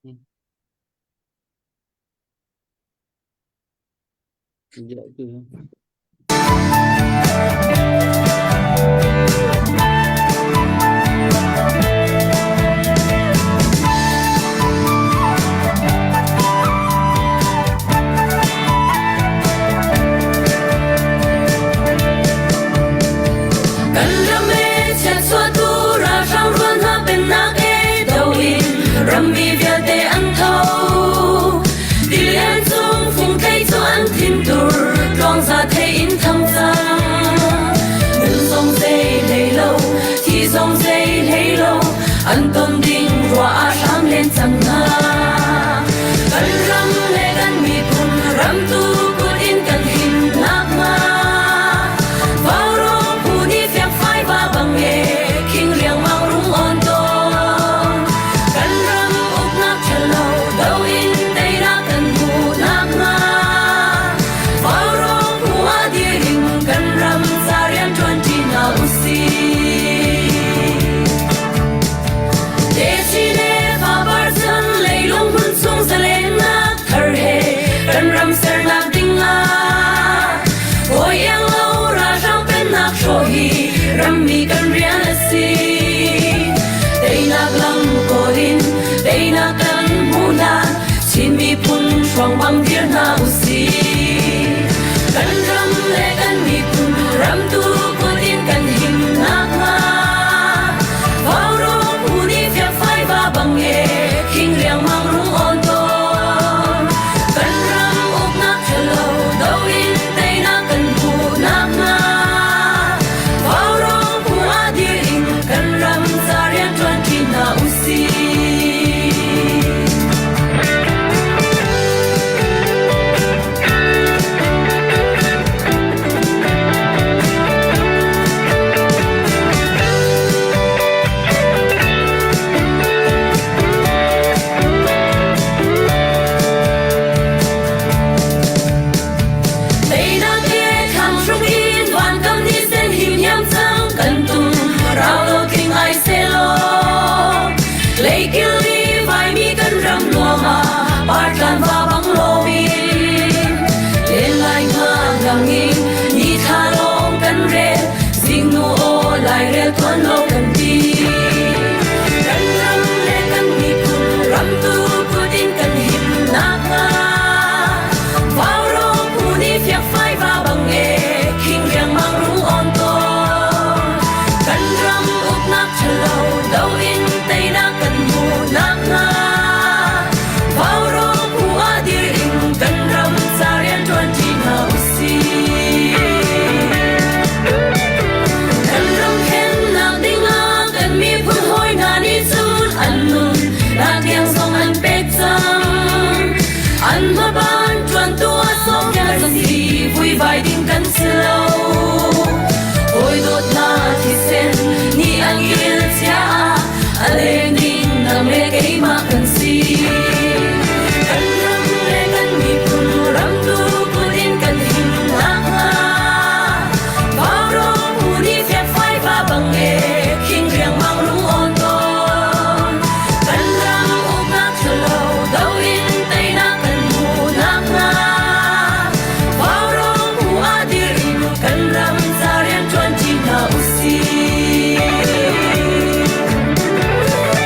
Kan ram e chiatchuahtu ralhrang rual hna pennak e do in rammi vialte an tho. Tilian cung fungthei cu an thintur tluangza thei in thang cang. Nun zong zei hlei lo, thi zong zei hlei lo, an ton ding ruah ah hram len cang hna. Kan ram le kan miphun ramtu kut in kan him nakhnga Vaurawng phu nih fiangfai va bang e khing riangmang rung on tawn. Kan ram uknak ṭhalo do in teinak kan hmuh nakhnga Vaurawng phu ah dir in kan ram ca rian ṭuanṭi hna usih. Techin le fapar chan leilung hmun chung zalennak thar he kan ram sernak ding ah hawi iang lo ralhrang pennak hrawh hi rammi kan rian a si. Teinak lam kawl in teinak kan hmuh hlan Chin miphun hruang bang dir hna usih. Kan ram le kan miphun ramtu kut in kan him nakhnga Vaurawng phu nih fiangfai va bang e khing riangmang rung on tawn. Kan ram uknak ṭhalo do in teinak kan hmuh nakhnga Vaurawng phu ah dir in kan ram ca rian ṭuanṭi hna usih. Teinak he thlang hruk in van kam ni sen him hiam cang kan tum rau lo tling ai selaw leikil ni vaimi kan ram nuam ah partlan va bang loin len lai nga ngang in ni thla lawng kan rel zingnu aw lairel tuan lo kan ti kan ram le kan miphun ram tu kut in kan him nakhnga Vaurawng phu nih fiakfai va bang e khing riangmang rung on tawn kan ram uknak ṭhalo do in teinak kan hmuh nakhnga Vaurawng phu ah dir in kan ram ca rian ṭuanṭi hna usih. Kan ram thlennak dingah kan miphun hawi hna nih cun an nun nak tiang zong an pek cang. An hmaban ṭuantu ah sawmpiak si vuivai ding kan si lo. Hawi dawt hna thisen nih an kil chia a leng ding nang le keimah kan si. Kan ram le kan miphun ramtu kut in kan him nakhnga Vaurawng phu nih fiakfai va bang e khing riangmang rung on tawn. Kan ram uknak ṭhalo do in teinak kan hmuh nakhnga Vaurawng phu ah dir in kan ram ca rian ṭuanṭi hna usih.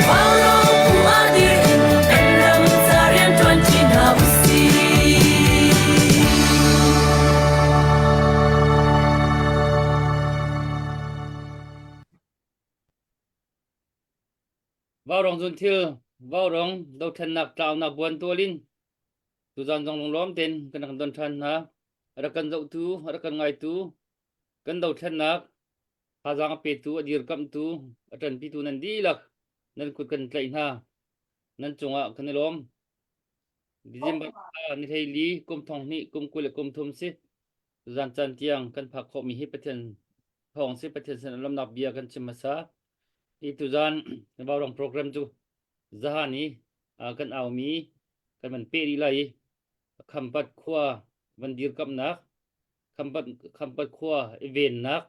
Vaurawng phu ah dir in kan ram ca rian ṭuanṭi hna usih. Vaurawng zunthil, vaurawng dothlennak tlaunak buan tual in tuzan zong lunglawm tein kan rak don ṭhan hna. A rak kan zohtu, a rak kan ngaitu, kan dothlennak thazaang a petu, a dirkamhtu, a ṭanpitu nan dihlak nan kut kan tlaih hna. Nan cungah kan i lawm. December thla ni hleili kum thong hnih kum 20 le kum thum si. Tuzan caan tiang kan phak khawhmi hi Pathian thawng si Pathian sin lawmnak bia kan chim hmasa. Hi tuzan Vaurawng program cu zahan i kan aumi kan van peh rih lai i Khampat khua van dirkamhnak Khampat Khampat khua i vennak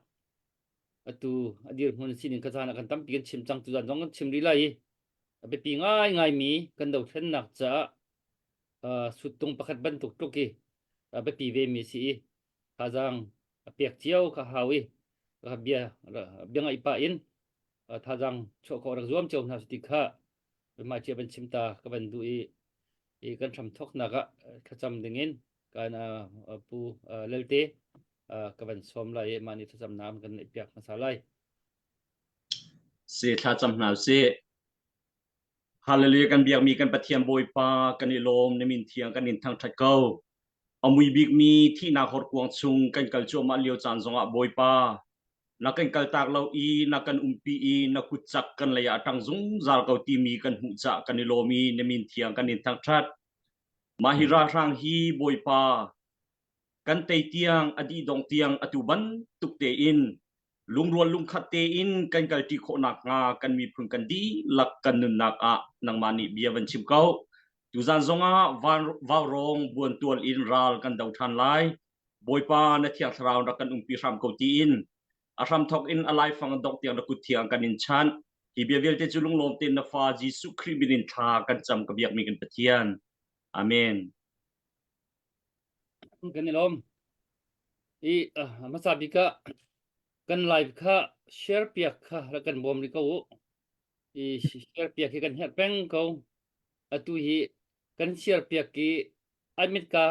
atu a dirhmun sining kha caan ah kan tampi kan chim cang tuzan zong kan chim rih lai i. A biapi ngaingaimi kan dothlennak caah suttung pakhat bantuk tluk i a biapi vemi a si i thazaang a pek cio kha hau i bia bia ngaih pah in thazaang chuah khawh rak zuam cio hna ti kha mah cia van chim ta ka van duh i i kan hram thawknak ah thlacam dingin kan pu Lalte ka van sawm lai i mah nih thlacamnak kan neih piak hmasa lai. Si thlacam hna usih. Hallelujah kan biakmi kan Pathian Bawipa kan i lawm na min thiang kan in thangṭhat ko. A mui bikmi thihnak horkuang chung kan kal cuahmah lio caan zongah Bawipa na kan kaltak lo i na kan umpi i na kut cak kan lei ah a ṭang zungzal ko timi kan hmuh cah kan i lawm i na min thiang kan in thangṭhat. Mah hi ralhrang hi Bawipa kan tei tiang a dih dong tiang atu bantuk tein lungrual lungkhat tein kan kalṭi khawh nakhnga kan miphun kan dihlak kan nunnak ah nangmah nih bia van chim ko. Tuzan zongah vaurawng buantual in ral kan do ṭhan lai. Bawipa na Thiang Thlarau rak kan umpi hram ko tiin a hramthawk in a laifang dongh tiang na kut thiang kan in chanh. Hi bia vialte cu lunglawm tein na fa Jesuh Khrih min in thla kan cam ka biakmi kan Pathian. Amen. Kan i lawm. I hmasa bik ah kan live kha share piak kha rak kan bawm rih ko u. I share piak hi kan herh peng ko. Atu hi kan share piak i an mitka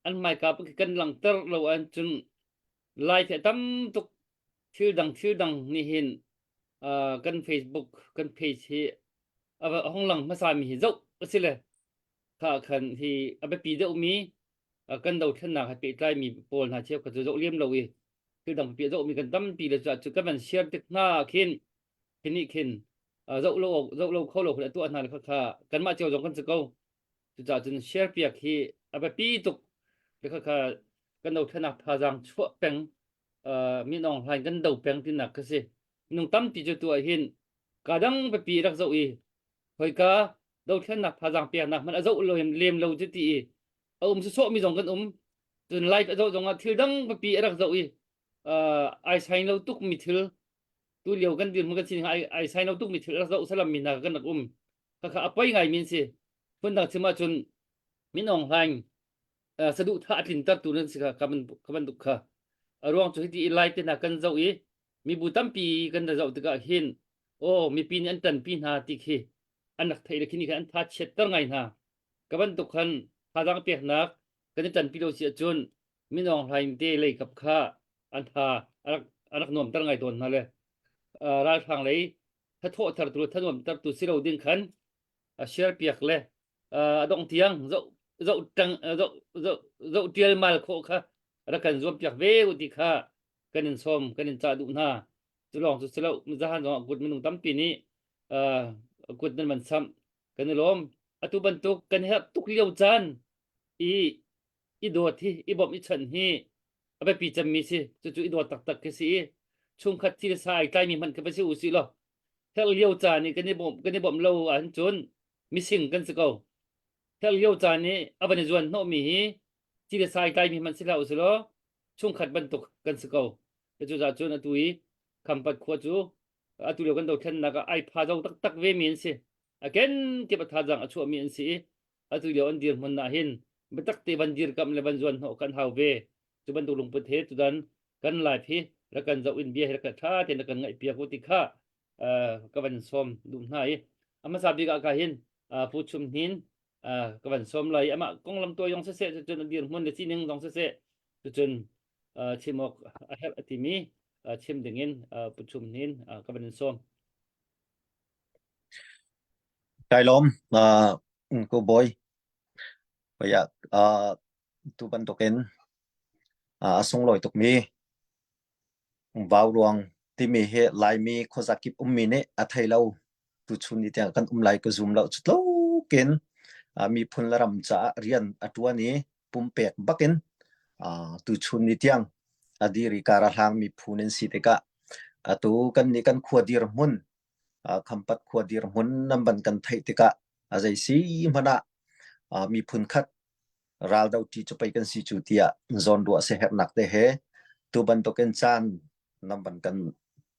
an hmaika kan langhter lo ahcun lai the tam tuk thil dang thil dang nih hin kan Facebook kan page hi a hong lang hmasa mi hi zoh a si le kha khan hi a biapi deuh mi kan dothlennak he pehtlai mi pawl hna cheu kha cu zoh liam lo i thil dang pipi zoh mi kan tampi le cu kan van share tik hna khin khi khin zoh lo zoh lo kho lo khin a tuah hna le kha kha kanmah cio zong kan si ko. Cucaah cun share piak hi a biapi tuk. Kha kha kan dothlennak thazaang chuah peng min Aung Hlaing kan do peng tinak ka si. Minung tampi cu tu ah hin ka dang biapi rak zoh i hoika dothlennak thazaang peknak hmanh a zoh lo lem lo cu ti i a um sawsawh mi zong kan um. Cun live a zoh zong ah thil dang biapi a rak zoh i ai sain lo tuk mi thil tu lio kan dirhmun kan sining ai ai sain lo tuk mi thil rak zoh salam mi hna kan rak um. Khakha a poi ngai min si. Phundang chim ahcun Min Aung Hlaing saduhthah a tlintertu nan si kha ka bantuk kha. A ruang cu hiti i lai te hna kan zoh i mibu tampi kan ra zoh tikah hin aw mipi nih an ṭanpi hna ti khi an rak theih le khi nih khan an tha chiatter ngai hna. Ka bantuk khan thazaang peknak kan i ṭanpi lo si ahcun Min Aung Hlaing te lei kap kha an tha a rak a rak nuamter ngai tawn hna le ralhrang lei thathawhtertu le thanuamtertu si lo ding khan a share piak le a dong tiang zoh zoh tang zoh zoh zoh tial mal khawh kha rak kan zuam piak ve u ti kha kan in sawm kan in cah duh hna. Cu lawng cu si lo zahan zong kut minung tampi nih kut nan van samh kan i lawm. Atu bantuk kan herh tuk lio caan i i dawt hi i bawmh i chanh hi a biapi cemmi si. Cucu i dawt taktak khi si i chungkhat thil sa ai tlaimi hmanh khi va si u sih law herh lio caan i kan i bawmh kan i bawmh lo ahcun mising kan si ko. Herh lio caan i a van i zuan hnawhmi hi thil sa ai tlaimi hmanh si hlah u sih law chungkhat bantuk kan si ko. Cucaah cun atu i Khampat khua cu atu lio kan dothlennak ah ai pha zo taktak ve mi an si. A kenkip a thazaang a chuahmi an si i atu lio an dirhmun ah hin biatak te van dirkamh le van zuan hnawh kan hau ve. Cu bantuk lungput he tutan kan live hi rak kan zoh in bia hi rak kan ṭha tein rak kan ngaih piak u ti kha ka van sawm duh hna i a hmasa bik ah ka hin Pu Chum Hnin ka van sawm lai. Amah konglam tuah zong siseh, cucun a dirhmun le sining zong siseh, cucun chim awk a herh a timi chim dingin Pu Chum Hnin ka van in sawm. Kai lawm, ko bawi. Paya, tu bantukin a sunglawi tukmi vauruang timi hi Laimi khuazakip ummi nih a thei lo. Tuchun ni tiang kan um lai ka zum lo. Cu tlukin miphun le ram caah rian a ṭuan i pumpek bakin tuchun ni tiang a dir i kar a hlangmi phu nan si tikah atu kan nih kan khua dirhmun Khampat khua dirhmun nan van kan theih tikah a zei si hmanh ah miphun khat raldo ṭi cu pei kan si cu tiah zawnruah siaherhnak te he tu bantukin caan nan van kan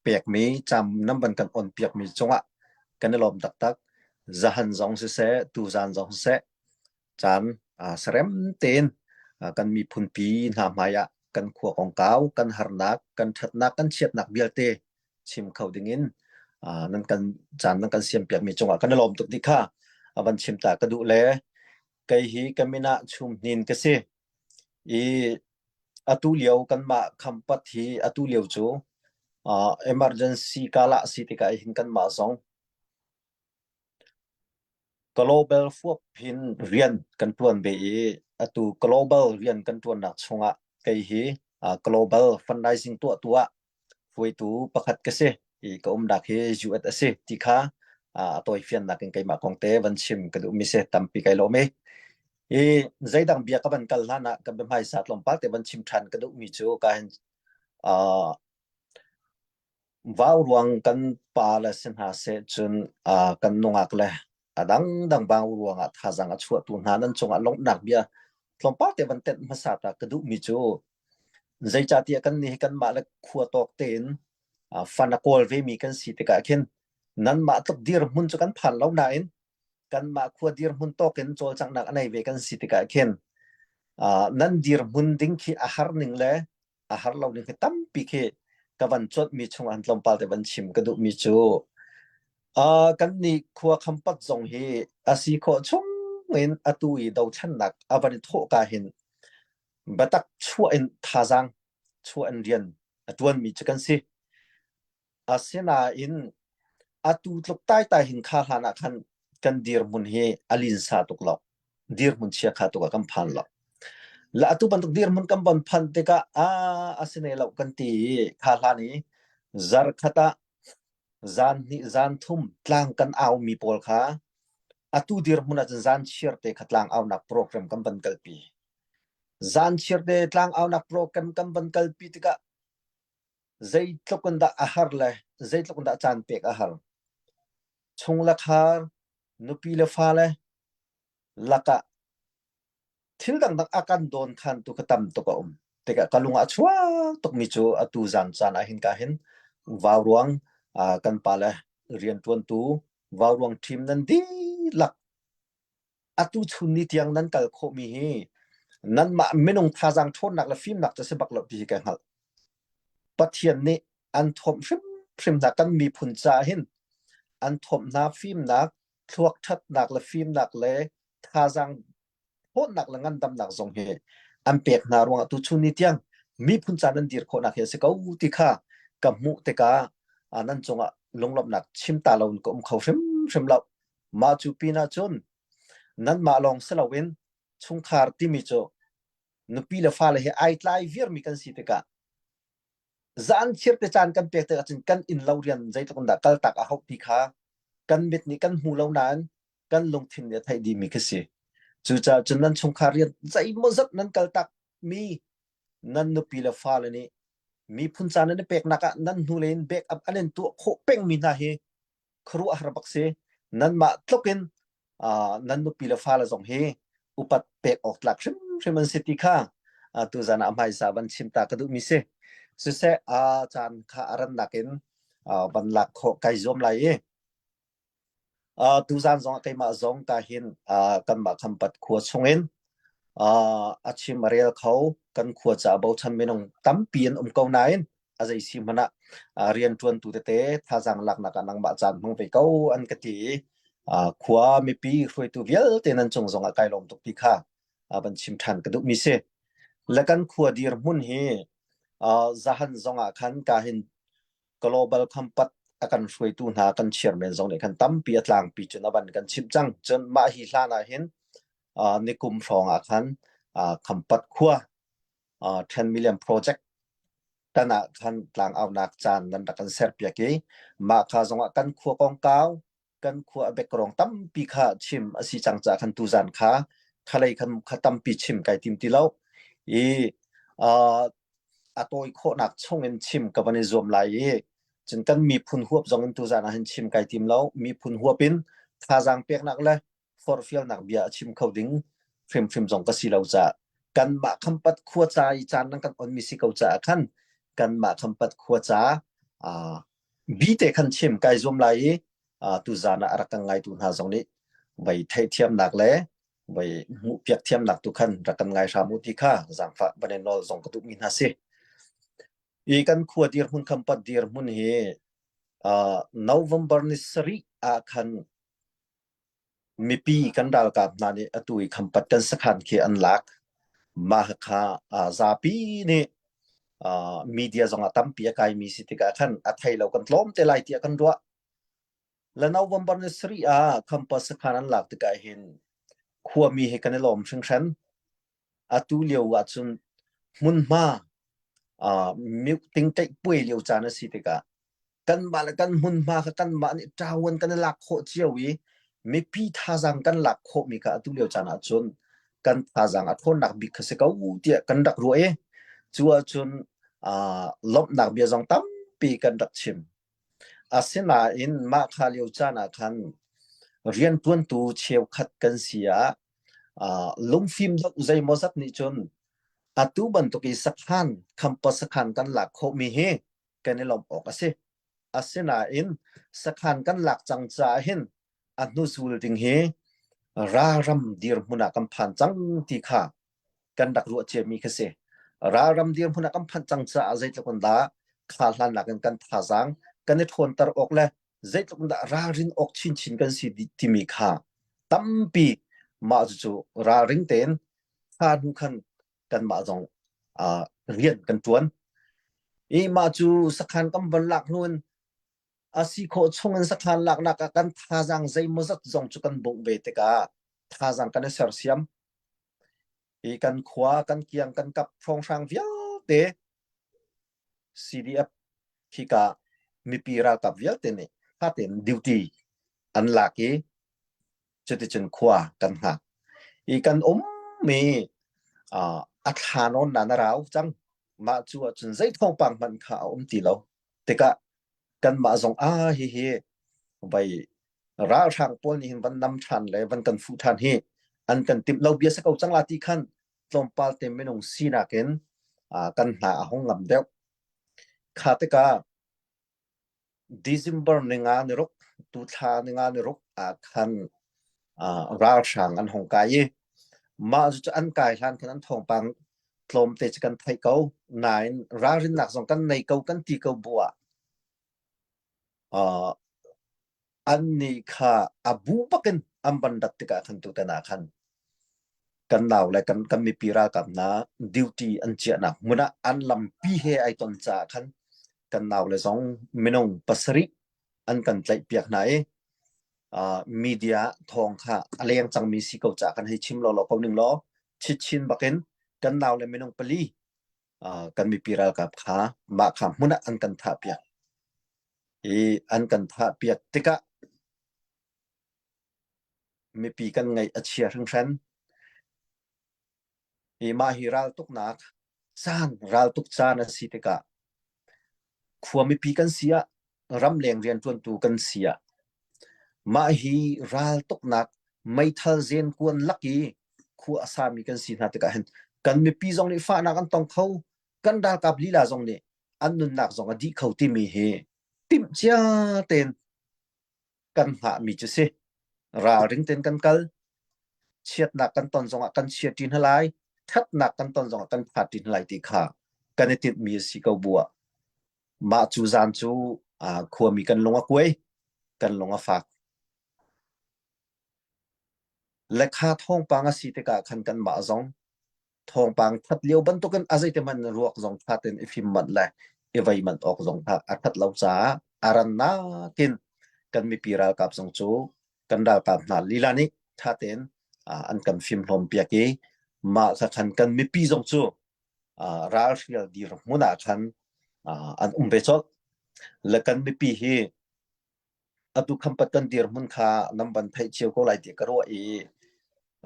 pekmi caan nan van kan on piakmi cungah kan i lawm taktak. Zahan zong siseh, tuzan zong siseh, caan sarem tein kan miphunpi hna hmai ah kan khua kongkau, kan harnak, kan ṭhatnak, kan chiatnak vialte chim kho dingin nan kan caan nan kan siampiakmi cungah kan i lawm tuk dih kha a van chim ta ka duh le kei hi ka min ah Chum Hnin ka si i atu lio kanmah Khampat hi atu lio cu emergency kala si tikah hin kanmah zong Global fuap hin rian kan ṭuan ve i atu global rian kan ṭuannak chungah kei hi global fundraising tuahtu ah hruaitu pakhat ka si i ka umnak hi US a si ti kha a tawifiannak in keimah kong te van chim ka duhmi si tampi kai lawm i i zeidang bia ka van kal hlan ah ka biahmaisa tlawmpal te van chim ṭhan ka duhmi cu ka hin Vauruang kan pa le si hna seh cun kan nungak le a dangdang vauruang ah thazaang a chuahtu hna nan cungah lawmhnak bia tlawmpal te van tenh hmasa ta ka duhmi cu zeicahtiah kannih hi kanmah le khua tawk tein fan a kawl vemi kan si tikah khin nanmah tluk dirhmun cu kan phan lo nain kanmah khua dirhmun tawk in cawlcanghnak a nei ve kan si tikah khin nan dirhmun ding khi a har ning le a har lo ning hi tampi khi ka van cuanhmi chung an tlawmpal te van chim ka duhmi cu uh, kan nih khua khampat zong hi a si khawh chung in atu i dothlennak a van i thawh ka hin biatak chuah in thazaang chuah in rian a tuanmi cu kan si. Asinain atu tluk taitai hin kha hlan ah khan kan dirhmun hi a linsa tuk lo. Dirhmun chiakha tuk ah kan phan lo. La atu bantuk dirhmun kan von phanh tikah a a si ne lo kan ti i kha hlan i zarkhat ah zan hnih zan thum tlang kan au mi pawl kha atu dirhmun ah cun zan chiar te kha tlang aunak program kan van kalpi. Zan chiar te tlang aunak program kan van kalpi tikah Zeitluk in dah a har le zeitluk in dah caan pek a har. Chung le khar, nupi le fale lakah thil dangdang a kan dawn khantu kha tam tuk a um. Tikah ka lung ah a chuak tukmi cu atu zan caan ah hin ka hin vauruang kan pale rianṭuantu vauruang ṭhim nan dihlak atu chun ni tiang nan kal khawhmi hi nanmah minung thazaang ṭhawnnak le fimnak cu si bak lo ti hi ka hngalh. Pathian nih an thuamh hrimhrim hna kan miphun caah hin an thuamh hna fimnak, thluak ṭhatnak le fimnak le thazaang ṭhawnnak le ngandamnak zong hi an pek hna ruangah tu chun ni tiang miphun ca nan dir khawhnak hi a si ko ti kha ka hmuh tikah nan cungah lunglawmhnak chim ta lo in ka um kho hrimhrim lo. Mah cu pinah cun nanmah lawng si loin chungkhar timi cu nupi le fale he ai tlai viarmi kan si tikah zan khir te caan kan pek tikah cun kan inn lo rian zeitluk in dah kaltak a hauh ti kha kan mit nih kan hmu lo nain kan lungthin nih a theih dihmi khi si. Cucaah cun nan chungkhar rian zeimawzat nan kaltak mi nan nupi le fale nih miphun caan nan i peknak ah nan hnulei in backup an in tuah khawh pengmi hna hi khuaruahhar bak si. Nanmah tluk in uh, nan nupi le fale zong hi upat pek awk tlak hrimhrim an si ti kha uh, tuzan ah hmaisa van chim ta ka duhmi si. Siseh uh, caan kha a rannak in uh, van lak khawh kai zuam lai i Uh, tuzan zong ah keimah zong ka hin uh, kanmah Khampat khua chungin uh, a chim a rel kho kan khua ca bochan minung tampi an um ko nain a zei si hmanh ah rianṭuantu tete thazaang laknak ah nangmah caan hmang ve ko an ka ti i khua mipi hruaitu vialte nan cung zong ah kai lawm tuk ti kha van chim ṭhan ka duhmi si. Le kan khua dirhmun hi zahan zong ah khan ka hin global khampat a kan hruaitu hna kan chairman zong nih khan tampi a tlangpi cun a van kan chimh cang. Cun mah hi hlan ah hin nikum hrawng ah khan khampat khua 10 million project tan ah khan tlang aunak caan nan rak kan serpiak i mah kha zongah kan khua kongkau kan khua a background tampi kha chim a si cang caah khan tuzan kha khalei khan kha tampi chim kai tim ti lo i uh, a tawi khawhnak chung in chim ka van i zuam lai i cun kan miphun huap zong in tuzan ah hin chim kai tim lo miphun huap in thazaang peknak le forhfialnak bia a chim kho ding hrimhrim zong ka si lo caah kanmah Khampat khua ca i caan nan kan onmi si ko caah khan kanmah Khampat khua ca uh, bi te khan chim kai zuam lai i. Tuzan ah a rak kan ngaitu hna zong nih voi theihthiamnak le voi hmuhpiak thiamnak tu khan rak kan ngai hram u ti kha zaangfah van in nawl zong ka duhmi hna si. I kan khua dirhmun Khampat dirhmun hi uh, November ni sarih ah khan mipi kan ralkap hna nih atu i Khampat kan sakhan khi an lak. Mah kha uh, zapi nih uh, media zong ah tampi a kaimi si tikah khan a thei lo kan tlawm te lai tiah kan ruah. La November ni sarih ah Khampat sakhan an lak tikah hin khuami he kan i lawm hringhran. Atu lio ahcun hmunhma uh, tingteih puai lio caan a si tikah kanmah le kan hmunhma kha kanmah nih ṭawan kan i lak khawh cio i mipi thazaang kan lak khawhmi kha atu lio caan ahcun kan thazaang a ṭhawnnak bik kha si ko tiah kan rak ruah i cu ahcun uh, lawmhnak bia zong tampi kan rak chim. Asinain mah kha lio caan ah khan rianṭuantu cheukhat kan si ah lungfim deuh zeimawzat nih cun atu bantuk i sakhan campus sakhan kan lak khawhmi hi kan i lawmh awk a si. Asinain sakhan kan lak cang caah hin a hnuzul ding hi ralram dirhmun ah kan phan cang ti kha kan rak ruah ciami kha si. Ralram dirhmun ah kan phanh cang caah zeitluk in dah kha hlannak in kan thazaang kan i ṭhawnter awk le zeitluk in dah ralrin awk chinchin kan si timi kha tampi mah cucu ralring tein kha hnu khan kanmah zong uh, rian kan ṭuan. I mah cu sakhan kan von lak hnu in a si khawh chung in sakhan laknak ah kan thazaang zeimawzat zong cu kan bungh ve tikah thazaang kan i sersiam. Hi kan khua, kan kiang, kan kap hrawnghrang vialte CDF khika mipi ralkap vialte nih fatin duty an lak i cuticun khua kan hngak. I kan ummi uh, a thla nawn na na rau cang. Mah cu ahcun zei thawngpang hmanh kha a um ti lo. Tikah kanmah zong ah hihi vai ralhrang pawl nih hin van nam ṭhan le van kan fuh ṭhan hi an kan timh lo bia si ko cang la ti khan tlawmpal te minung sinak in kan hna a hung ngam deuh. Kha tikah December ninga ni ruk tu thla ninga ni ruk ah khan ralhrang an hung kai i mah cu an kai hlan khan an thawngpang tlawmte cu kan theih ko nain ralrinnak zong kan nei ko kan ti ko bu ah uh, an nih kha a bu bakin an van rat tikah khan tutan ah khan kan nau le kan kan mipi ralkap hna duty an chiahnak hmun ah an lampi he ai ton caah khan kan nau le zong minung pasarih an kan tlaih piak hna i uh, media thawng kha a leng cangmi si ko ca kan hei chim law law ko ning law chitchin bakin kan nau le minung pali uh, kan mipi ralkap kha mah kha hmun ah an kan thah piak i an kan thah piak tikah mipi kan ngaih a chia hringhran I mah hi raltuknak caan raltuk caan a si tikah khua mipi kan si ah ramleng rianṭuantu kan si ah mah hi raltuknak meithal zenkuan lak i khua a sami kan si hna tikah hin kan mipi zong nih fahnak an tong kho kan ralkap lila zong nih an nunnak zong a dih kho timi hi timh cia tein kan hngahmi cu si. Ralring tein kan kal. Chiatnak kan ton zongah kan chia ṭi hna lai. Ṭhatnak kan ton zongah kan phat ṭi hna lai ti kha kan i tinhmi a si ko bu ah mah cu zan cu khuami kan lung a kuai, kan lung a fak. Lekha thawngpang a si tikah khan kanmah zong thawngpang that lio bantukin a zeite hmanh ruak zong tha tein i fim manh le i vei manh awk zong kha a that lo caah a rannak in kan mipi ralkap zong cu kan ralkap hna lila nih tha tein an kan fim hlawm piak i mah kha khan kan mipi zong cu ralhrial dirhmun ah khan an um ve colh le kan mipi hi Atu khampat kan dirhmun kha nan van theih cio ko lai ti ka ruah i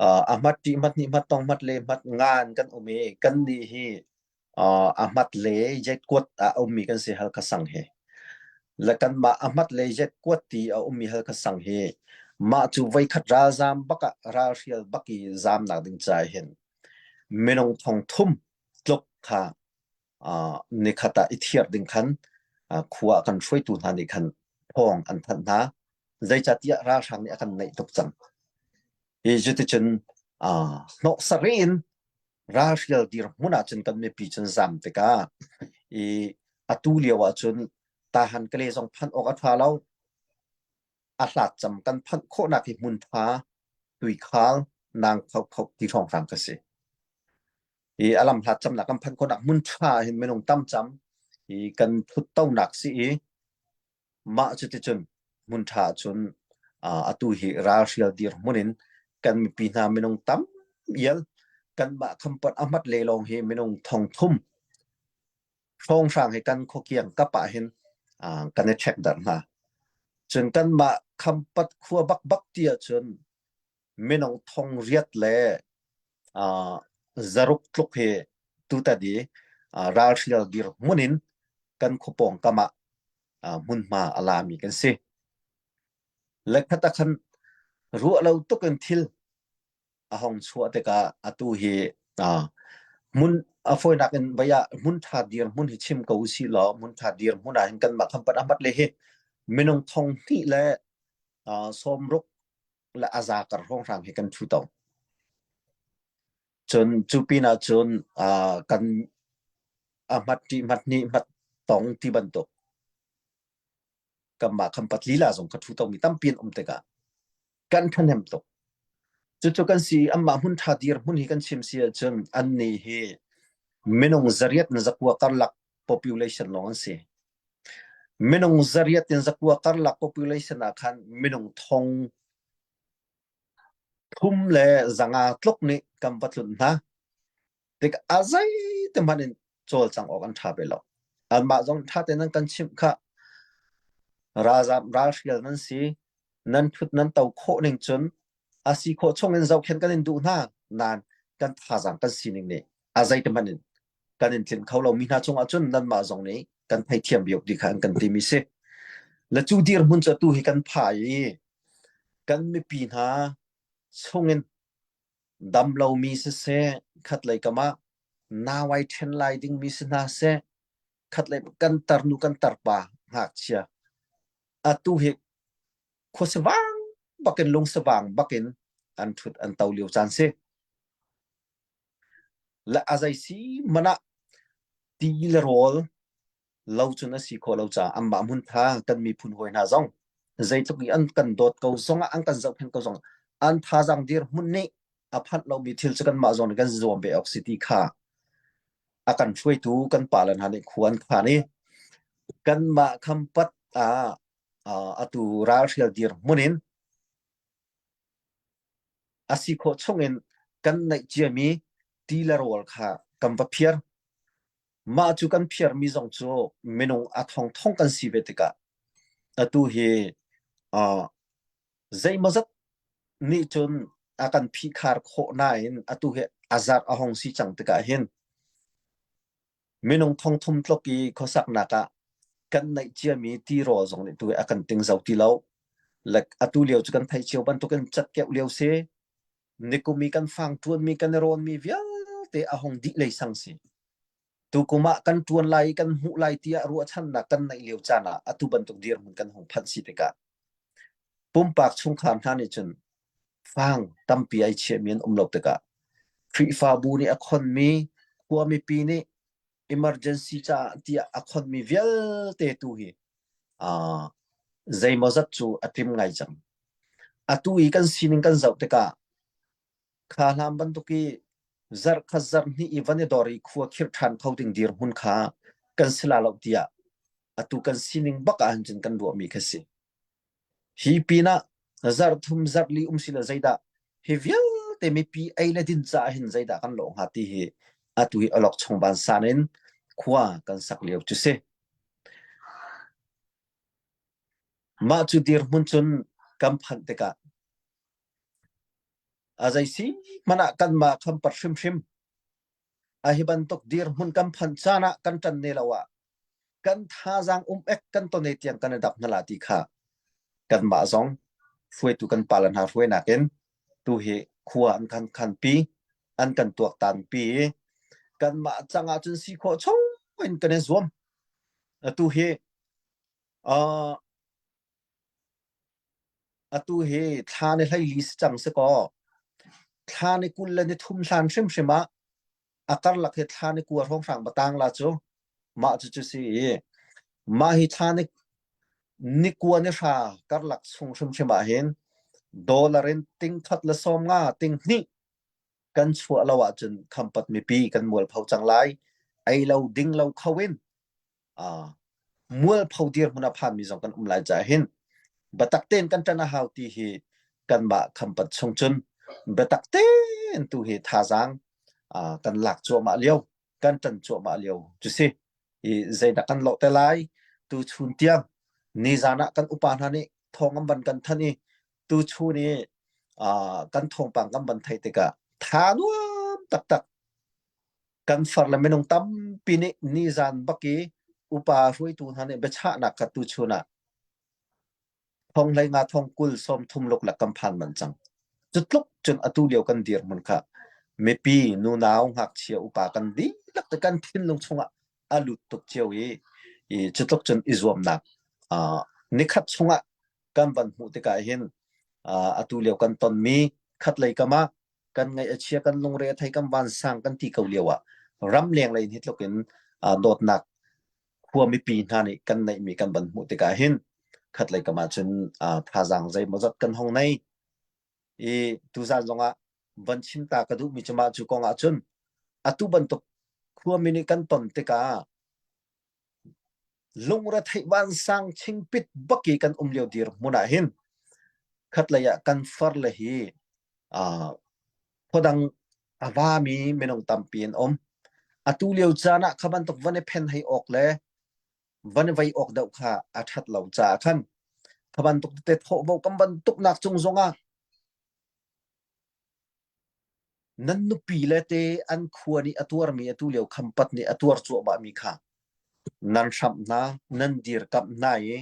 uh, a hmat ṭih hmat hnih hmat tong hmat le hmat ngan kan um i kan nih hi uh, a hmat le jet kuat a ummi kan si Halkha sang hi. Le kanmah a hmat le jet kuat ti a ummi Halkha sang hi mah cu voikhat ralzam bak ah ralhrial bak i zamnak ding ca hin minung thong thum tluk kha uh, nikhat ah i thiar ding khan uh, khua kan hruaitu hna nih khan thawng an thanh hna. Zeicahtiah ralhrang nih a kan naih tuk cang. Hi cuticun hnawhsari in ralhrial dirhmun ahcun kan mipi cun zam tikah i atu lio ahcun tahan kale zong phanh awk a ṭha lo. A hlat cam kan phanh khawhnak hi hmun ṭha tuikhal nang kho ti hrawnghrang ka si. I a lam hlat camnak kan phanh khawhnak hmun ṭha hin minung tam cam i kan thuttonak si i Mah cuticun hmun ṭha ahcun atu hi ralhrial dirhmun in kan mipi hna minung tam ial kanmah khampat a hmat le lawng hi minung thong thum hrawnghrang hi kan khuakiang kap ah hin kan i ṭhek darh hna. Cun kanmah khampat khua bakbak ti ahcun minung thong riat le zaruk tluk hi tutan i ralhrial dirhmun in kan khuapawng kam ah hmunhma a lami kan si. Lekhat ah khan ruah lo tuk in thil a hong chuah tikah atu hi hmun a fawinak in vai ah hmun ṭha dirhmun hi chim ko usih law hmun ṭha dirhmun ah hin kanmah khampat ahmat le hi minung thong hnih le sawmruk le a za kar hrawnghrang hi kan ṭhu to. Cun cu pinah cun kan a hmat ṭih hmat hnih hmat tong ti bantuk kanmah khampat lila zong ka ṭhu tomi tampi an um tikah kan ṭhahnem tuk. Cucu kan si anmah hmun ṭha dirhmun hi kan chim si ahcun annih hi minung zariat in zakua karlak population lawng an si. Minung zariat in zakua karlak population ah khan minung thong thum le zanga tluk nih kan va tlunh hna. Tik a zeite hmanh in cawlcangh awk an ṭha ve lo. Anmah zong ṭha tein nan kan chimh khah. Ralzam ralhrial nan si. Nan ṭhut nan to khawh ning cun a si khawh chung in zohkhenh kan in duh hna. Nain kan thazaang kan sining nih a zeite hmanh in kan in tlinh kho lomi hna cungah cun nanmah zong nih kan theithiam biok ti kha an kan timi si. Le cu dirhmun cu atu hi kan pha i kan mipi hna chungin dam lomi siseh, khatlei kam ah nau ai ṭhen lai dingmi si hna seh, khatlei kan tarnu kan tarpa ngakchia atu hi khuasavang bakin lungsavang bakin an ṭhut an to lio caan si. Le a zei si hmanh ah ti le rawl lo cun a si khawh lo caah anmah hmuntha kan miphun hawi hna zong zeitluk i an kan dawt ko zongah an kan zohkhenh ko zongah an thazaang dirhmun nih a phanh lomi thil cu kanmah zong nih kan zuam ve awk si ti kha a kan hruaitu kan pale hna nih khua an khan i kanmah khampat ah atu ralhrial dirhmun in a si khawh chungin kan neih ciami ti le rawl kha kan va phiar. Mah cu kan phiarmi zong cu minung a thongthong kan si ve tikah atu hi uh, zeimawzat nih cun a kan phihkhar khawh nain atu hi a zarh a hong si cang tikah hin minung thongthum tluk i khuasaknak ah kan neih ciami tirawl zong nih tu hi a kan tingzo ti lo. Like atu lio cu kan theih cio bantukin catkeuh lio si, nikum i kan fang ṭuanmi kan i rawnmi vialte a hung dih lei sang si. Tukum ah kan ṭuan lai i kan hmuh lai tiah ruahchannak kan neih lio caan ah atu bantuk dirhmun kan hung phanh si tikah pumpak chungkhar hna nih cun fang tampi ai chiahmi an um lo tikah Khrihfabu nih a khonmi khua mipi nih emergency caah tiah a khonmi vialte tu hi uh, zeimawzat cu a tlim ngai cang. Atu i kan sining kan zoh tikah kha hlan bantuk i zarh khat zarh hnih i van i dor i khua khirh ṭhan kho ding dirhmun kha kan si la lo tiah atu kan sining bak ah cun kan ruahmi kha si. Hi pinah zarh thum zarh li um si le zeidah hi vialte mipi ei le din caah hin zeidah kan lawh hnga ti hi atu hi alok chung vansan in khua kan sak lio cu si. Mah cu dirhmun cun kan phanh tikah a zei si hmanh ah kanmah khampat hrimhrim a hi bantuk dirhmun kan phanh caan ah kan ṭan ne lo ah kan thazaang um ek kan ton e tiang kan i dap hna la ti kha kanmah zong hruaitu kan pale hna hruainak in tu hi khua an kan khanpi an kan tuaktan pi i kanmah cang ah cun si khawh chung in kan i zuam atu hi uh, Atu hi thla ni 14 si cang si kaw thla ni 23 hlan hrimhrim ah a karlak hi thla ni 9 hrawnghrang batang la cu mah cu cu si i mah hi thla ni ni kua ni hra karlak chung hrimhrim ah hin dollar in ting khat le 50 ting hnih kan chuah lo ahcun khampat mipi kan mualpho cang lai. Ei lo ding lo kho in uh, mualpho dirhmun a phanmi zong kan um lai caah hin biatak tein kan ṭan a hau ti hi kanmah khampat chung cun biatak tein tu hi thazaang uh, kan lak cuahmah lio kan ṭan cuahmah lio cu si i zeidah kan lawh te lai tu chun tiang nizan ah kan upa hna nih thawng an van kan thanh i tu chun i uh, kan thawngpang kan van theih tikah tha nuam taktak Kan far le minung tampi nih nizan bak i upa hruaitu hna nih biachahnak kha tuchun ah thong 15 thong 20 30 luklak kan phan manh cang. Cu tluk cun atu lio kan dirhmun kha mipi nunau ngakchia upa kan dihlak te kan thinlung chungah a lut tuk cio i i cu tluk cun i zuamnak uh, nikhat chungah kan van hmuh tikah hin uh, atu lio kan tonmi khatlei kam ah kan ngaih a chia kan lungre a thei kan vansang kan ti ko lio ah ramleng lei in hi tluk in dawtnak khua mipi hna nih kan neihmi kan van hmuh tikah hin khatlei kam ah cun thazaang zeimawzat kan hong nei i tuzan zongah van chim ta ka duhmi cu mah cu kong ah cun atu bantuk khuami nih kan ton tikah Lungretheih vansang chingpit bak i kan um lio dirhmun ah hin khatlei ah kan farle hi uh, khuadang a vami minung tampi an um. Atu lio caan ah kha bantuk van i phen hei awk le van i vei awk deuh kha a ṭhat lo caah khan kha bantuk tete thawhvo kan bantuk nak cung zongah Nan nupi le te an khua nih a tuarmi atu lio khampat nih a tuar cuahmahmi kha nan hramh hna, nan dirkamh hna i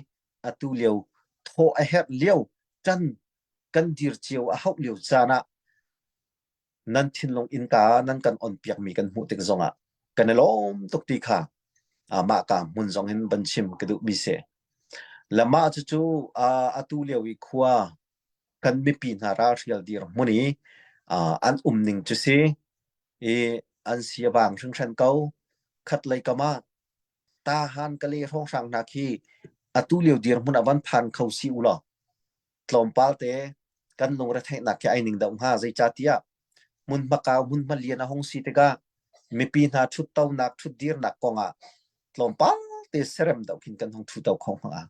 atu lio thaw a herh lio ṭan kan dir cio a hauh lio caan ah nan thinlung innka nan kan onpiakmi kan hmuh tik zongah kan i lawm tuk ti kha mah ka hmun zong hin van chim ka duhmi si. Le mah cucu atu lio i khua kan mipi hna ralhrial dirhmun i an um ning cu si i an si a vang hringhran ko. Khatlei kam ah tahan kale hrawnghrang hna khi atu lio dirhmun ah van phan kho si u law tlawmpal te kan lungretheihnak khi ai ning deuh hnga zeicahtiah hmunhma kau hmunhma lian a hung si tikah mipi hna ṭhuttonak ṭhutdirnak kongah tlawmpal te serem deuh khin kan hung ṭhuto kho hnga.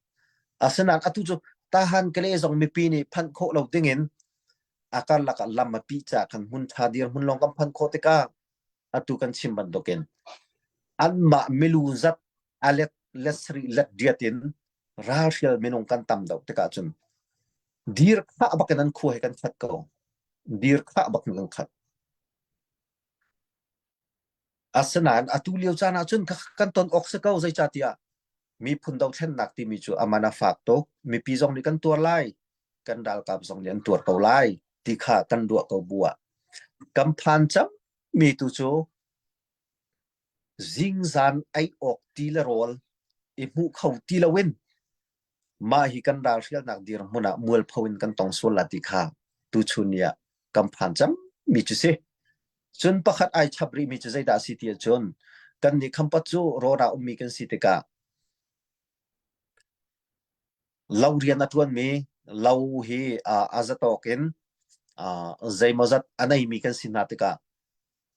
Asinain atu cu tahan kale zong mipi nih phanh khawh lo dingin a karlak ah lam a pih caah khan hmun ṭha dirhmun lawng kan phanh khawh tikah atu kan chim bantukin anmah milu zat a let let sarih let riat in ralhrial minung kan tam deuh tikah cun dir khah bakin an khua he kan khat ko. Dir khah bakin kan khat. Asinain atu lio caan ahcun kan ton awk si ko zeicahtiah miphun dothlennak timi cu a man a fak tuk. Mipi zong nih kan tuar lai, kan ralkap zong nih an tuar ko lai ti kha kan ruah ko bu ah kan phan cangmi tu cu zingzan ei awk ti le rawl i hmuh kho ti loin mah hi kan ralhrialnak dirhmun ah mualpho in kan tong sual la ti kha tuchun ni ah kan phan cangmi cu si. Cun pakhat ai chap rihmi cu zeidah a si ti ahcun kannih Khampat cu rawra ummi kan si tikah lo rian a ṭuanmi lo hi a zatawk in zeimawzat a neimi kan si hna tikah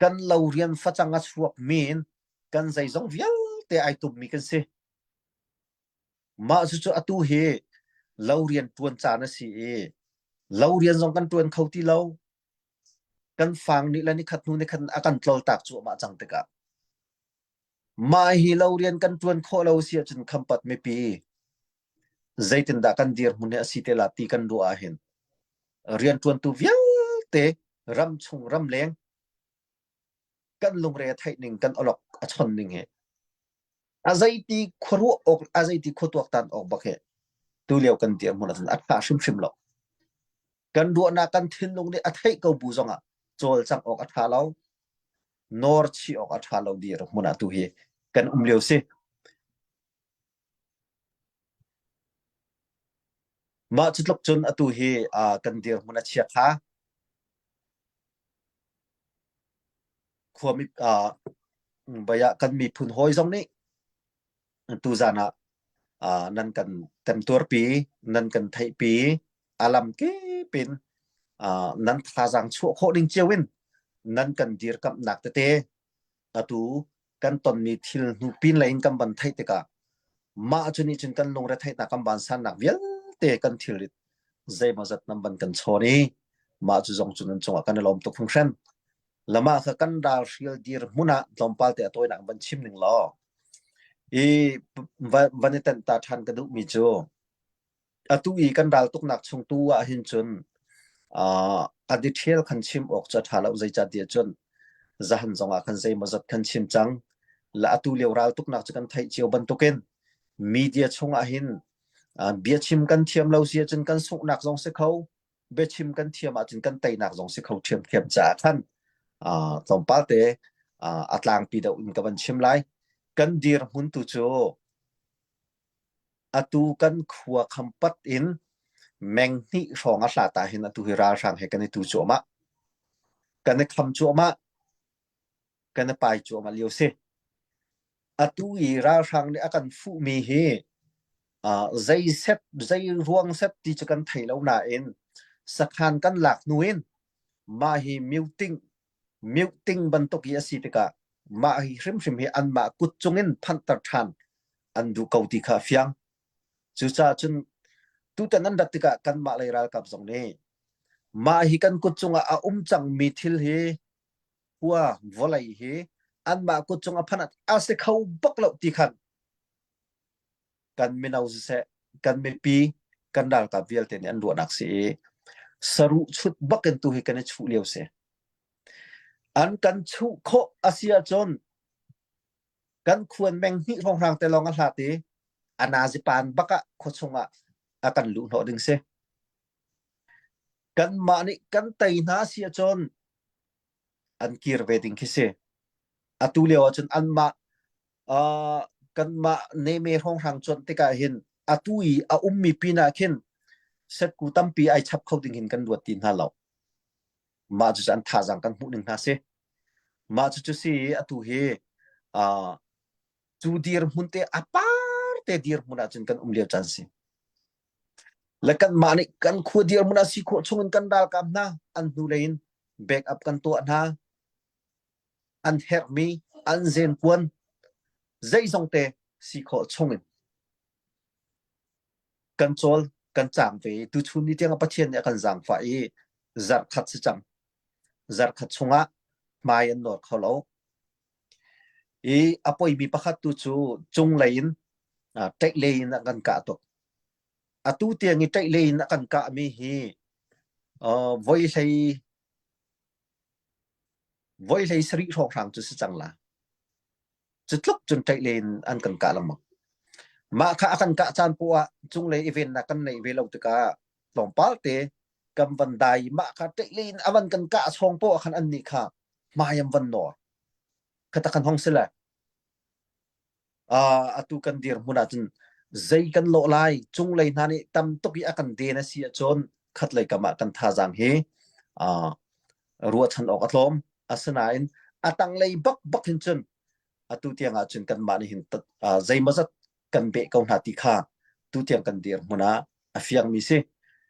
kan lo rian facang a chuakmi in kan zeizong vialte ai tummi kan si. Mah cucu atu hi lo rian ṭuan caan a si i lo rian zong kan ṭuan kho ti lo. Kan fang nih le nikhat hnu nikhat a kan tloltak cuahmah cang tikah mah hi lo rian kan ṭuan khawh lo si ahcun khampat mipi zeitindah kan dirhmun hi a si te la ti kan ruah ahhin rianṭuantu vialte ramchung ramleng kan lungre a theih ning kan awlok a chon ning hi a zeiti khuaruah awk a zeiti khuatuaktan awk bak hi tu lio kan dirhmun ahcun a ṭha hrimhrim lo kan ruahnak kan thinlung nih a theih ko bu zongah cawlcangh awk a ṭha lo nawr chih awk a ṭha lo dirhmun ah tu hi kan um lio si. Mah cu tluk cun atu hi kan dirhmun a chia kha. Khuami baya kan miphun hawi zong nih tuzan ah nan kan temtuarpi, nan kan theihpi, a lam kip in nan thazaang chuah khawh ding cio in nan kan dirkamhnak tete atu kan tonmi thil hnu pin lei in kan van theih tikah mah cu nih cun kan lungre theihnak kan vansannak vialte kan thilrit zeimawzat nan van kan chawn i mah cu zong cu nan cungah kan i lawm tuk hringhran. Lama kha kan ralhrial dir hmun ah tlawmpal te a tawinak van chim ning law i van i tenh ta ṭhan ka duhmi cu atu i kan raltuknak chung tu ah hin cun a detail khan chim awk cu a ṭha lo zeicahtiah cun zahan zongah khan zeimawzat khan chim cang la atu lio raltuknak cu kan theih cio bantukin media chungah hin biachim kan thiam lo si ahcun kan sunghnak zong si kho biachim kan thiam ahcun kan teinak zong si kho ṭhiamṭhiam caah khan tlawmpal te a tlangpi deuh in ka van chim lai. Kan dirhmun tu cu atu kan khua khampat in meng hnih hrawng a hlat ah hin atu hi ralhrang he kan i tu cuahmah. Kan i kham cuahmah. Kan i pai cuahmah lio si. Atu i ralhrang nih a kan fuhmi hi zei set zei ruang set ti cu kan thei lo nain sakhan kan lak hnu in mah hi muting muting bantuk hi a si tikah mah hi hrimhrim hi anmah kut cungin phanhter ṭhan an duh ko ti kha a fiang. Cucaah cun tutan an rat tikah kanmah lei ralkap zong nih mah hi kan kut cungah a um cangmi thil hi khua vawlei hi anmah kut cung a phanh a si kho bak lo ti khan kan mino siseh kan mipi kan ralkap vialte nih an ruahnak si i saruh chut bak in tu hi kan i chuh lio si. An kan chuh khawh a si ahcun kan khuan meng hnih hrawnghrang te lawng a hlat i a nazipan bak ah khua chungah a kan luh hnawh ding si. Kanmah nih kan tei hna si ahcun an kir ve ding khi si. Atu lio ahcun anmah uh, kanmah neme hrawnghrang cuanh tikah hin atu i a ummi pin ah khin setku tampi ai chap kho ding hin kan ruat ti hna lo. Mah cu an thazaang kan hmuh ning hna si. Mah cu cu si atu hi uh, cu dirhmun te a par te dirhmun ahcun kan um lio caan si. Le kanmah nih kan khua dirhmun a si khawh chungin kan ralkap hna an hnulei in back up kan tuah hna. An herhmi an zenkuan zeizong te si khawh chungin kan cawl kan caang ve. Tuchun ni tiang Pathian nih a kan zaangfah i zarhkhat si cang. Zarhkhat chungah hmai an nawr kho lo. I a poimi pakhat tu cu cunglei in ṭeihlei in a kan kah tuk. Atu tiang i ṭeihlei in a kan kahmi hi voi hlei voi hlei sarih hrawnghrang cu si cang la. Cu tluk cun ṭeihlei in an kan kah lengmang. Mah kha a kan kah caan poah ah cunglei i vennak kan neih ve lo tikah tlawmpal te kan van dai i mah kha ṭeihlei in a van kan kah chawng poah khan annih kha hmai an van nawr. Khata kan hong si le uh, atu kan dirhmun ahcun zei kan lawh lai cunglei hna nih tam tuk i a kan den a si ahcun khatlei kam ah kan thazaang hi uh, ruahchan awk a tlawm asinain a tanglei bak bak hin cun atu tiang ahcun kanmah nih hin uh, zeimawzat kan beh ko hna ti kha tu tiang kan dirhmun ah a fiangmi si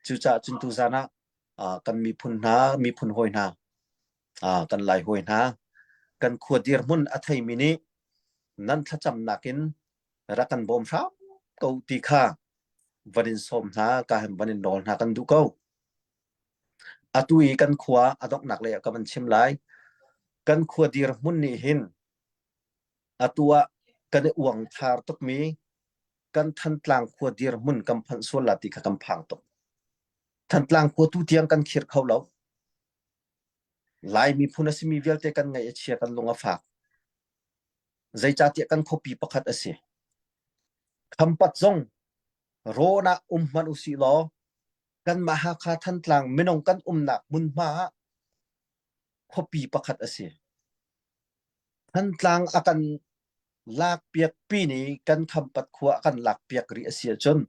cucaah cun tuzan ah uh, kan miphun hna miphun hawi hna uh, kan lai hawi hna kan khua dirhmun a theimi nih nan thlacamnak in rak kan bawm hram ko ti kha van in sawm hna ka hem van in nawl hna kan duh ko atu i kan khua a donghnak lei ah ka van chim lai kan khua dirhmun nih hin atu ah kan i uang thar tukmi kan Thantlang khua dirhmun kan phanh sual la ti kha kan phang tuk Thantlang khua tu tiang kan khir kho lo Lai miphun a simi vialte kan ngaih a chia kan lung a fak. Zeicahtiah kan khuapi pakhat a si. Khampat zong rawn ah um hmanh usih law kanmah Hakha Thantlang minung kan umnak hmunhma ah khuapi pakhat a si. Thantlang a kan lakpiak pin i kan Khampat khua a kan lakpiak rih a si ahcun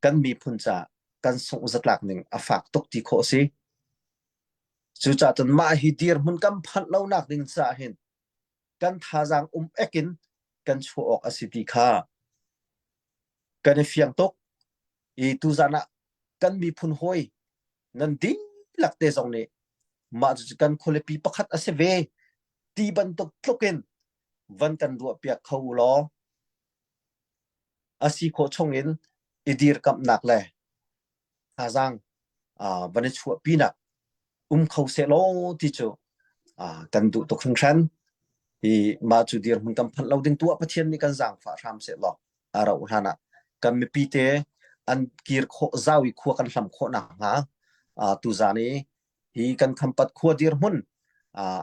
kan miphun caah. kan sungh zatlak ning a fak tuk ti khawh a si. Cucaah cun mah hi dirhmun kan phanh lonak ding caah hin kan thazaang um ek in kan chuah awk a si ti kha kan i fiang tuk i tuzan ah kan miphun hawi nan dihlak te zong nih mah cu kan khualipi pakhat a si ve ti bantuk tluk in van kan ruah piak kho u law a si khawh chung in i dirkamhnak le thazaang van i chuahpinak um kho sehlaw ti cu kan duh tuk hringhran. Hi mah cu dirhmun kan phanh lo ding tu ah Pathian nih kan zaangfah hram sehlaw a rauh hlan ah kan mipi te an kir khawh zau i khua kan hlam khawh nakhnga tuzaan i hi kan khampat khua dirhmun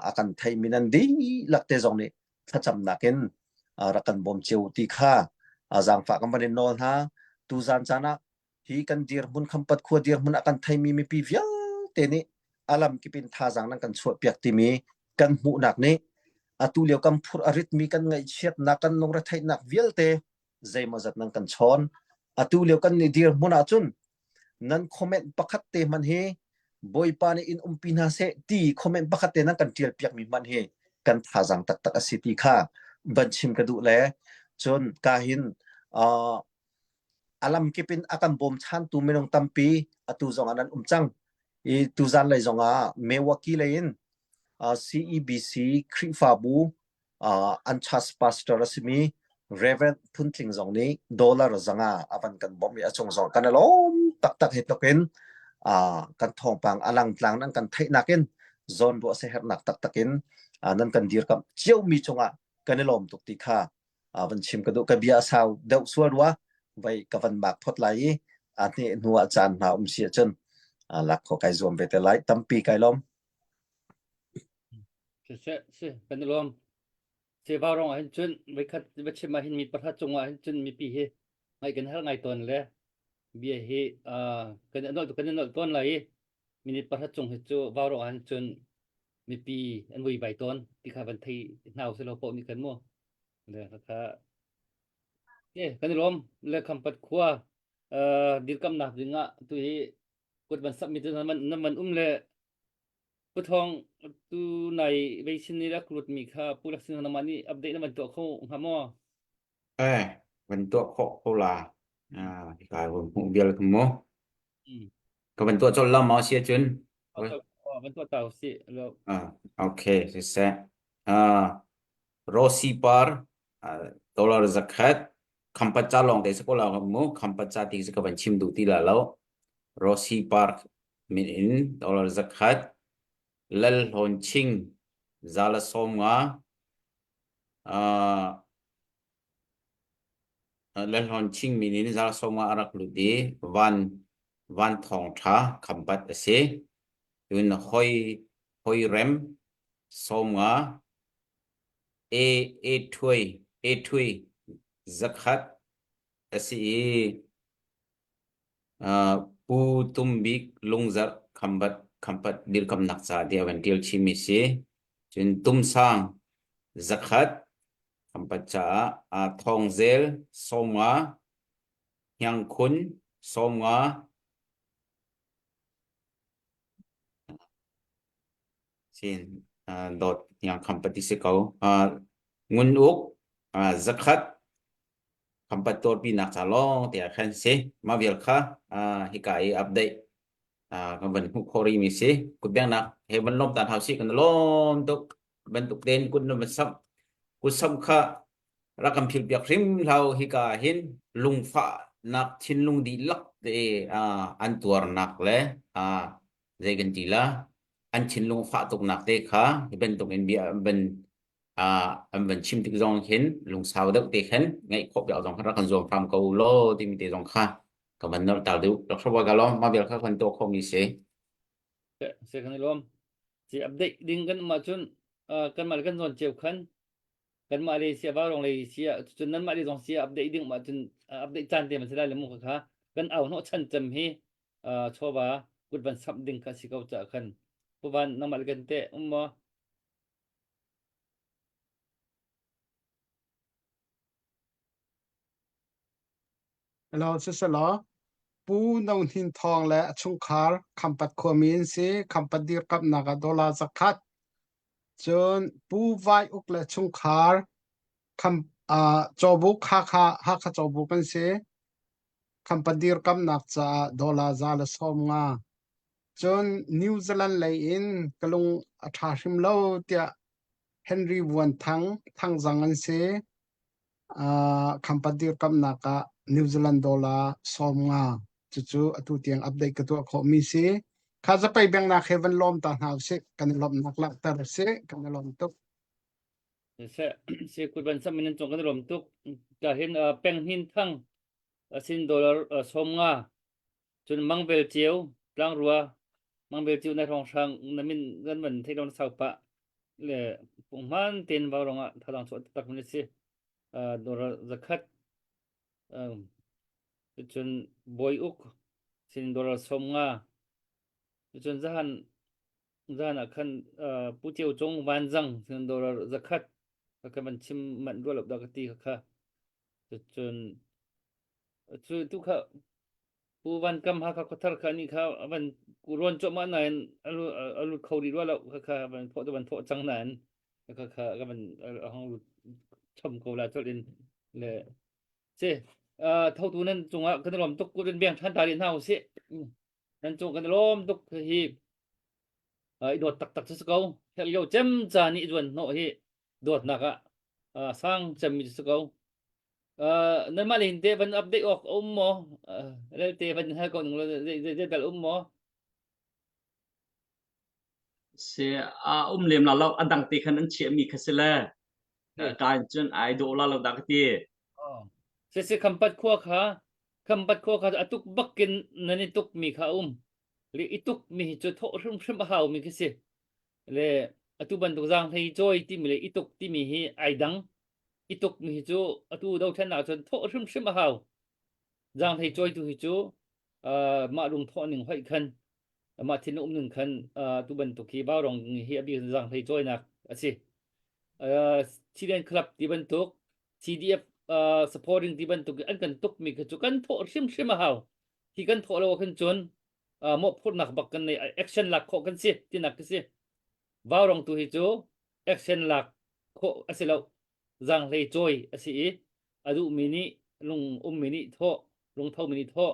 a kan theimi nan dihlak te zong nih thlacamnak in rak kan bawm cio ti kha zaangfah kan van in nawl hna. Tuzaan caan ah hi kan dirhmun khampat khua dirhmun a kan theimi mipi vialte nih a lamkip in thazaang nan kan chuahpiak timi kan hmuhnak nih atu lio kan phurh a ritmi kan ngaihchiatnak kan lungretheihnak vialte zeimawzat nan kan chawn. Atu lio kan nih dirhmun ahcun nan comment pakhat te hmanh hi Bawipa nih in umpi hna seh ti comment pakhat te nan kan tial piakmi hmanh hi kan thazaang taktak a si ti kha van chim ka duh le cun ka hin uh, a lamkip in a kan bawmchantu minung tampi atu zong ah nan um cang. I tuzan lei zong ah Milwaukee lei in uh, CEBC Khrihfabu uh, an church pastor a simi Reverend Phuntling zong nih dollar zanga a van kan bawmh i a cung zong kan i lawm taktak hi tluk in uh, kan thawngpang a langtlang nan kan theihnak in zawn ruah sehernak taktak in uh, nan kan dirkamh ciomi cungah kan i lawm tuk ti kha van chim ka duh. Ka bia a sau deuh sual rua vai ka van mak phot lai i a hne hnu ah caan hna um si ahcun lak khawh kai zuam ve te lai. Tampi kai lawm. Siseh, si kan i lawm. Seva rong ah hin cun voikhat va chim ah hin mi pakhat cung ah hin cun mipi hi ngaih kan hal ngai tawn le bia hi kan i nolh kan i nolh tawn lai i minute pakhat cung hi cu vau rong ah hin cun mipi an vui vai tawn ti kha van thei hna usih law paoh nih khan mu. Le kha ke kan i lawm le khampat khua dirkamnak ding ah tu hi kut van sak mi cu nan nan van um le Pu Thawng tu nai veisin ni rak lut mi kha Pu Laksin nangmah nih update na van tuah kho hnga maw? Eh, van tuah khawh ko la. Ah, hika van hmuh vial ka mu. Ka van tuah colh la maw si ahcun? Van tuah ta usih. Ah, okay, siseh. Ah, Rossi par dollar zakhat khampat ca lawng te si ko la mu khampat ca ti si ka van chim duh ti la lo. Rossi Park min in dollar zakhat Lal Hlawn Ching zala 50 uh, Lal Hlawn Ching min in zala 50 a rak lut i van van thawng tha khampat a si. Cun hoi hoi rem 50 e e thuai e thui zakhat a si i Pu Tum Bik Lungzarh Khambat Khampat dirkamnak ca tiah van ṭial chihmi si. Cun Tumsang zakhat Khampat caah Thawngzel 50, Hniangkhun 50, sin dawt Hniang Khampat ti si ko. Ngun Uk zakhat Khampat tuarpinak ca lawng te ah khan si. Mah vial kha hika i update kan van hmuh khawh rihmi si. Kutbengnak he van lawm tan hau si kan lawm tuk. Bantuk tein kut na van samh. Kut samh kha rak kan phil piak hrim hlau hika hin lungfahnak thinlung dihlak te an tuarnak le zei kan ti la an thinlung fah tuknak te kha hi bantuk in bia van an van chim tik zong hin lungsau deuh te khan ngaih khawh piak zong khan rak kan zuam hram ko law timi te zong kha ka van nolh tar deuh rak hrawa ka lawm ma vial kha kan tuah khawh mi si. Se kan i lawm. Si update ding kan um ahcun kan mah le kan zawn cio khan kan mah le sia varong le sia cun nan mah le zong sia update ding um ahcun update caan te man si lai le mu kha kan au hnawh chan cem hi chawva kut van samh ding kha si ko ca khan puvan nangmah le kan te um maw? Hello, siselaw. Pu No Hnin Thawng le a chungkhar Khampat khuami an si. Khampat dirkamhnak ah dollar 100. Cun Pu Vai Uk le chungkhar Kham, uh, Cawbuk Hakha Hakha Cawbuk an si. Khampat dirkamnak caah dollar 150. Cun New Zealand lei in ka lung a ṭha hrim lo tiah Henry Vuan Thang Thangzang an si. Uh, Khampat dirkamnak ah New Zealand dollar 50 cucu atu tiang update ka tuah khawhmi si. Kha zapei bengnak he van lawm ta hna usih. Kan i lawmhnak langhter usih. Kan i lawm tuk. Se se kut ban sam in cung kan i lawm tuk. Ka hin uh, peng hnin thang asin dollar uh, 50 cun mangvel ceu tlangrua mangvel ceu na hrawng hrang na min kan van theih lo na sau pah le punghman ten vau rong ah thadang chuah tak min si uh, dollar 100 um, cun bawi uk sin dollar 50 cun zahan zan ah khan uh, pu ceu cung vanzang sin dollar 100 ka van chim manh rua lo da ka ti kha cun Cu tu kha Pu Van Kam Hakha khuathar kha nih kha a van ruan cuahmah nain a lut a lut kho rih rua lo kha kha van thawh tu van thawh cang nain kha kha ka van a hong lut chom ko la colh in le si thotu nan cungah kan i lawm tuk kut in beng ṭhan ta rih hna usih nan cung kan i lawm tuk hi i dawt taktak cu si ko herh lio cem ca nih zuan hnawh hi dawtnak ah sang cemmi cu si ko Uh, nanmah le hin te van update awk a um maw? Uh, relte van hal ko ning law zei zei dal um maw? Se a um lem la lo a dang te khan an chiah mi kha si le ka in cun ai dawh la lo dah ka ti. Oh. Se se khampat khua kha khampat khua kha atuk bakin nan i tuk mi kha um. Le i tuk mi hi cu thawh hrim hrim a hau mi khi si. Le atu bantuk zaang hlei cawi timi le i tuk timi hi ai dang. I tuk mi hi cu atu dothlennak cun thawh hrimhrim a hau. Zaanghlei cawitu hi cu uh, mah lung thawh ning hoih khan mah thinlung um ning khan uh, tu bantuk hi Vaurong hi a bik zaanghlei cawinak a si. Uh, Chilean Club ti bantuk CDF uh, supporting ti bantuk an kan tuk mi kha cu kan thawh hrimhrim a hau. Hi kan thawh lo khan cun uh, mawhphurhnak bak kan nei action lak khawh kan si tinak ka si. Vaurong tu hi cu action lak khawh a si lo. Zaanghlei cawi a si i a duhmi nih lung ummi nih thawh, lungthomi nih thawh,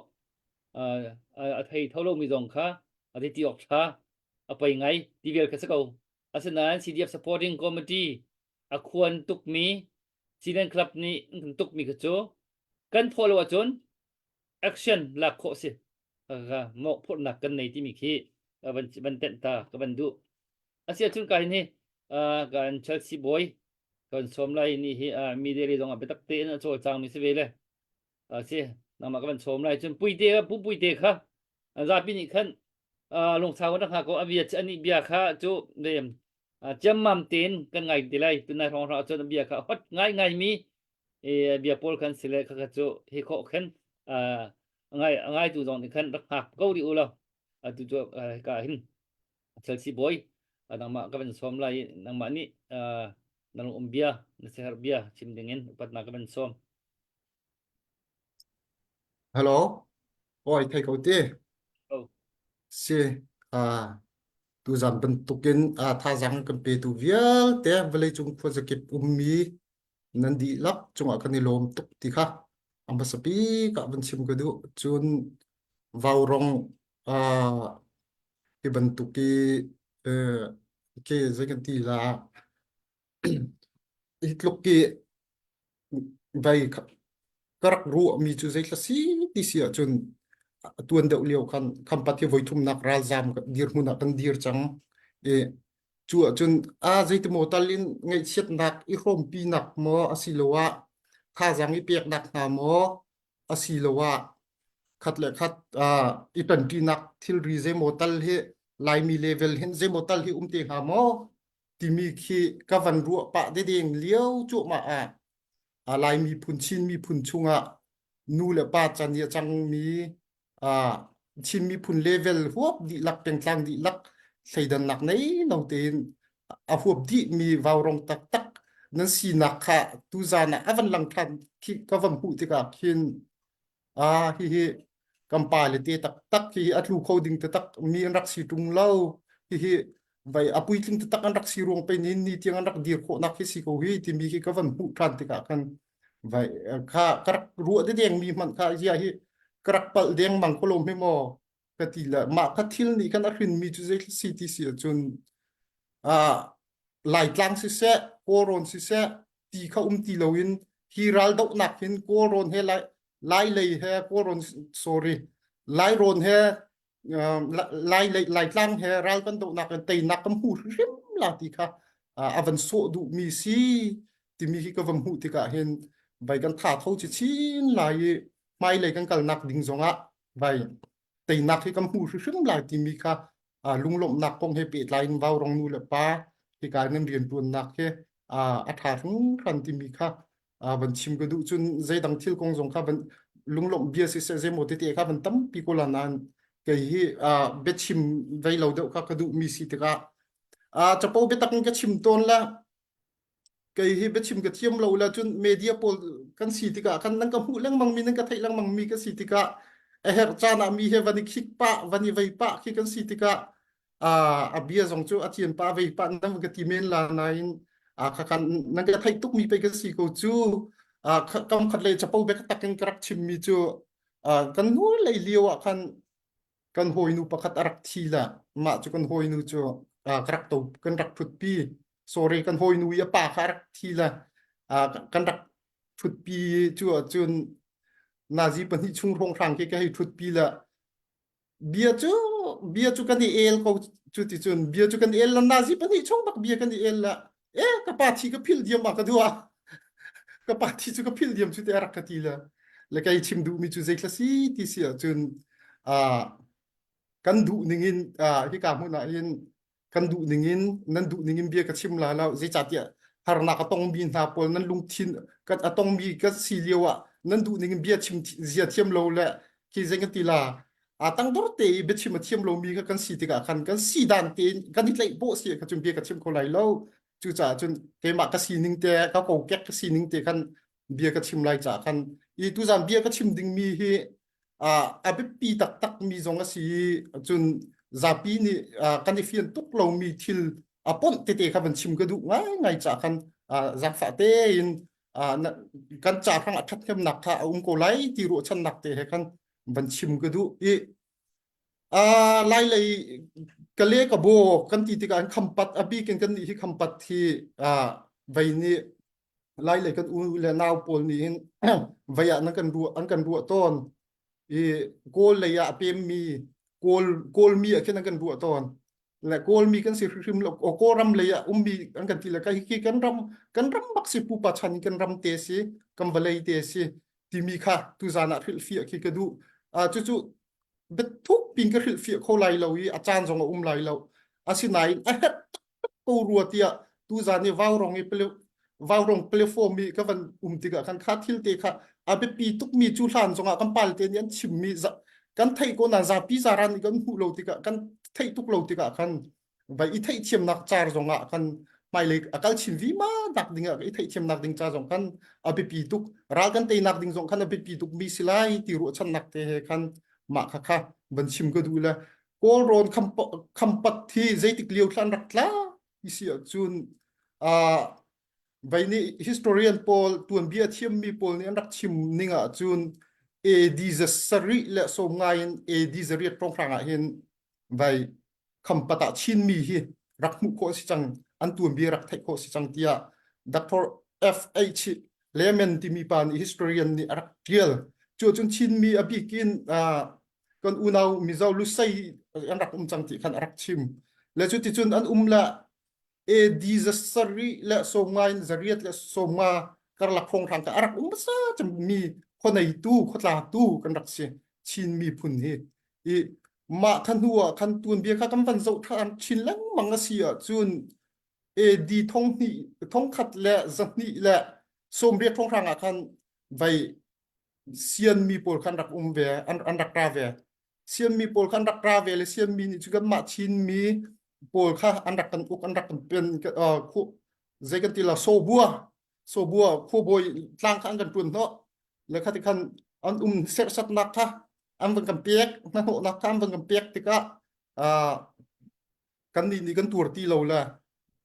a thei tho lomi zong kha a ti awk ṭha, a poi ngai ti vial kha si ko. Asinain CDF Supporting Committee a khuan tukmi Chinland Club nih an kan tukmi kha cu kan thawh lo ahcun action lak khawh si. Mawhphurhnak kan nei timi khi van van tenh ta ka van duh. Asiahcun ka hin hi kan Chelsea bawi kan sawm lai ni hi media lei zong ah biatak tein a cawlcang mi si ve le si nangmah ka van sawm lai cun puite pu puite kha zapi nih khan lungsau kan rak hngak ko a bia ani bia kha cu ciammam tein kan ngai ti lai tunai hrawng hrawng cun a bia kha hot ngai ngai mi bia pawl khan si le kha kha cu hi khawh khan ngai ngai tu zong nih khan rak hngak ko rih u law atu cu ka hin Chelsea bawi nangmah ka van sawm lai i nangmah nih na lung um bia na siaherh bia chim dingin upatnak ka van sawm. Hello, oi thei ko ti. Oh. Si, ah tuzan bantukin ah thazang kan petu vialte vawleicung khuazakip ummi nan dihlak cungah kan i lawm tuk ti kha a hmasa bik ah van chim ka duh. Cun vaurong ah hi bantuk i eh, ke zei kan ti la hi tluk i vai ka rak ruahmi cu zeithla si ti si ahcun tuan deuh lio khan khampat hi voithumnak ralzam dirhmun ah kan dir cang i cu ahcun a zeitimaw tal in ngaihchiatnak i hrawmpinak maw asiloah thazaang i peknak hna maw asiloah khat le khat i ṭanṭinak thilri zeimaw tal hi Laimi level hin zeimaw tal hi um te hnga maw timi khi ka van ruah pah dedeng lio cuahmah ah Lai miphun Chin miphun chungah nu le pa can i a cangmi Chin miphun level huap dihlak pengtlang dihlak thleidannak nei lo tein a huap dihmi vaurong taktak nan sinak kha tuzan ah a van lang ṭhan khi ka van hmuh tikah khin ah hihi. Kan pa le te taktak hi a tlu kho ding taktak mi an rak si ṭung lo. Hihi vai a puitling taktak an rak si ruang pe ni ni tiang an rak dir khawhnak hi si ko hi timi khi ka van hmuh ṭhan tikah khan vai kha ka rak ruah deng mi hmanh kha zia hi ka rak palh deng mang ko lo hme maw ka ti le mah kha thil nih khan a hrin mi cu zei si ti si ahcun ah Laitlang siseh Kawlrawn siseh ti kha um ti loin hi raldohnak hin Kawlrawn he Lai Lai lei he Kawlrawn sorry Lairawn he Lai lei Laitlang he ral kan dohnak in teinak kan hmu hrim la ti kha a van sawh duhmi si timi hi ka van hmuh tikah hin vai kan tha tho chin lai i hmailei kan kalnak ding zongah vai teinak hi kan hmu hrimhrim lai timi kha lunglawmhnak kong he pehtlai in Vaurong nu le pa hika nan rianṭuannak hi a ṭha hringhran timi kha van chim ka duh cun zeidang thil kong zong kha van lunglawmh bia siseh zeimaw tete kha van tampi ko la nain kei hi biachim vei lo deuh kha ka duhmi si tikah capo biatak in ka chim tawn la Kei hi biachim ka thiam lo le cun media pawl kan si tikah khan nan ka hmuh lengmang mi nan ka theih lengmang mi ka si tikah a herh caan ah mi he van i khik pah van i vei pah khi kan si tikah a bia zong cu a thian pah vei pah nan ka ti men la nain kha nan ka theih tuk mi pei ka si ko cu kam khat le capo bek tak in ka rak chim mi cu kan nu lei lio ah khan kan hawinu pakhat a rak thi la mah cu kan hawinu cu ka rak to kan rak thutpi sorry kan hawinu i a pa kha a rak thi la kan rak thutpi cu ahcun nazi pahnih chung hrawnghrang khi ka hei thutpi la bia cu bia cu kan i el ko cu ti cun bia cu kan i el la nazi pahnih chung bak bia kan i el la e ka pa thi ka phil diam ma ka dua ka pa thi cu ka phil diam cu te a rak ka ti le le kei chim duh mi cu zeithla si ti si ahcun kan duh ning in hika hmun ah hin kan duh ning in nan duh ning in bia ka chim la lo zeicahtiah harnak a tongmi hna pawl nan lungthin kan a tongmi kan si lio ah nan duh ning in bia chim zia thiam lo le khi zei kan ti la a tangdor te i biachim a thiam lomi kha kan si tikah khan kan si dan tein kan i tlaih bawh si kha cun bia ka chim kho lai lo cucaah cun keimah ka sining te ka kokek ka sining te khan bia ka chim lai caah khan i tuzan bia ka chim dingmi hi a biapi taktak mi zong a si i cun zapi nih kan i fian tuk lomi thil a ponh tete kha van chim ka duh ngaingai caah khan zaangfah tein kan ca hrang a ṭhathnemnak kha a um ko lai ti ruahchannak te he khan van chim ka duh i lai lei kale ka bo kan ti tikah an khampat a bik in kan nih hi khampat hi vei nih lai lei kan u le nau pawl nih hin vei ah nan kan ruah an kan ruah tawn i kawl lei ah a pem mi kawl kawl mi ah khin an kan ruah tawn le kawlmi kan si hrimhrim lo o kawlram lei ah ummi an kan ti le kai hi kan ram kan ram bak si pupa chan kan ram te si kan vawlei te si timi kha tuzan ah hrilhfiah khi ka duh cucu biathuk pin ka hrilhfiah kho lai lo i a caan zong a um lai lo asinain a herh ko rua tiah tuzan i vaurong i vaurong platform i ka van um tikah khan kha thil te kha a biapi tukmi cu hlan zongah kan pal te nih an chimmi kan theih ko na zapi zaran nih kan hmuh lo tikah kan theih tuk lo tikah khan vai i theihthiamnak car zongah khan hmailei a kal chin vima nak ding ah i theihthiamnak ding ca zong khan a biapi tuk ral kan teinak ding zong khan a biapi tuk mi si lai ti ruahchannak te he khan mah kha kha van chim ka duh le Kawlrawn khampat hi zeitik lio thlan rak tla ti si ahcun vei nih historian pawl tuanbia thiammi pawl nih an rak chim ning ahcun AD sarih le sawmnga in AD zariat hrawnghrang ah hin vai khampat ah Chinmi hi rak hmuh khawh si cang an tuanbia rak theih khawh si cang tiah Dr. F.H. Lehman timi pa nih historian nih a rak tial cu cun Chinmi a bik in kan unau Mizo Lusei an rak um cang ti khan a rak chim le cu ti cun an um le AD sarih le sawmnga in zariat le sawmnga karlak hrawnghrang ka a rak um hmasa mi khuaneitu khuatlatu kan rak si Chin miphun hi i mah kha hnu ah khan tuanbia kha kan van zoh ṭhan chin lengmang a si ahcun AD thonghnih thongkhat le zahnih le sawmriat hrawnghrang ah khan vai Sianmi pawl khan rak um ve an, an rak ra ve Sianmi pawl khan rak ra ve le Sianmi nih cu kanmah Chinmi pawl kha an rak kan uk an rak kan pen uh, khu zei kan ti la sobua sobua khuabawi tlang kha an kan ṭuan hnawh le kha ti khan an um serhsatnak kha. An van kan pek hnahnawhnak kha an van kan pek tikah kan nih nih kan tuar ti lo le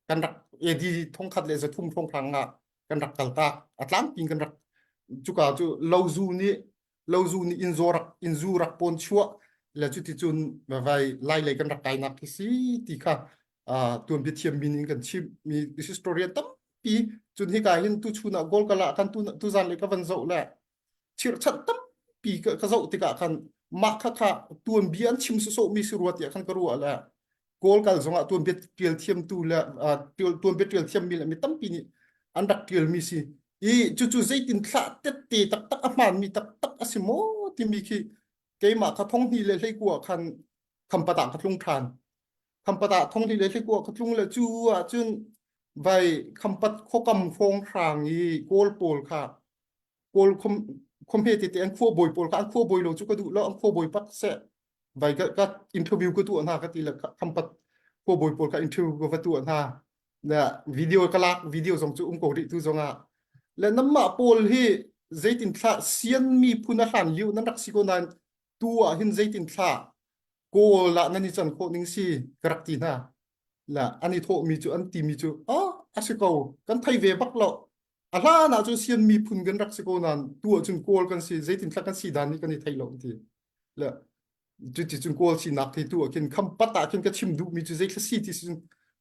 kan rak AD thongkhat le 300 hrawnghrang ah kan rak kal tak. A tlangpi in kan rak cuka cu lozu nih lozu nih inn zaw rak inn zu rak pawn chuah le cuticun vai lai lei kan rak kainak khi si ti kha tuanbia thiammi nih kan chim mi historian tampi cun hika hin tu chun ah goal kala kan tu tuzan le ka van zoh le chirhchanh tampi ka, ka zoh tikah khan mah kha kha tuanbia an chim sawsawh mi si rua tiah khan ka ruah le Kawl kal zongah tuanbia ṭial thiamtu le tuanbia ṭial thiammi le mi tampi nih an rak ṭialmi si i cucu zeitin thlah tette taktak a hmaanmi taktak a si maw timi khi keimah kha thong hnih le hleikua khan Khampat ah ka tlung ṭhan. Khampat ah thong hnih le hleikua ka tlung le cu ahcun vai Khampat khuakam hrawnghrang i Kawl pawl kha Kawl khuamhe tete an khua bawi pawl kha an khua bawi lo cu ka duh lo an khua bawi pak seh vai ka, ka interview ka tuah hna ka ti le Khampat khua bawi pawl kha interview ka va tuah hna na video ka lak video zong cu um ko rih tu zong ah le namah pawl hi zeitin thla sian mi phun a hlan liu nan rak si ko nain tu ah hin zeitin thla kawl ah nan i can khawh ning si ka rak ti hna la an i thawh mi cu an ti mi cu ah a si ko kan thei ve bak lo a hlan ah cun sian miphun kan rak si ko nain tu ah cun kawl kan si zeitin thla kan si dan nih kan i thei lo ti le cuti cun kawl sinak thei tu ah khin khampat ah khin ka chim duh mi cu zeithla si ti si cun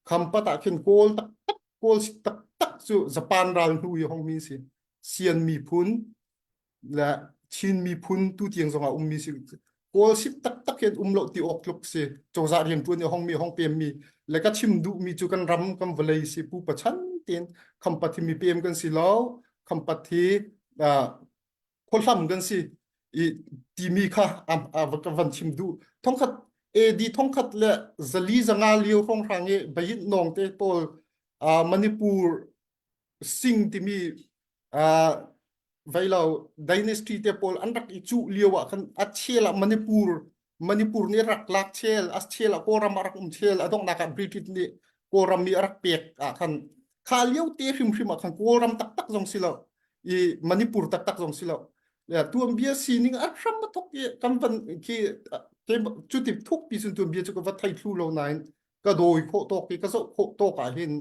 khampat ah khin kawl taktak kawl si taktak cu Japan ral hnu i hong mi si sian miphun le Chin miphun tu tiang zong ah ummi si Kawl sip taktak hin um lo ti awk tluk si cozah rianṭuan i hong mi hong pem mi le ka chim duh mi cu kan ram kan vawlei si pupa chan tein khampat hi mi pem kan si lo khampat hi khuahlam kan si i timi kha ka van chim duh thongkhat AD thongkhat le zali zanga lio hrawnghrang i bayin nawng te pawl Manipur Sing timi veilo dynasty te pawl an rak i cuh lio ah khan a chel ah Manipur Manipur nih rak lak chel a chel ah Kawlram ah rak um chel a donghnak ah British nih Kawlram mi a rak pek ah khan kha lio te hrimhrim ah khan Kawlram taktak zong si lo i Manipur taktak zong si lo ya tuanbia sining a hram a thok i kan van khi cuti thuk pi cun tuanbia cu ka va thei thlu lo nain ka dawi khawh tawk i ka zoh khawh tawk ah hin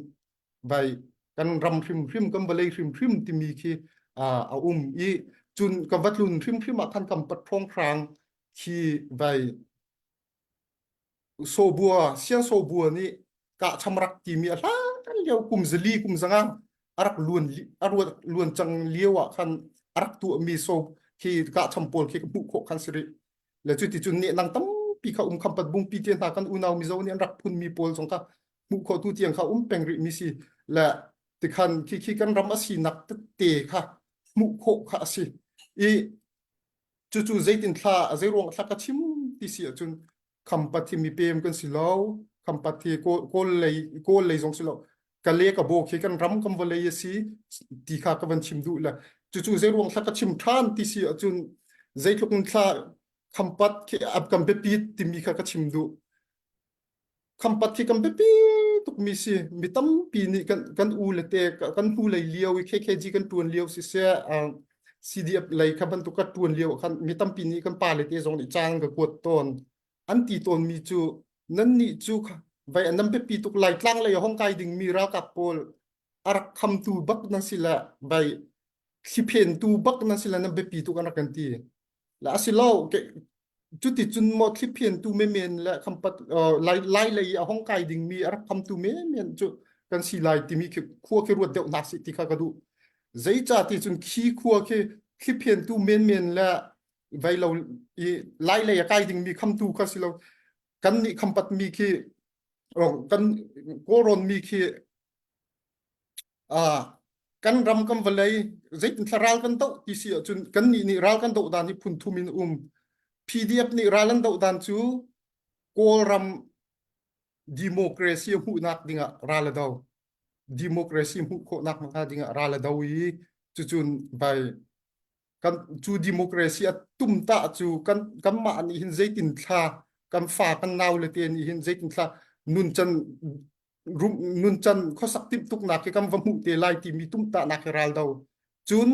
vai kan ram hrimhrim kan vawlei hrimhrim timi khi a um i cun ka va tlun hrimhrim ah khan kan pat hrawnghrang khi vai sobua siang sobua nih kahcham rak timi a hlan lio kum zali kum zanga a rak luan a luan cang lio ah khan a rak tuahmi so khi kahcham pawl khi ka hmuh khawh khan si rih le cu ti cun nih nang tampi kha um khampat bungpi te hna kan unau mizo nih an rak phunmi pawl zong kha hmuh khawh tu tiang kha um peng rih mi si le tikhan khi khi kan ram a sinak tete kha hmuh khawh kha a si i cucu zeitin thla zei ruang thla ka chim ti si ahcun khampat hi mi pem kan si lo khampat hi kawl lei kawl lei zong si lo kale ka bo khi kan ram kan vawlei a si ti kha ka van chim duh le cucu zei ruang thla ka chim ṭhan ti si ahcun zeitluk in thla khampat khi kan biapi timi kha ka chim duh Khampat khi kan biapi tukmi si. Mi tampi nih kan, kan u le te kan hnu lei lio i KKG kan ṭuan lio siseh, uh, CDF lei kha bantuk ka ṭuan lio khan mi tampi nih kan pa le te zong nih caan ka kuat tawn. An ti tawnmi cu nan nih cu vai nan biapi tuk Laitlang lei hong kai dingmi ralkap pawl a rak khamtu bak nan si le vai thliphentu bak nan si le nan biapi tuk an rak kan ti. La a si lo cuti cun maw thliphiantu menmen le khampat lai lai lei a hong kai dingmi a rak khamtu menmen cu kan si lai timi khi khua khi ruat deuh hna sih ti kha ka duh zeica ti cun khi khua khi thliphiantu menmen le vei lo i lai lei a kai dingmi khamtu kha si lo kan nih khampat mi khi kan kawlrawn mi khi kan ram kan vawlei zeitin thla ral kan doh ti si ahcun kan nih nih ral kan doh dan hi phun thum in um PDF nih ral an doh dan cu Kawlram democracy hmuhnak dingah ral a do democracy hmuh khawhnak hnga dingah ral a do i cucun bai kan cu democracy a tumtah cu kan kanmah nih hin zeitin thla kan fa kan nau le te nih hin zeitin thla nuncan nuncan khuasak timhtuknak hi kan va hmuh te lai timi tumtahnak hi ral do cun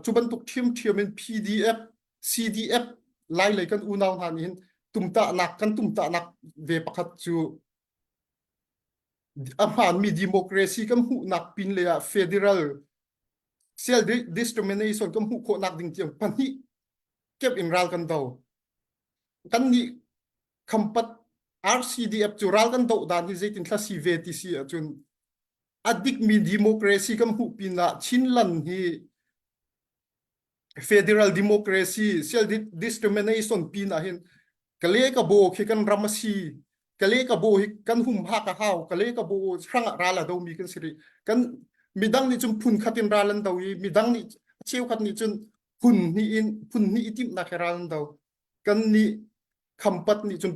cu bantuk ṭhiamṭhiam in PDF CDF Lai lei kan unau hna nih hin tumtahnak kan tumtahnak ve pakhat cu a hmaanmi democracy kan hmuhnak pin lei ah federal self determination kan hmuh khawhnak ding tiang pahnih kep in ral kan do. Kan nih khampat RCDF cu ral kan doh dan hi zeitin thla si ve ti si ahcun a dikmi democracy kan hmuh pin ah Chinland hi federal democracy self discrimination pin ah hin kale ka bo khi kan ram a si kale ka bo hi kan humhak a hau kale ka bo hrang ah ral a do mi kan si rih kan midang nih cun phun khat in ral an do i midang nih cheukhat nih cun phun hnih in phun hnih i timhnak he ral an do kan nih khampat nih cun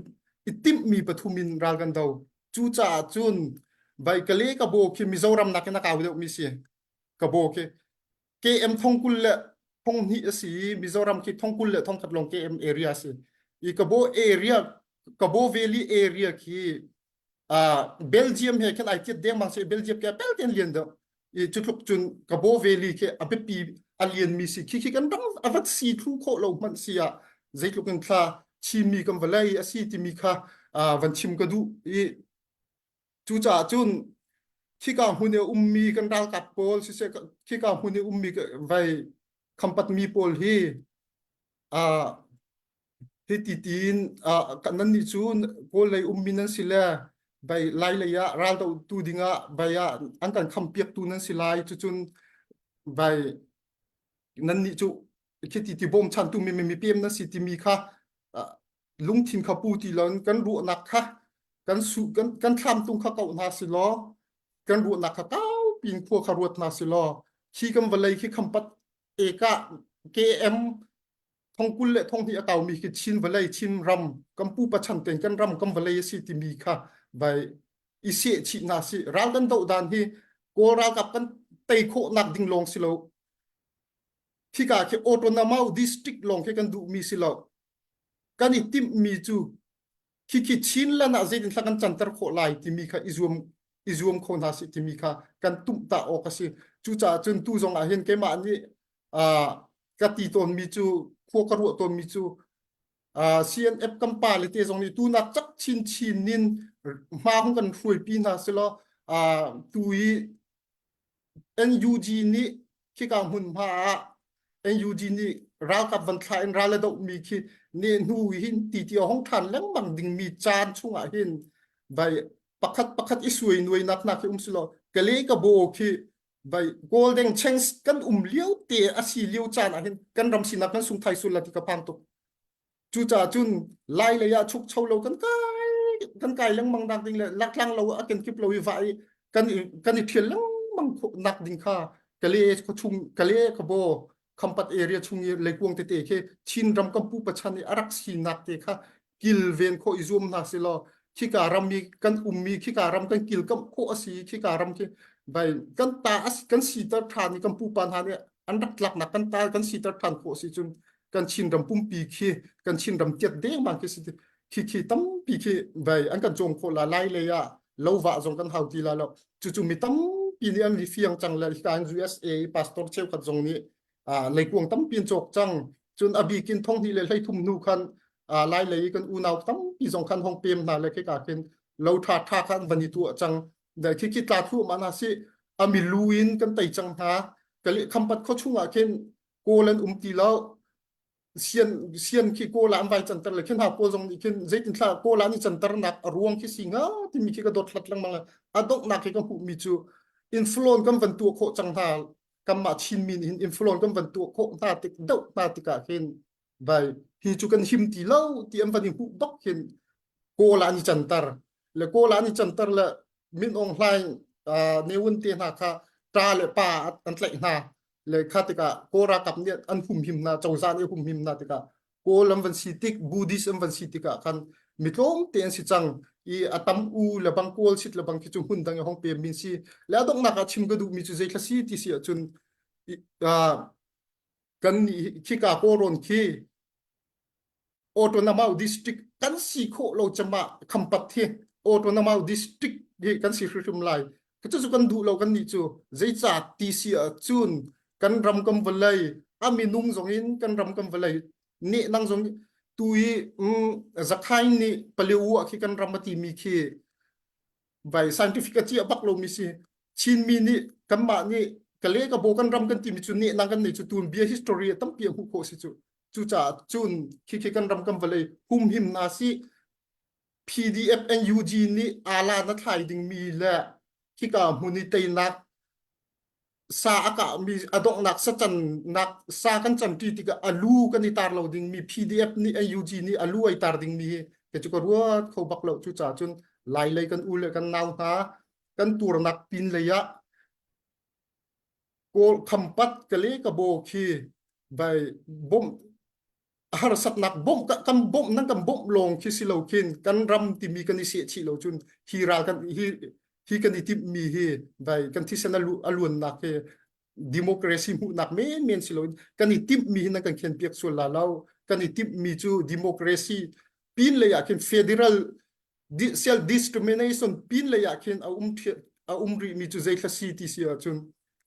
i timhmi pathum in ral kan do cucaah cun vai kale ka bo khi Mizoram nakin a kau deuh mi si ka bo khi KM thong kul le thong hnih a si i Mizoram khi thong kul le thong khat lawng KM area a si. I Kabo area Kabo Valley area khi uh, Belgium he khin ai tiat dengmang si Belgium ke pel ten lian deuh. I cutluk cun Kabo Valley khi a biapi a lian mi si khi khi kan ram a vat si thlu khawh lo hmanh si ah zeitluk in thla Chinmi kan vawlei a si timi kha uh, van chim ka duh i Cucaah cun khika hmun i a ummi kan ralkap pawl siseh khika hmun i ummi vai khampatmi pawl hi uh, hiti tiin uh, nannih cu Kawl lei ummi nan si le vai lai lei ah ral dohtu dingah vai ah an kan khampiaktu nan si lai cucun vai nannih cu khiti ti bawmchantu mi mi pem nan si timi kha lungthin kha pu ti lo in kan ruahnak kha kan su kan kan thlam tung kha kau hna si law kan ruahnak kha kau pin khua kha ruat hna si law khi kan vawlei khi khampat eka KM thongkul le thonghnih a kaumi khi Chin vawlei Chin ram kan pupa chan ten kan ram kan vawlei a si timi kha vai i seh chih hna si ral kan doh dan hi Kawl ralkap kan tei khawh nak ding lawng si lo khika khi autonomous district lawng khi kan duhmi si lo kan i timhmi cu khikhi Chinland ah zeitin thla kan canter khawh lai timi kha i zuam i zuam kho hna sih timi kha kan tumh-tah awk a si. Cucaah cun tu zong ah hin keimah nih uh, ka ti tawnmi cu khua ka ruah tawnmi cu uh, CNF kan pa le te zong nih tunak cak chin chin in hma hung kan hruaipi hna selaw uh, tu i NUG nih khika hmunhma ah NUG nih ralkap van thlah in ral a dohmi khi ne hnu hin ti ti a hong ṭhan lengmang dingmi caan chungah hin vai pakhat pakhat i suai nuai nak nak khi um si lo kale ka bo khi vai golden chance kan um lio te a si lio caan ah hin kan ram sinak kan sung thai sul la ti ka phang tuk Cucaah cun lai lei ah chukcho lo kan kai kan kai lengmang nak ding le laktlang lo a kenkip lo i vah i kan i kan i ṭhial lengmang nak ding kha Kale khuachung Kale khabaw Khampat area chung i leikuang tete khi Chin ram kan pupa chan i a rak sinak te kha kilven khawh i zuam hna si law khika ram i kan ummi khika ram kan kilkamh khawh a si khika ram khi vai kan ta kan siter ṭhan i kan pupa hna nih an rak tlaknak kan ta kan siter ṭhan khawh si cun kan Chinram pumpi khi kan Chinram tiat dengmang khi si khi khi tampi khi vai an kan cawm khawh la lai lei ah lo vah zong kan hau ti la lo cucu mi tampi nih an ri fiang cang le hika in USA pastor cheukhat zong nih leikuang tampi an cawk cang cun a bikin thong hnih le 13 hnu khan lai lei kan unau tampi zong khan hong pem hna le khika khin lo tha tha khan van i tuah cang dai khi khi tla thlu ma na si ami lu in kan tei cang hna kali khampat kho chungah khin Kawl an um ti lo sian sian khi Kawl ah an vai canter le khin ha Kawl zong nih khin zeitin thla Kawl ah an i canternak a ruang khi si nga timi khi ka dot hlat lengmang a donghnak khi ka hmuhmi cu inflon kan van tuah khawh cang hna kanmah Chinmi nih hin inflon kan van tuah khawh hna tik doh hna tikah khin vai hi cu kan him ti lo ti an van i hmuh bak khin Kawl ah an i canter le Kawl ah an i canter le Min Aung Hlaing Ne Win te hna kha ṭa le pa an tlaih hna le kha tikah Kawl ralkap nih an humhim hna cozah nih humhim hna tikah Kawl an van si tik Buddhist an van si tikah khan mi tlawmte an si cang i a tam u le bang Kawl sit le bang khi cu hmun dang i hong pem min si le a donghnak ah chim ka duhmi cu zei thla si ti si ahcun kan nih khika Kawlrawn khi Autonomous District kan si khawh lo cama Khampat hi Autonomous District hi kan si hrimhrim lai. Cucu kan duh lo kan nih cu zeicah ti si ahcun kan ram kan vawlei a minung zong in kan ram kan vawlei neh nang zong. Tu i um, Zakhain nih Paleo ah khi kan ram a timi khi vai scientific a chiah bak lomi si. Chinmi nih kanmah nih kale ka bo kan ram kan timi cu nih nang kan nei cu tun bia history tampi a hmuh khawh si cu. Cucaah cun khi khi kan ram kan vawlei humhim na si PDF NUG nih ala na thlai dingmi le khika hmun i teinak sa a kahmi a donghnak sacannak sa kan canṭi tikah a lu kan i tar lo dingmi PDF nih NUG nih a lu ai tar dingmi hi kei cu ka ruat kho bak lo cucaah cun Lai lei kan u le kan nau hna kan turnak pin lei ah Kawl khampat kale ka bo khi bai bawmh harsatnak bawmh kan bawmh nan kan bawmh lawng khi si lo khin kan ram timi kan i seh chih lo cun hi ral kan hi hi kan i timh mi hi vai kan thisen a luannak hi democracy hmuhnak men men si lo kan i timh mi hi nan kan khen piak sual la lo kan i timh mi cu democracy pin lei ah khin federal self discrimination pin lei ah khin a um a um rih mi cu zei thla si ti si ahcun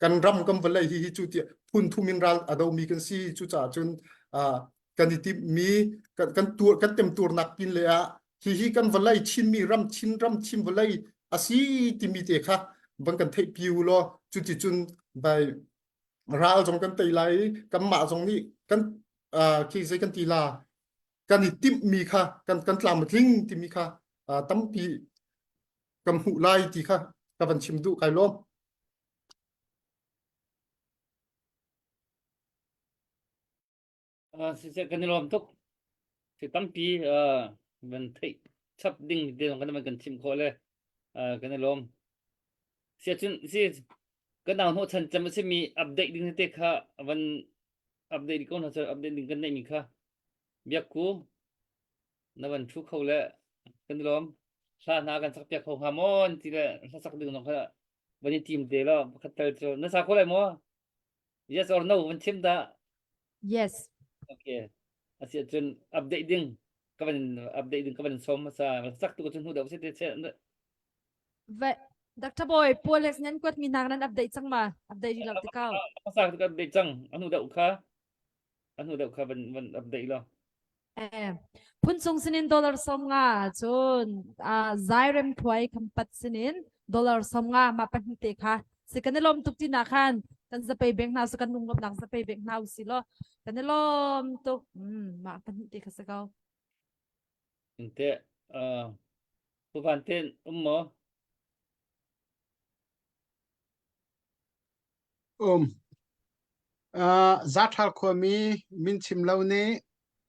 kan ram kan vawlei hi hi cu ti phun thum in ral a do mi kan si cu caah cun kan i timh mi kan kan tur kan temturnak pin le ah hi hi kan vawlei Chinmi ram Chin ram Chin vawlei a si timi te kha van kan theih pi u law cuti cun bai ral zong kan tei lai i kanmah zong nih kan khi zei kan ti la kan i timhmi kha kan kan tlam a tling timi kha tampi kan hmuh lai ti kha ka van chim duh kai lawm. Uh, siseh kan i lawm tuk. Si tampi uh, van theih chap ding te zong kan van kan chim khawh le uh, kan i lawm. Si cun si kan nau hnawh chan cem a simi update ding te kha van update ko hna update ding kan neih mi kha biak ku na van thu kho le kan i lawm. Hla hna kan sak piak kho hnga maw ti le hla sak ding zong kha van i tim te law pakhat tal cu na sa kho lai maw? Yes or no van chim dah. Yes. Okay. Asi ahcun update ding ka van update ding ka van sawm hmasa sak tu cun hnu deuh si te che Ve Dr. Boy Paul Hex nan kuat mi hna nan update cang ma update rih lo te kau hmasa tu ka update cang a hnu deuh kha a hnu deuh kha van van update lo Eh, phunsung sinin dollar 50 cun uh, Zairem khuai khampat sinin dollar 50 ma pahnih te kha si kan i lawm tuk ti na khan kan zapei bank hna su kan lunglawm nak zapei bank hna usi law kan i lawm tuk mm ma pahnih te kha si ko Inte uh, Pu Van Ten um maw? Um. Uh, Zathal khuami min chim lo nih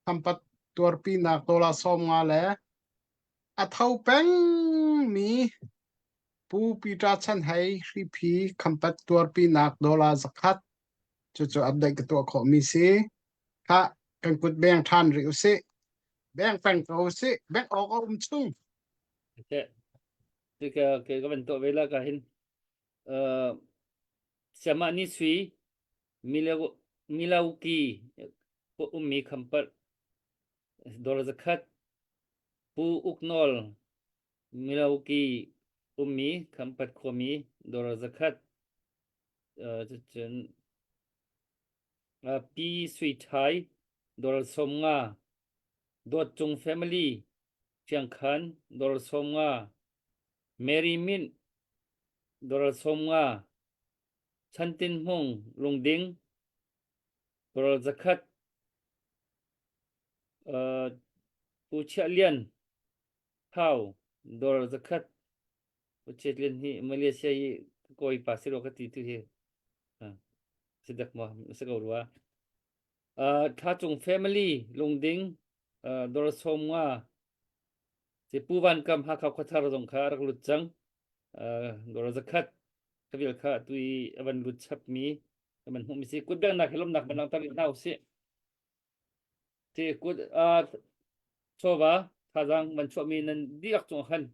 Khampat tuarpinak dollar 50 le a tho pengmi Pu Peter Chan Hei Hriphi Khampat tuarpinak dollar 100 cucu update ka tuah khawhmi si. Khah kan kut beng ṭhan rih usih. Beng peng ko usih. Beng awk a um chung. Okay. Ka ka van tuah ve la ka hin. Uh, Siamah ni sui Milwaukee ummi Khampat dollar 100 Pu Uk Nawl Milwaukee ummi Khampat khuami dollar 100 uh, cucun uh, Pi Sui Thai dollar 50 Dawt Cung family Chiangkhan dollar 50 Mary Mint dollar 50 Chan Tin Hmung Lungding dollar 100 uh, Pu Chiah Lian Thau dollar 100 Pu Chiah Lian hi Malaysia i kawi pa si rua ka ti tu hi si dak maw si ko rua uh, Thla Cung family Lungding uh, dollar 50 Si Pu Van Kam Hakha khuathar zong kha a rak lut cang. Uh, dollar 100 ka vial kha tu i a van lut chapmi ka man hmuhmi si. Kut benghnak hi lawmnak van langhter rih hna usih. Ti kut uh, chawva thazaang van chuahmi nan dihlak cung khan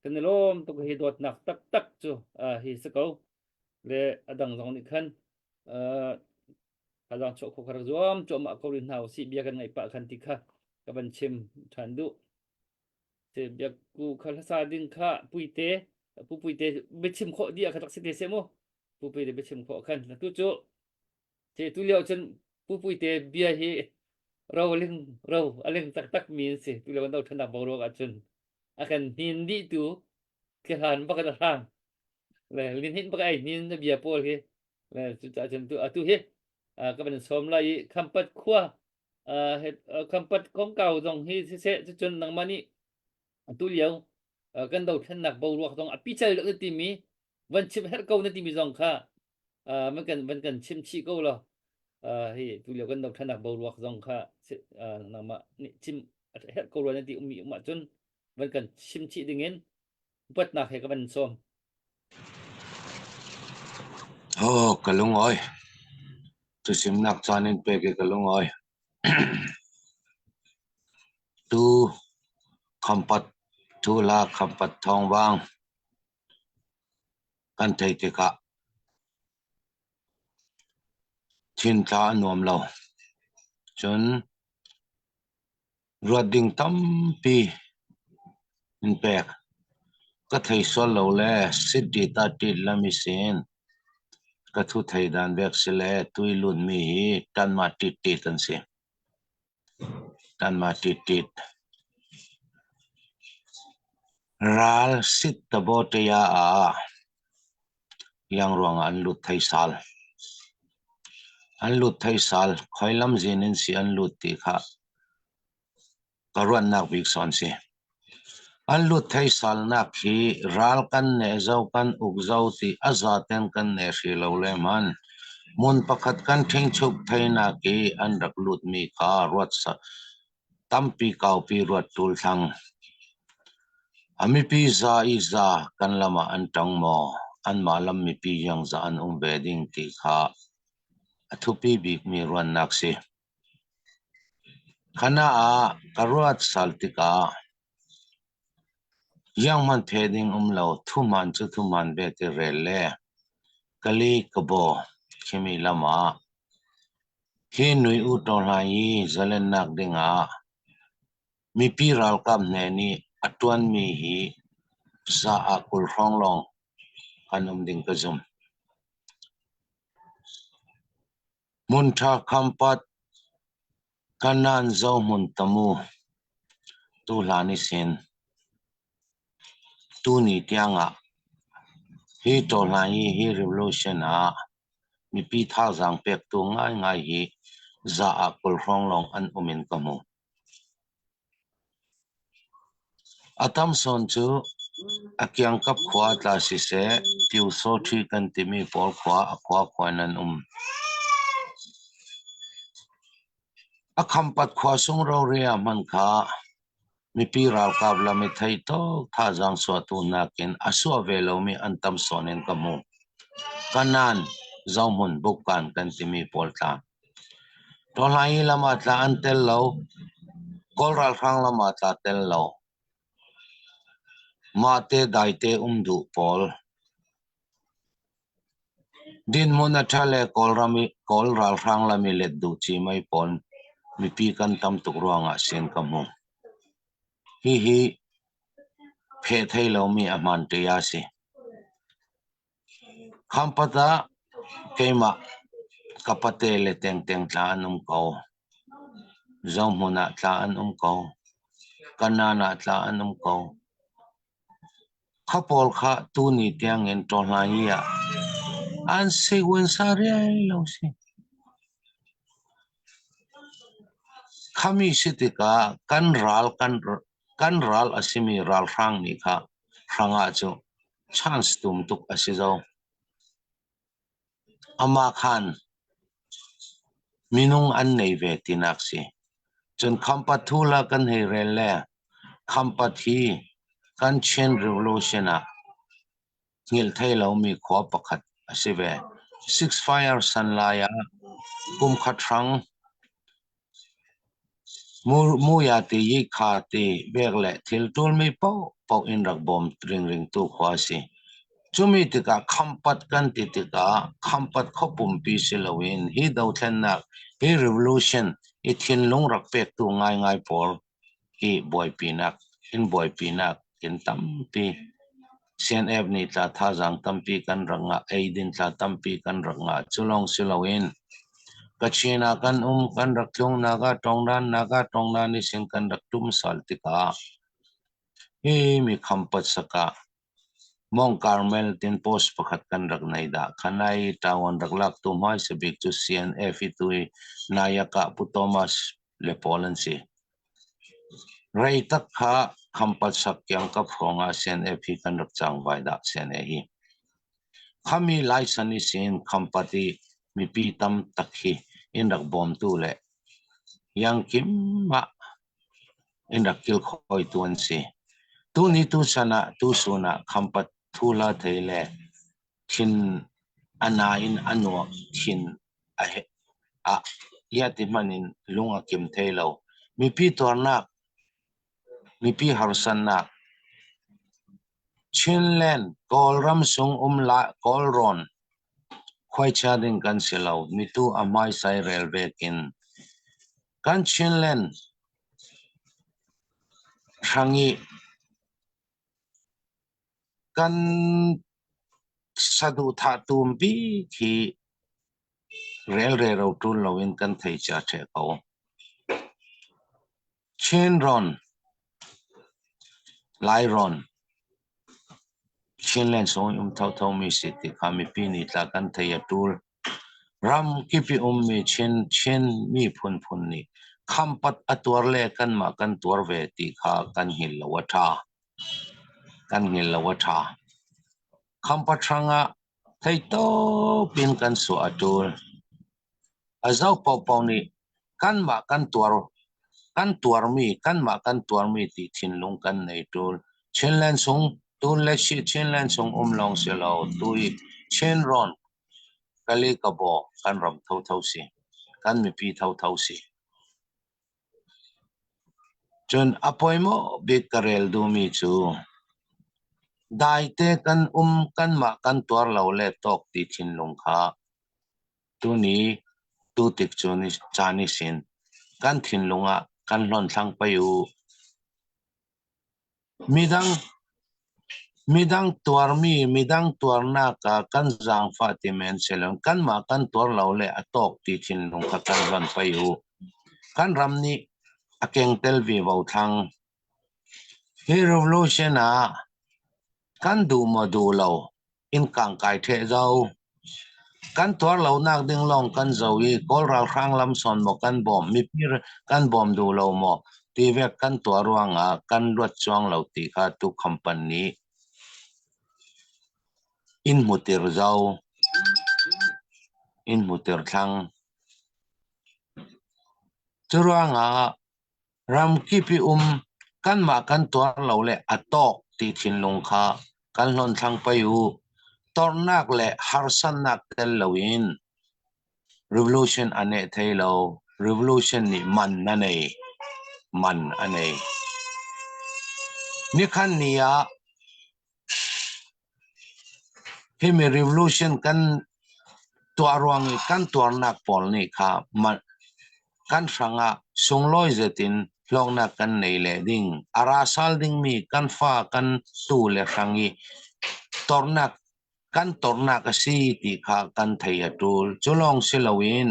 kan i lawm tuk hi dawtnak taktak cu uh, hi si ko. Le a dang zong nih khan uh, thazaang chuah khawh kha rak zuam cuahmah ko rih hna usih bia kan ngaih pah khan ti kha ka van chim ṭhan duh. Te biakku kha hlasa ding kha puite pu puite biachim khawh dih ah kha rak si te seh mu pu puite biachim khawh khan tu cu te tu lio cun pu puite bia hi Ro ling ro a ling taktak mi an si. Tu le kan dothlennak boruak ahcun a kan hnin dih tu thihlan bak in a hrang. Le linhinh bak ai hnin na bia pawl hi. Le cucaah cun tu atu hi ka van sawm lai i Khampat khua Khampat kongkau zong hi siseh cucun nangmah nih atu lio kan dothlennak boruak zong a pical deuh na timi van chim herh ko na timi zong kha van kan van kan chim chih ko law hi tu lio kan dothlennak boruak zong kha nangmah nih chim herh ko rua na ti ummi um ahcun van kan chim chih dingin upatnak he ka van sawm. Oh, ka lungawi. Tusimnak caan in pek i ka lungawi. Tu Khampat tu la Khampat thawngvang kan theih tikah thintla a nuam lo. Cun ruat ding tampi in pek. Ka thei sual lo le siddi ta tit lami sin ka thu thei dan vek si le tui lut mi hi tanmah tit tit an si. Kanmah ṭitṭit. Ral sit tabawṭaya ah iang ruangah an lut thei sal. An lut thei sal. Khoi lamzin in si an lut ti kha ka ruatnak bik sawn si. An lut thei salnak hi ral kan neh zo kan uk zo ti a zaten kan neh hri lo le man. Hmun pakhat kan ṭhingchuk theinak i an rak lutmi kha ruat tampi kaupi ruat ṭul thlang. A mipi za i za kan lam ah an ṭang maw? Anmah lam mipi iangza an um ve ding ti kha a thupi bikmi ruannak si. Khana ah ka ruat sal tikah Ianghman phe ding um lo, thuhman cu thuhman ve ti rel le kali kabaw khimi lam ah hi nui u to hlai i zalennak ding ah mipi ralkap hne nih a ṭuanmi hi za ah 20 hrawng lawng kan um ding ka zum. Hmunṭha Khampat Kanan zohmun tamu tuhlan i sin. Tuni tiangah hi ṭawhlan i hi revolution ah mipi thazaang pektu ngaingai hi za ah 20 hrawng lawng an um in ka hmu. A tam sawn cu a kiangkap khua tla siseh, Pyusawṭhi kan timi pawl khua a khua khua in an um. A Khampat khua sung rori ah hman kha mipi ralkap lam i thei tuk thazaang chuahtu nakin a suah ve lomi an tam sawn in ka hmu. Kanan zohmun bukkan kan timi pawl tla. Tawhlai lam ah tla an tel lo. Kawl ralhrang lam ah tla tel lo. Mahte daite um duh pawl. Dinhmun a ṭha le Kawlram i Kawl ralhrang lam i let duh cimai pawl mipi kan tam tuk ruangah sin ka hmu. Hihi pheh thei lomi a hmaan ṭi a si. Khampat ah keimah ka pate le tengteng tla an um ko. Zohmun ah tla an um ko. Kanan ah tla an um ko. Kha pawl kha tuni tiangin ṭawhlai ah an sigun sa riai lo si. Khami si tikah kan ral kan kan ral a simi ralhrang nih kha hrangah cu chance tum tuk a si zo. Amah khan minung an nei ve tinak si. Cun Khampat thula kan hei rel le Khampat hi kan Chin Revolution ah hngilh thei lomi khua pakhat a si ve. Six Fire san lai ah kum khat hrang Muya ti yikha ti vek le thil ṭulmi paohpaoh in rak bawm ringringtu khua a si. Cumi tikah Khampat kan ti tikah Khampat khuapumpi si loin hi dothlennak, hi revolution i thinlung rak pektu ngaingai pawl hi buaipinak in buaipinak in tampi CNF nih tla thazaang tampi kan rak ngah, eidin tla tampi kan rak ngah. Cu lawng si loin. Kachin ah kan um, kan rak tlung Naga Tongdan Naga Tongdan i sin kan rak tum sal tikah hi mi khampat sakah Mount Carmel tin post pakhat kan rak nei dah. Khanai tawan rak lak tu hmaisa bik cu CNF i tui Nayaka Pu Thomas le pawl an si. Rei tak kha khampat sak kiang kap hrawng ah CNF hi kan rak cang vai dah CNA hi. Khami Laisan i sin khampat i mipi tam tak hi in rak bawmtu le yang kim ah in rak kilkhawitu an si. Tuni tuchan ah tusun ah khampat thula thei le thin a na in a nuak thin a he a ia ti hmanh in lung a kim thei lo. Mipi tuarnak, mipi harsannak, Chinland Kawlram sung um la Kawlrawn khuaichia ding kan si lo. Mitu a hmaisai rel vekin kan Chinland hrangi kan saduhthah tum bik hi relrero ṭul loin kan thei cia ṭheh ko. Chinrawn, Lairawn, Chinland sung i um thothomi si ti kha mipi nih tla kan thei a ṭul. Ramkip i ummi Chin Chin miphun phun nih khampat a tuar le kanmah kan tuar ve ti kha kan hngilh lo a ṭha. Kan hngilh lo a ṭha. Khampat hrangah theitawp in kan suah a ṭul. A zoh paohpaoh nih kanmah kan tuar kan tuarmi kanmah kan tuarmi ti thinlung kan nei ṭul. Chinland chung tun le Chinland chung um lawng si lo tui Chinrawn Kali Kabaw kan ram thotho si. Kan mipi thotho si. Cun a poimawh bik ka rel duhmi cu daite kan um kanmah kan tuar lo le tawk ti thinlung kha tuni tutik cu caan i sin kan thinlung ah kan hlonthlang pei u. Midang midang tuarmi midang tuarnak ah kan zaangfah ti men si lo kanmah kan tuar lo le a tawk ti thinlung kha kan hlonh pei u. Kan ram nih a kengtel vivo thlang. Hi revolution ah kan duh maw duh lo in kangkai ṭheh zo. Kan tuar lonak ding lawng kan zo i Kawl ralhrang lamsawn maw kan bawm, mipi kan bawm duh lo maw ti vek kan tuah ruangah kan luat cuang lo ti kha tu khampan nih in hmutir zo, in hmutir thlang. Curuangah Ramkip i um kanmah kan tuar lo le a tawk ti thinlung kha kan hlonthlang pei u. Tornak le harsatnak tel loin revolution a neh thei lo. Revolution nih man a nei. Man a nei. Nikhan ni ah Himi revolution kan tuah ruang i kan tuarnak pawl nih kha kan hrangah sunglawi zet in hlawknak kan nei leh ding. A ra sal dingmi kan fa kan tu le hrang i tornak kan tornak a si ti kha kan thei a ṭul. Cu lawng si loin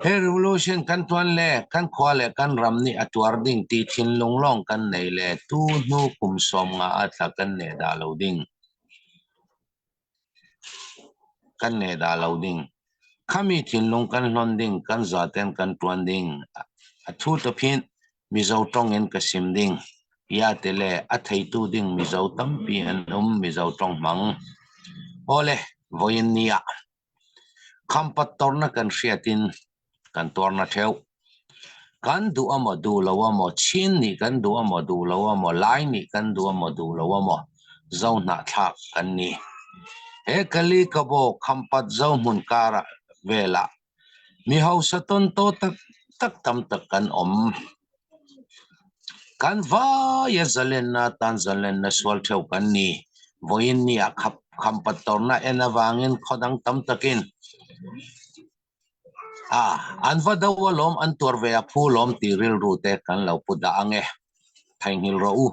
Hi revolution kan tuan le kan khua le kan ram nih a tuar ding ti thinlung lawng kan nei le tu hnu kum 50 ah tla kan ne dah lo ding. Kan ne dah lo ding. Khami thinlung kan hlon ding, kan zaten kan tuan ding. A thu taphin Mizo tong in ka sim ding. Ya te le a theitu ding Mizo tampi an um Mizo tong hmang. Ole, voin ni ah Khampat tornak kan hriat in kan tuarnak ṭheo. Kan duh a maw duh lo a maw, Chin nih kan duh a maw duh lo a maw, Lai nih kan duh a maw duh lo a maw, Zohnahthlak kan ni. He Kali Kabaw Khampat Zohmun kar ah vel ah mi hausa tontaw taktak tam tak kan um. Kan vai a zalennak tan zalennak sual ṭheo kan ni. Voin ni ah khampat tornak en avangin khuadang tam takin an va do alawm an tuar ve a phu lawm ti rilru te kan lo pu dah ange. Theihnghilh rawh u.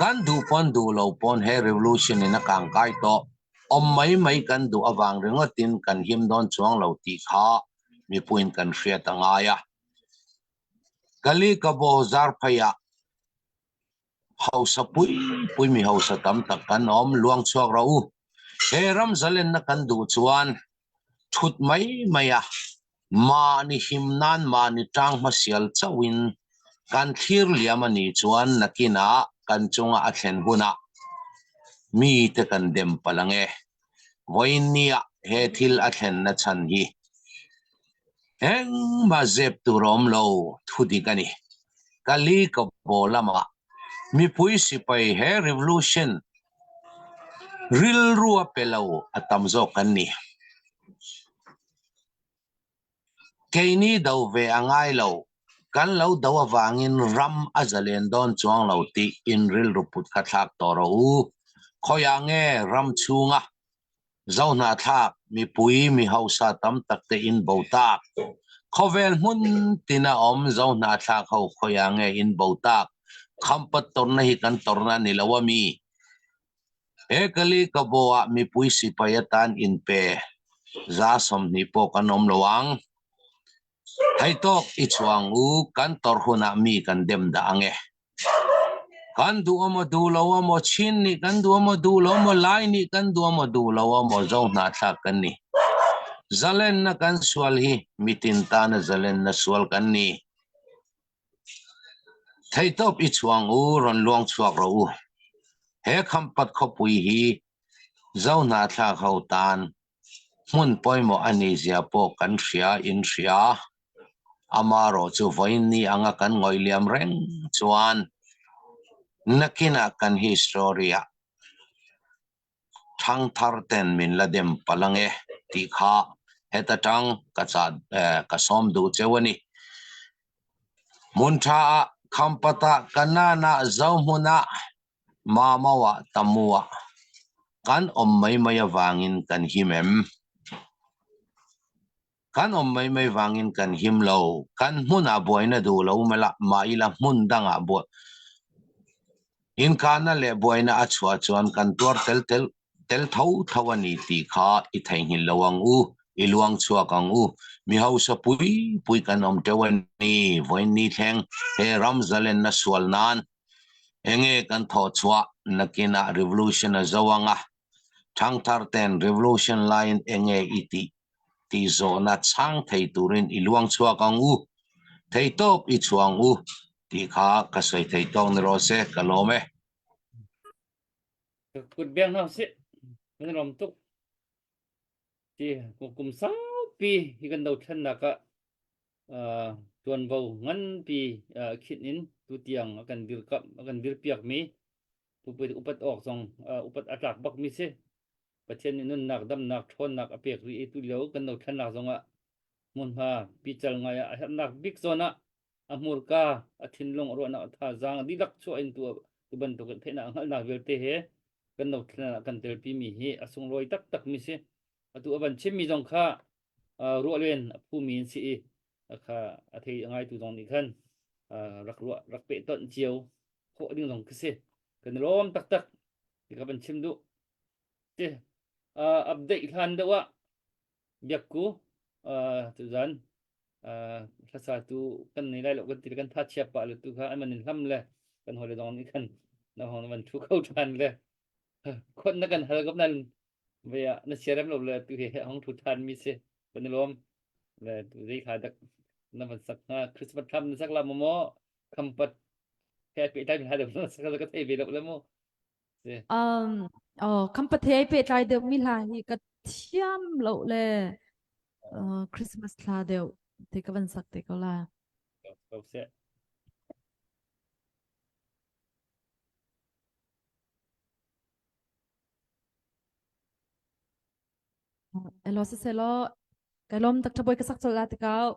Kan duh pawn duh lo pawn he revolution in a kangkai tawh. Om mai mai kan duh awang ringawtin kan him dawn chuang lo tih kha mipuiin kan hriat a ngai a. Kali Kabo zarphei ah hausa pui pui mi hausa tam tak kan awm luang chhuak rawh u. He ram zalenna kan duh chuan thut mai mai a mahni him nan mahni tang hmasial chauhin kan thlir liam a nih chuan nakinah kan chunga a thlen hunah mite kan dem palh ang e. Vawiin nia he thil a thlenna chhan hi engmah zep tur a awm lo thu dik a ni. Kali ka baw lamah mipui sipai he revolution rilru a pe lo a tam zawk kan ni. Keini do ve a ngai lo, kan lo do avangin ram a zalen dawn chuang lo tih in rilru put kha thlak tawh rawh u. Khawiah nge ram chhunga Zohnahthlak mipui mi hausa tam tak te in bo tak? Khawvel hmun tina awm Zohnahthlak ho khawiah nge in bo tak? Khampat tawrhna hi kan tawrhna a ni lo a mi? He Kali Kabo ah mipui sipai atan inpe 20 pawh kan awm lo ang. Hei tawk i chhuang u, kan tawrh hunah mi kan dem dah ang e. Kan duh amaw duh lo amaw, Chin nih kan duh amaw duh lo amaw, Lai nih kan duh amaw duh lo amaw, Zo hnahthlak kan ni. Zalenna kan sual hi mitin tana zalenna sual kan ni. Theihtawp i chhuang u, rawn luang chhuak rawh u. He Khampat khawpui hi Zo hnahthlak ho tan hmun pawimawh a nih zia pawh kan hria in hria. Amarawh chu vawiin ni anga kan ngawih liam reng chuan nakinah kan history-ah Thangthar ten min la dem palh ang e tih kha heta tang ka chah ka sawm duh cheu a ni. Hmun tha ah Khampat ah Kanan ah Zohmun ah Mamau ah Tamu ah kan awm mai mai avangin kan him em? Kan awm mai mai vangin kan him lo. Kan hmunah buaina duh lo mela mah ila hmun dangah buai inkahna leh buaina a chhuah chuan kan tuar tel tel tel tho tho a ni tih kha i theihnghilh lo ang u, i luang chhuak ang u. Mi hausa pui pui kan awm teuh a ni. Vawiin ni thleng he ram zalenna sual nan enge kan thawh chhuah nakinah revolution a zo ang a, thangthar ten revolution laiin enge i tih tih zawhna chhang thei turin i luang chhuak ang u, thei tawp i chhuang u tih kha ka sawi thei tawk ni rawh se, ka lawm e. Ka kut beng hna usih, kan i lawm tuk. Ti kum saupi hi kan dothlennak ah tuanvo nganpi khinh in tutiang a kan dirkamh a kan dirpiakmi pupui upat awk zong upat a tlak bakmi si. Pathian nih nunnak damnak ṭhawnnak a pek rih i tulio kan dothlennak zongah hmunhma pical ngai ah a herhnak bik zawn ah a hmurka a thinlung a ruahnak a thazaang dihlak chuah in tu tu bantuk in theihnak hngalhnak vialte he kan dothlennak ah kan telpi mi hi a sunglawi taktak mi si. Atu a van chimmi zong kha ruah len a phumi an si i kha a thei a ngaitu zong nih khan rak ruah rak pehtonh cio khawh ding zong khi si. Kan i lawm taktak ti ka van chim duh. Ti update hlan deuh ah biakku tuzan hlasa tu kan nei lai lo kan ti kan tha chia pah le tu kha an man in hlam le kan hawile zong nih khan na hong van thu kho than le khon na kan hal kop nan ve ah na siarem lo le tu he hong thu than mi si kan i lawm le tu zei kha dak na van sak hnga Christmas thlam na sak la mo mo khampat he pe tai mi ha deuh na sak ka thei ve lo le mo Um, oh, khampat he pehtlai deuh mi hla hi ka thiam lo le uh, Christmas thla deuh te ka van sak te ko la. Ko seh. Elo se selo kai lom tak thaboi ka sak chol la te kau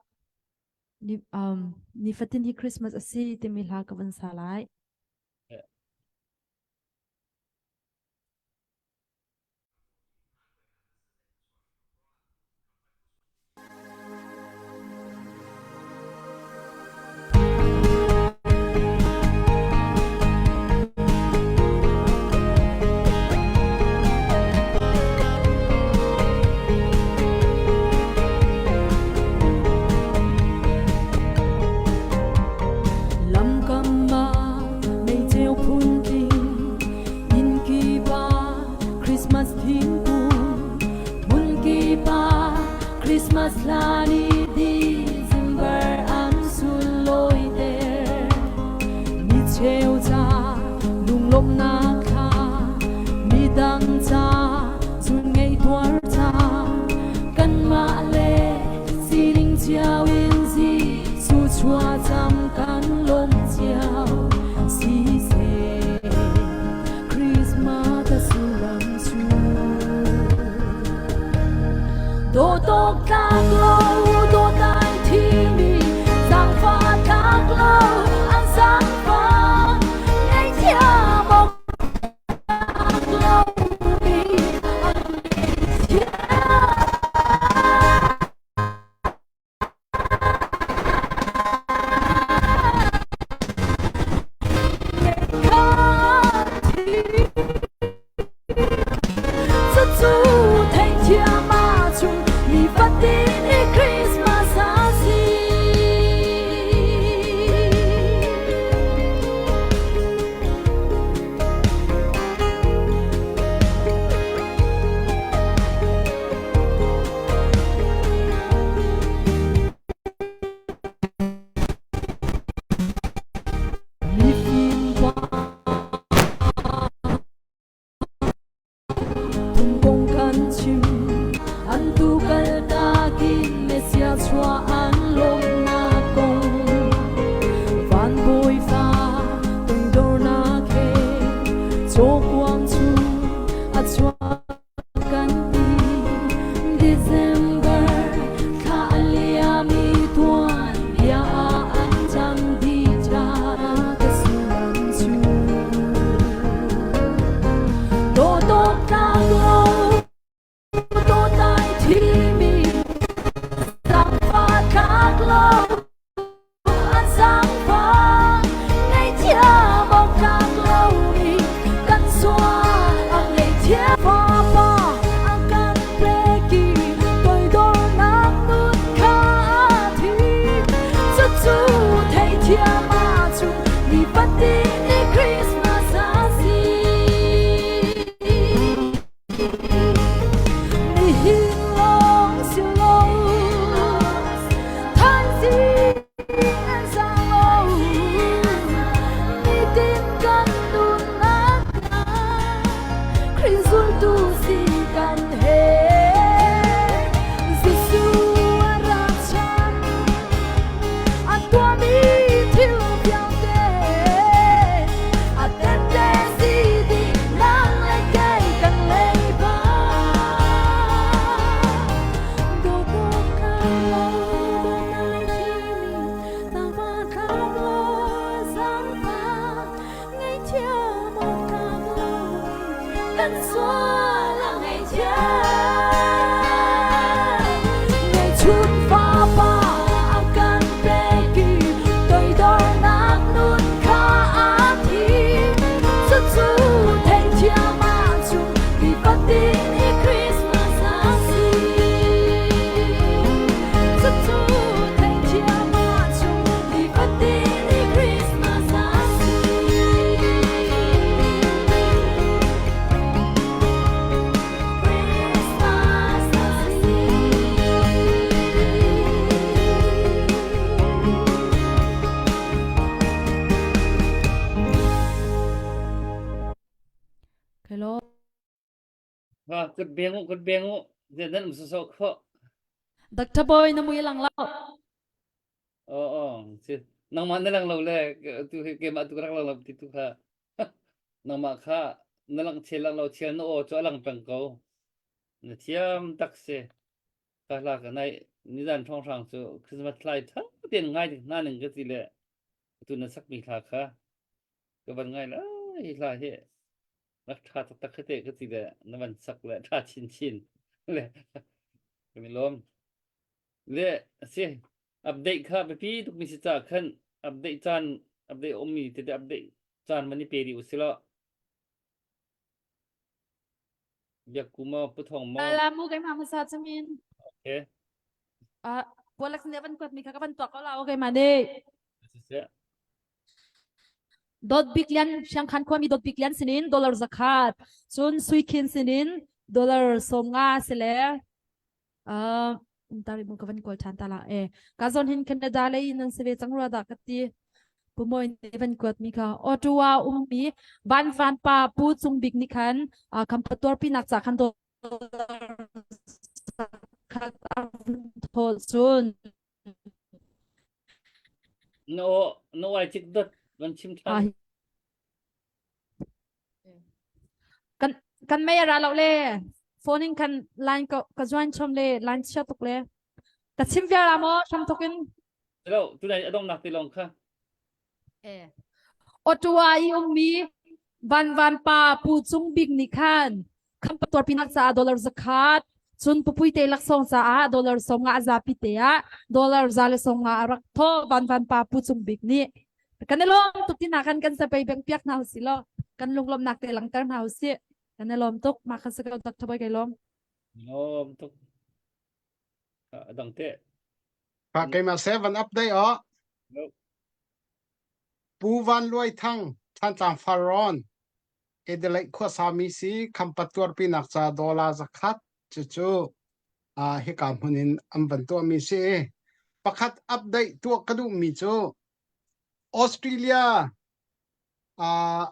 ni um ni fatin hi Christmas asi timi hla ka van sa lai. Theithiam ahcun nifatin ni Christmas a si. Nihin lawng si lo, thaizing an sang lo, nitin kan nunnak ah Khrih zultu si kan he. Jesuh a ra chan, a tuahmi thil vialte a tette si ding nang le kei kan leiba. Dawt kan lo, dawtnak lei thimi, tangfa tlak lo, zaangfah ngaihthiam awk tlak lo kan sual a ngaihthiam. Ngeihchun fapa a kan pek i toidornak nun kha aa thim. Cucu theihthiam ahcun nifatin i Christmas a si. Cucu theihthiam ahcun nifatin i Christmas a si. Christmas a si. Hello. Ha, kut beng u, kut beng u. Zenan um sosok kho. Dr. Boy na mui lang lo. Oh, oh, si. Nangmah na lang lo le tu hi keimah tu rak lang lo ti tu kha. Nangmah kha na lang chel lang lo chel na aw cu a lang peng ko. Na thiam tak si. Ka hla ka nai nizan hrang hrang cu Christmas thlai tha ten ngai hna ning ka ti le tu na sak mi hla kha ka van ngai la hi hla hi rak ṭha taktak khi te ka ti le na van sak le ṭha chinchin le kan i lawm le si update kha biapi tuk mi si ca khan update caan update ummi tete update caan van i pe dih usih law biakku maw puthong maw La mu keimah hmasa chamin. okay Ah, Polak nih van kuat mi kha ka van tuak ko la okay ma nih. siseh Dawt Bik Lian Siangkhan khuami Dawt Bik Lian sinin dollar zakhat cun Sui Khin sinin dollar 50 si le uh, tari mu ka van kawl ṭhan ta la e ka zawn hin Canada lei nan si ve cang rua dah ka ti pu Mawi nih van kuat mi kha Ottawa ummi Van Van pa Pu Cung Bik nih khan uh, khampatuar pinak ca khan dollar zakhat a vun thawl cun Na aw na uai cik dot van chim ṭhan. Kan kan mei a ra lo le phone in kan line ka ka join chom le line chia tuk le ka chim vial la maw hram tuk in Lo tunai a dongnak ti lawng kha. Eh. Ottawa i ummi Van Van pa Pu Cung Bik nih khan khampat pinak caah dollar zakhat cun pupui te laksawng caah dollar 50 a zapi te ah dollar 150 a rak thaw Van Van pa Pu Cung Bik nih kan i lawm tuk tina kan kan sapei beng piak hna usih law kan lunglawmnak te langter hna usih kan i lawm tuk mah kha si ko Dr. Boy kai lawm Lawm tuk. A dang te. Ka keimah seven update oh. Pu Van Luai Thang, Thantlang Farrawn, Adelaide khuasami si Khampat tuarpinak ca dollar zakhat cucu uh, hika hmun in an van tuahmi si. Pakhat update tuah ka duhmi cu Australia uh,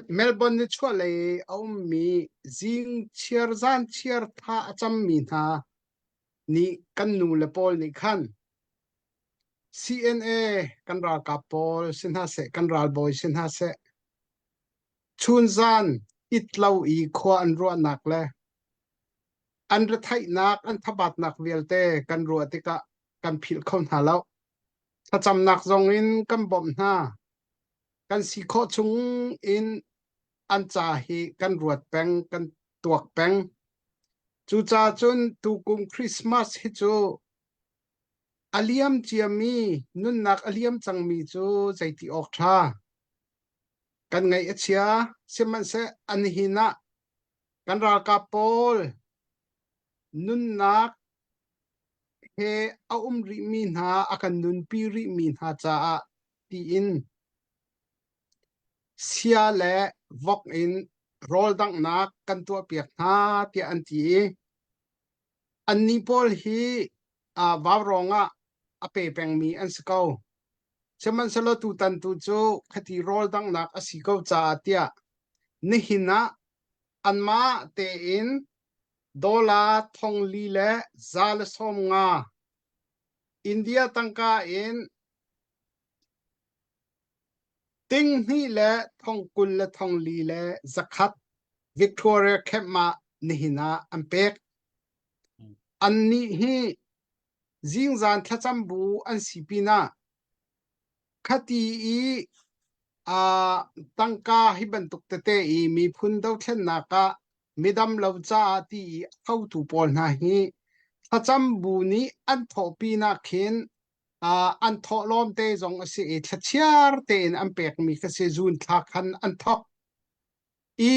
Melbourne ni chuahlei a ummi zing chiar zan chiar tha a cammi hna nih kan nu le pawl nih khan CNA kan ralkap pawl si hna seh kan ralbawi si hna seh chunzan it lo i khua an ruahnak le an retheihnak an thabatnak vialte kan ruah tikah kan philh kho hna lo thlacamnak zong in kan bawmh hna kan si khawh chung in an ca hi kan ruat peng kan tuak peng cucaah cun tukum Christmas hi cu A liam ciami nunnak a liam cangmi cu zeiti awk ṭha. Kan ngaih a chia, sihmanhseh an nihin ah kan ralkap pawl nunnak he a um rihmi hna, a kan nunpi rihmi hna caah. tiin sia le vok in rawl danghnak kan tuahpiak hna tiah an ti i annih pawl hi uh, vaurawng ah a pe pengmi an si ko. Sihmanhsehlaw tutan tu cu khati rawl danghnak a si ko caah tiah nihin ah anmah tein dollar thong li le 150 India tangka in ting hnih le thong 20 le thong li le 100 Victoria Camp ah nihin ah an pek. Annih hi zingzan thlacam bu an si pinah khati i uh, tangka hi bantuk tete i miphun dothlennak ah midam lo caah ti i a thotu pawl hna hi thlacam bu nih an thawhpinak khin uh, an thawhlawm te zong a si i thlachiar tein an pekmi kha si zun thla khan an thok i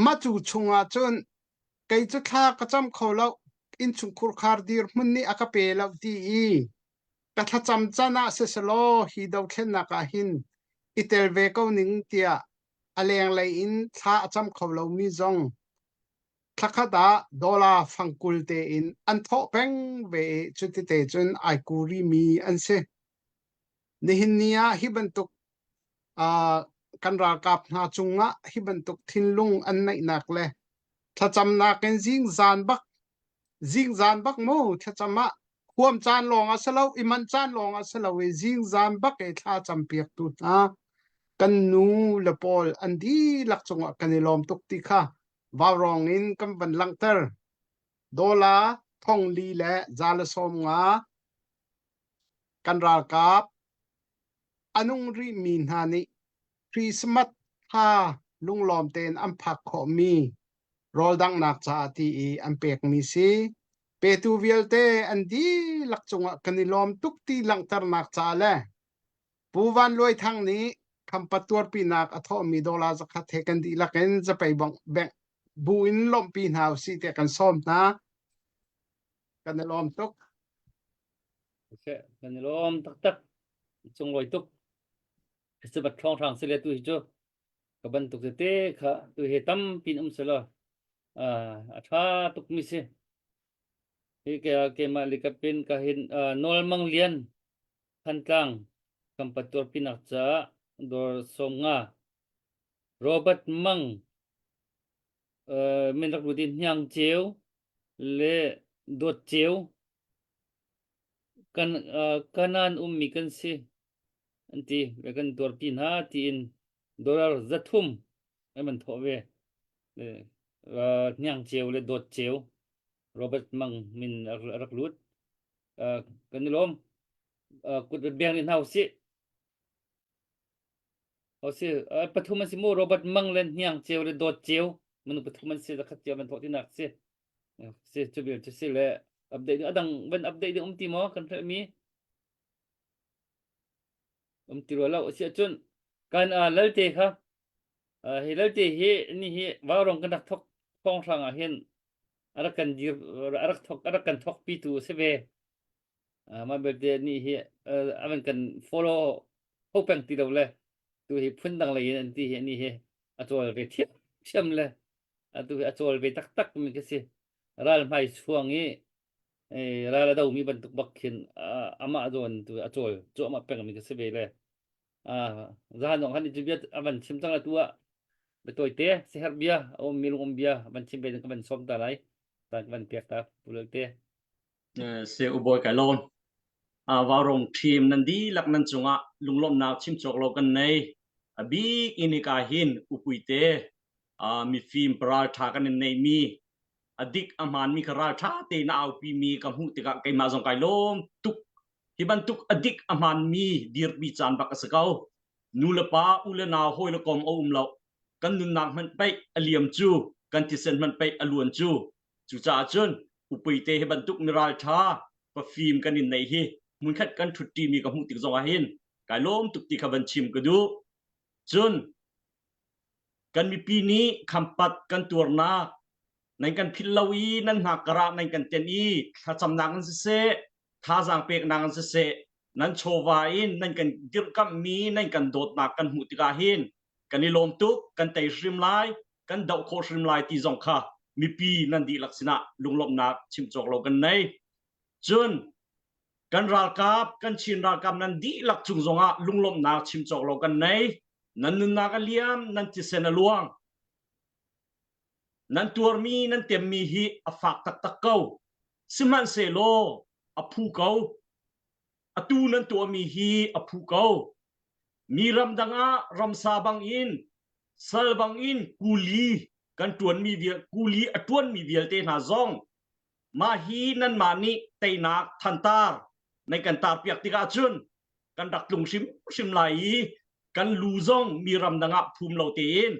macu chungah cun kei cu thla ka cam kho lo innchungkhur khar dirhmun nih a ka pe lo ti i ka thlacam can ah siselaw hi dothlennak ah hin i tel ve ko ning tiah a lenglei in thla a cam kho lomi zong thlakhat ah dollar fangkul tein an thawh peng ve i cutite cun ai kuri mi an si. Nihin ni ah hi bantuk uh, kan ralkap hna cungah hi bantuk thinlung an neihnak le thlacamnak in zingzan bak zingzan bak mu thlacam ah huam caan lawng a si lo i manh caan lawng a si lo i zingzan bak i thla campiaktu hna kan nu le pawl an dihlak cungah kan i lawm tuk ti kha vaurawng in kan van langhter. Dollar thong li le 150 kan ralkap a nung rihmi hna nih Christmas thla lunglawm tein an phak khawhmi rawldanghnak caah ti i an pekmi si. Petu vialte an dihlak cungah kan i lawm tuk ti langhternak ca le Pu Van Luai Thang nih Khampat tuarpinak a thawhmi dollar 100 he kan dihlak in zapei bang bu in lawmhpi hna usih tiah kan sawm hna. Kan i lawm tuk. Kan i lawm taktak. Sunglawi tuk. Sabat ṭhawng hrang si le tu hi cu ka bantuk tete kha tu hi tampi in um selaw a ṭha tukmi si. Hi ke keimah likap in ka hin Nawl Mang Lian Thantlang Khampat tuarpinak caah dawr 50 Robert Mang min rak lut i Hniang Ceu le Dawt Ceu kan kanan ummi kan si an ti le kan tuarpi hna tiin dollar 300 an van thawh ve. Hniang Ceu le Dawt Ceu Robert Mang min a rak lut. Kan i lawm. Kut beng in hna usih. O si, pathum an si mu Robert Mang le Hniang Ceu le Dawt Ceu manu pathum an si zakhat cio van thawh tinak si. Si cu bil cu si le update adang van update ding um ti maw kan hrelh mi um ti rua lo si ahcun kan lalte kha hi lalte hi ni hi vaurong kan rak thok thong hrang ah hin a rak kan dir a rak thok a rak kan thok pi tu si ve mah belte ni hi a van kan follow ho peng ti lo le tu hi phun dang lei in an ti hi ni hi a cawl ve thiam thiam le atu hi a cawl ve taktak mi ka si ral hmai chuang i ral a do mi bantuk bak khin amah zawn tu a cawl cuahmah peng mi ka si ve le zahan dong han i bia a van chim cang atu ah biatawi te siherh bia a um mi lung um bia van chim ve ka van sawm ta lai ta van pek ta pulal te Se ubawi kai lawm. Vaurong ṭhim nan dihlak nan cungah lunglawmhnak chim cawk lo kan nei. A bik in hika hin upuite mifim paralṭha kan in neihmi a dik a hmaanmi kha ralṭha tein a aupimi ka hmuh tikah keimah zong kai lawm tuk. Hi bantuk a dik a hmaanmi dirpi caan bak a si ko. Nu le pa, u le nau, hawi le kom a um lo. Kan nunnak hmanh paih a liam cu, kan thisen hmanh paih a luan cu. Cucaah cun upuite hi bantuk miralṭha pafim kan in neih hi hmunkhat kan ṭhutṭimi ka hmuh tik zongah hin kai lawm tuk ti kha van chim ka duh. Cun kan mipi nih khampat kan tuarnak nan kan philh lo i nan hnak karah nan kan ten i thlacamnak in siseh thazaang peknak in siseh. Nan chawva in nan kan dirhkamhmi nan kan dawtnak kan hmuh tikah hin kan i lawm tuk, kan tei hrim lai, kan doh khawh hrim lai ti zong kha mipi nan dihlak sinah lunglawmhnak chim cawk lo kan nei. Cun kan ralkap, kan Chin ralkap nan dihlak cung zongah lunglawmhnak chim cawk lo kan nei. Nan nunnak a liam, nan thisen a luang. Nan tuarmi, nan temmi hi a fak taktak ko. Sihmanhsehlaw a phu ko. Atu nan tuahmi hi a phu ko. Mi ramdang ah ramsa bangin, sal bangin kuli kan ṭuanmi vial, kuli a ṭuanmi vialte hna zong mah hi nanmah nih teinak thantar nan kan tarpiak tikah cun kan rak tlung hrimhrim lai i kan lu zong mi ramdang ah phum lo tein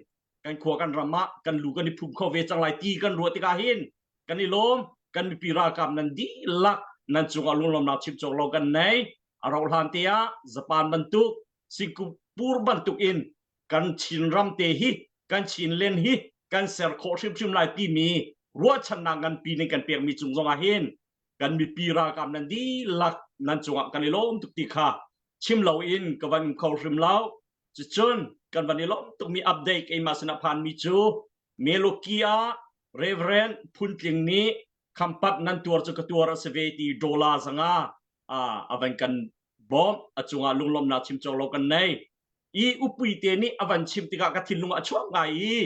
kan khua kan ram ah kan lu kan i phum kho ve cang lai ti kan ruah tikah hin kan i lawm. Kan mipi ralkap nan dihlak nan cungah lunglawmnak chim cawk lo kan nei. A rauh hlan te ah Japan bantuk Singapore bantuk in kan Chin ram te hi kan Chin len hi kan ser khawh hrimhrim lai timi ruahchannak nganpi ning kan pekmi cung zongah hin kan mipi ralkap nan dihlak nan cungah kan i lawm tuk ti kha chim loin ka van um kho hrim lo. Cucun kan van i lawm tukmi update keimah sinah phanmi cu Meloki ah Reverend Phuntling nih khampat nan tuar cu ka tuar a si ve ti dollar zanga a van kan bawmh. A cungah lunglawmhnak chim cawk lo kan nei. I upui te nih a van chim tikah ka thinlung a chuak ngai i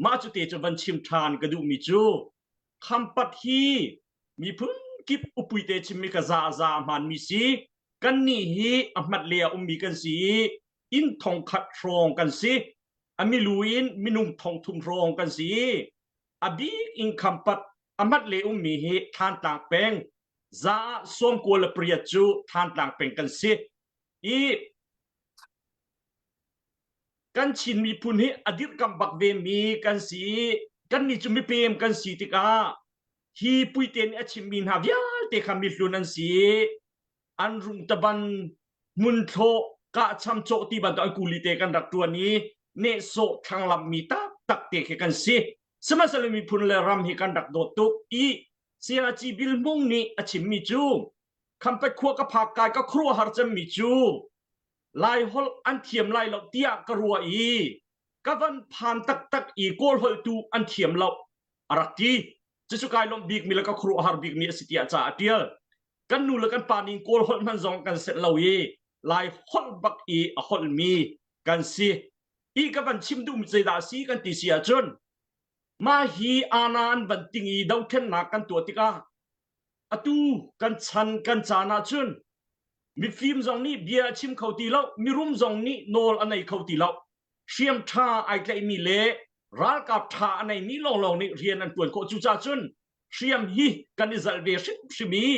mah cu te cu van chim ṭhan ka duhmi cu khampat hi miphun kip upui te chimmi ka za za a hmaanmi si. Kannih hi a hmat le a ummi kan si i inn thongkhat hrawng kan si. A milu in minung thongthum hrawng kan si i a bik in khampat a hmat le ummi hi Thlantlang peng za ah 98 cu Thlantlang peng kan si i kan Chin miphun hi a dirhkamh bak ve mi kan si i kannih cu mipem kan si tikah hi puite nih a chimmi hna vialte kha mihlun an si i an rungtaban hmunthlawh kahcham cawh ti bantuk an kuli te kan rak ṭuan i nehsawh thlanglamh mi taktak te khi kan si. Sihmanhsehlaw miphun le ram hi kan rak dawt tuk i Sayaci Bil Hmung nih a chimmi cu Khampat khua ka phak kai ka khuaruahhar cemmi cu Lai holh an thiam lai lo tiah ka ruah i ka van phan taktak i Kawl holh tu an thiam lo a rak ti. Cucu kai lawmh bikmi le ka khuaruahhar bikmi a si tiah ca a ṭial. Kan nu le kan pa nih Kawl holh hman zong kan set lo i Lai holh bak i a holhmi kan si. I ka van chim duhmi zeidah a si kan ti si ahcun mah hi ana an van ting i dothlennak kan tuah tikah atu kan chan kan caan ahcun mifim zong nih bia a chim kho ti lo, mirum zong nih nawl a nei kho ti lo. Hriam ṭha ai tlaihmi le ralkap ṭha a neimi lawnglawng nih rian an ṭuan khawh. Cucaah cun hriam hi kan i zalh ve hrimhrim i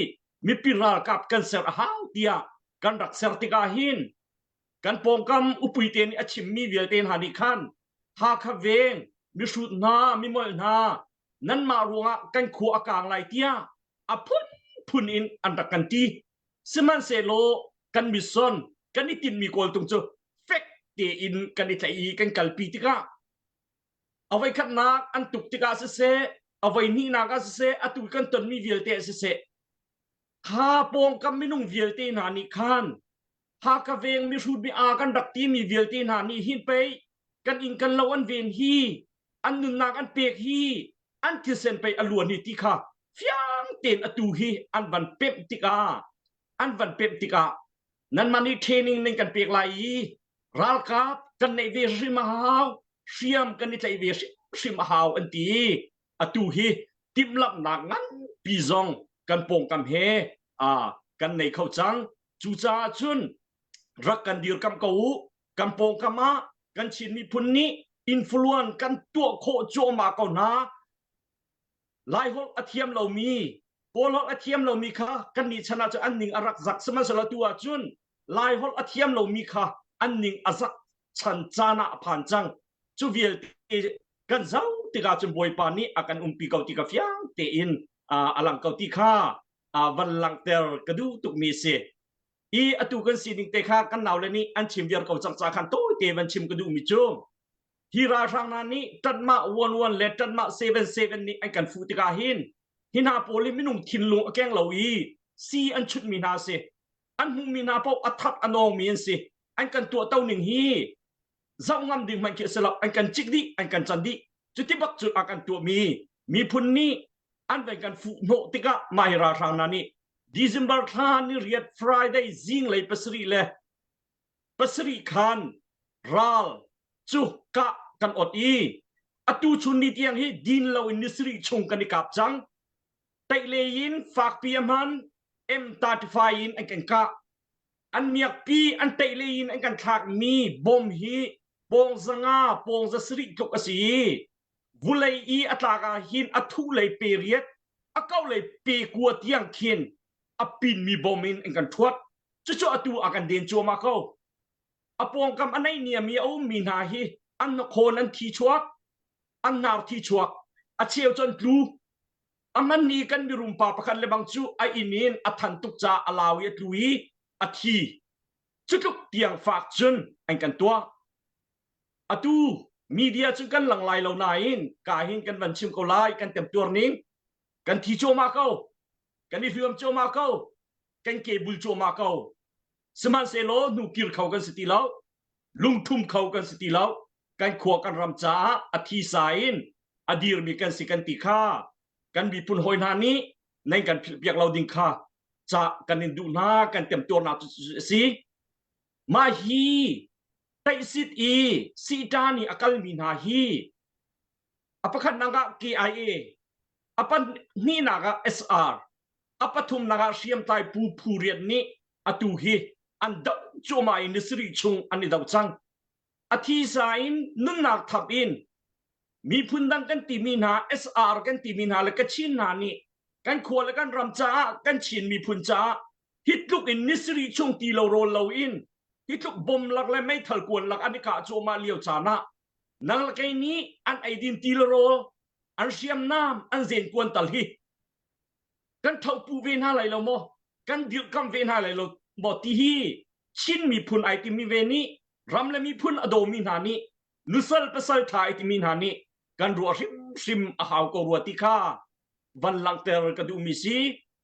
mipi ralkap kan ser a hau tiah kan rak ser tikah hin kan pawngkam upuite nih a chimmi vialte hna nih khan Hakha veng mihrut hna mimolh hna nanmah ruangah kan khua a kaang lai tiah a phunphun in an rak kan ti. Sihmanhsehlaw kan mission kan i tinhmi kawltung cu fek tein kan i tlaih i kan kalpi tikah a voikhatnak an tuk tikah siseh a voihnihnak ah siseh atu kan tonmi vialte ah siseh kha pawngkam minung vialte hna nih khan Hakha veng mihrut mi aa kan rak timi vialte hna nih hin pei kan inn kan lo an ven hi an nunnak an pek hi an thisen pei a luan hi ti kha fiang tein atu hi an van pemh tikah an van pemh tikah nanmah nih training nan kan pek lai i ralkap kan neih ve hrim a hau hriam kan i tlaih ve hrimhrim a hau an ti. Atu hi timhlamhnak nganpi zong kan pawngkam he kan nei kho cang. Cucaah cun rak kan dirkamh ko u. Kan pawngkam ah kan Chin miphun nih influence kan tuah khawh cuahmah ko hna. Laiholh a thiam lomi, Kawlholh a thiam lomi kha kan nih chan ahcun an ning a rak zak. Sihmanhsehlaw tu ahcun Laiholh a thiam lomi kha an ning a zak chan caan ah a phan cang. Cu vialte kan zoh tikah cun Bawipa nih a kan umpi ko ti ka fiang tein a lang ko ti kha van langhter ka duh tukmi a si. I atu kan sining te kha kan naule nih an chim viar ko cang ca khan tawite van chim ka duhmi cu hi ralhrang hna nih ṭanhmah 11 le ṭanhmah 77 nih an kan fuh tikah hin hi hna pawl hi minung thinlung a keng lo i si an chutmi hna a si. An hmuhmi hna paoh a that a nawngmi an si. An kan tuahto ning hi zoh ngam ding hmanh khi a si lo. An kan cik dih, an kan can dih. Cuti bak cu a kan tuahmi miphun nih an vai kan fuh hnawh tikah mah hi ralhrang hna nih December thla ni riat Friday zinglei pasarih le pasarih khan ral cu kah kan ot i atu chun ni tiang hi din loin ni sarih chung kan i kap cang. Teihlei in fakpi a hman M35 in an kan kah. An miakpi an teihlei in an kan thlakmi bom hi pawng zanga pawng za sarih tluk a si i vulei i a tlak ah hin a thuh lei pe riat a kau lei pe kua tiang khin a pinmi bom in an kan thuat. Cucu atu a kan den cuahmah ko. A pawngkam a naihniam i a ummi hna hi an hnakhawn an thi chuak, an hnar thi chuak, a cheu cu an tlu. A hman ni kan mirum pa pakhat le bang cu a inn in a than tuk caah a lau i a tlu i a thi. Cutluk tiang fak cun an kan tuah. Atu media cu kan lang lai lo nain ka hin kan van chim ko lai kan temtuar ning kan thi cuahmah ko kan i hliam cuahmah ko kan ke bul cuahmah ko sihmanhsehlaw hnu kir kho kan si ti lo lungthum kho kan si ti lo kan khua kan ram caah a thisa in a dirmi kan si kan ti kha kan miphun hawi hna nih nan kan philhpiak lo ding kha ca kan in duh hna kan temtuarnak cu a si mah hi taihsit i sita nih a kalmi hna hi a pakhatnak ah KIA a pahnihnak ah SR a pathumnak ah hriamtlai pu phu rian nih atu hi an doh cuahmah i ni sarih chung an i do cang a thisa in nunnak thap in miphun dang kan timi hna SR kan timi hna le Kachin hna nih kan khua le kan ram caah kan Chin miphun caah hi tluk in ni sarih chung ti lo rawl lo in hi tluk bom lak le meithal kuan lak an i kah cuahmah lio caan ah nang le kei nih an eidin ti le rawl an hriamnam an zen kuan tal hi kan thopu ve hna lai lo maw kan dirhkamh ve hna lai lo maw ti hi Chin miphun ai timi ve nih ram le miphun a dawmi hna nih nusal pasal ṭha ai timi hna nih kan ruah hrimhrim a hau ko rua ti kha van langhter ka duhmi si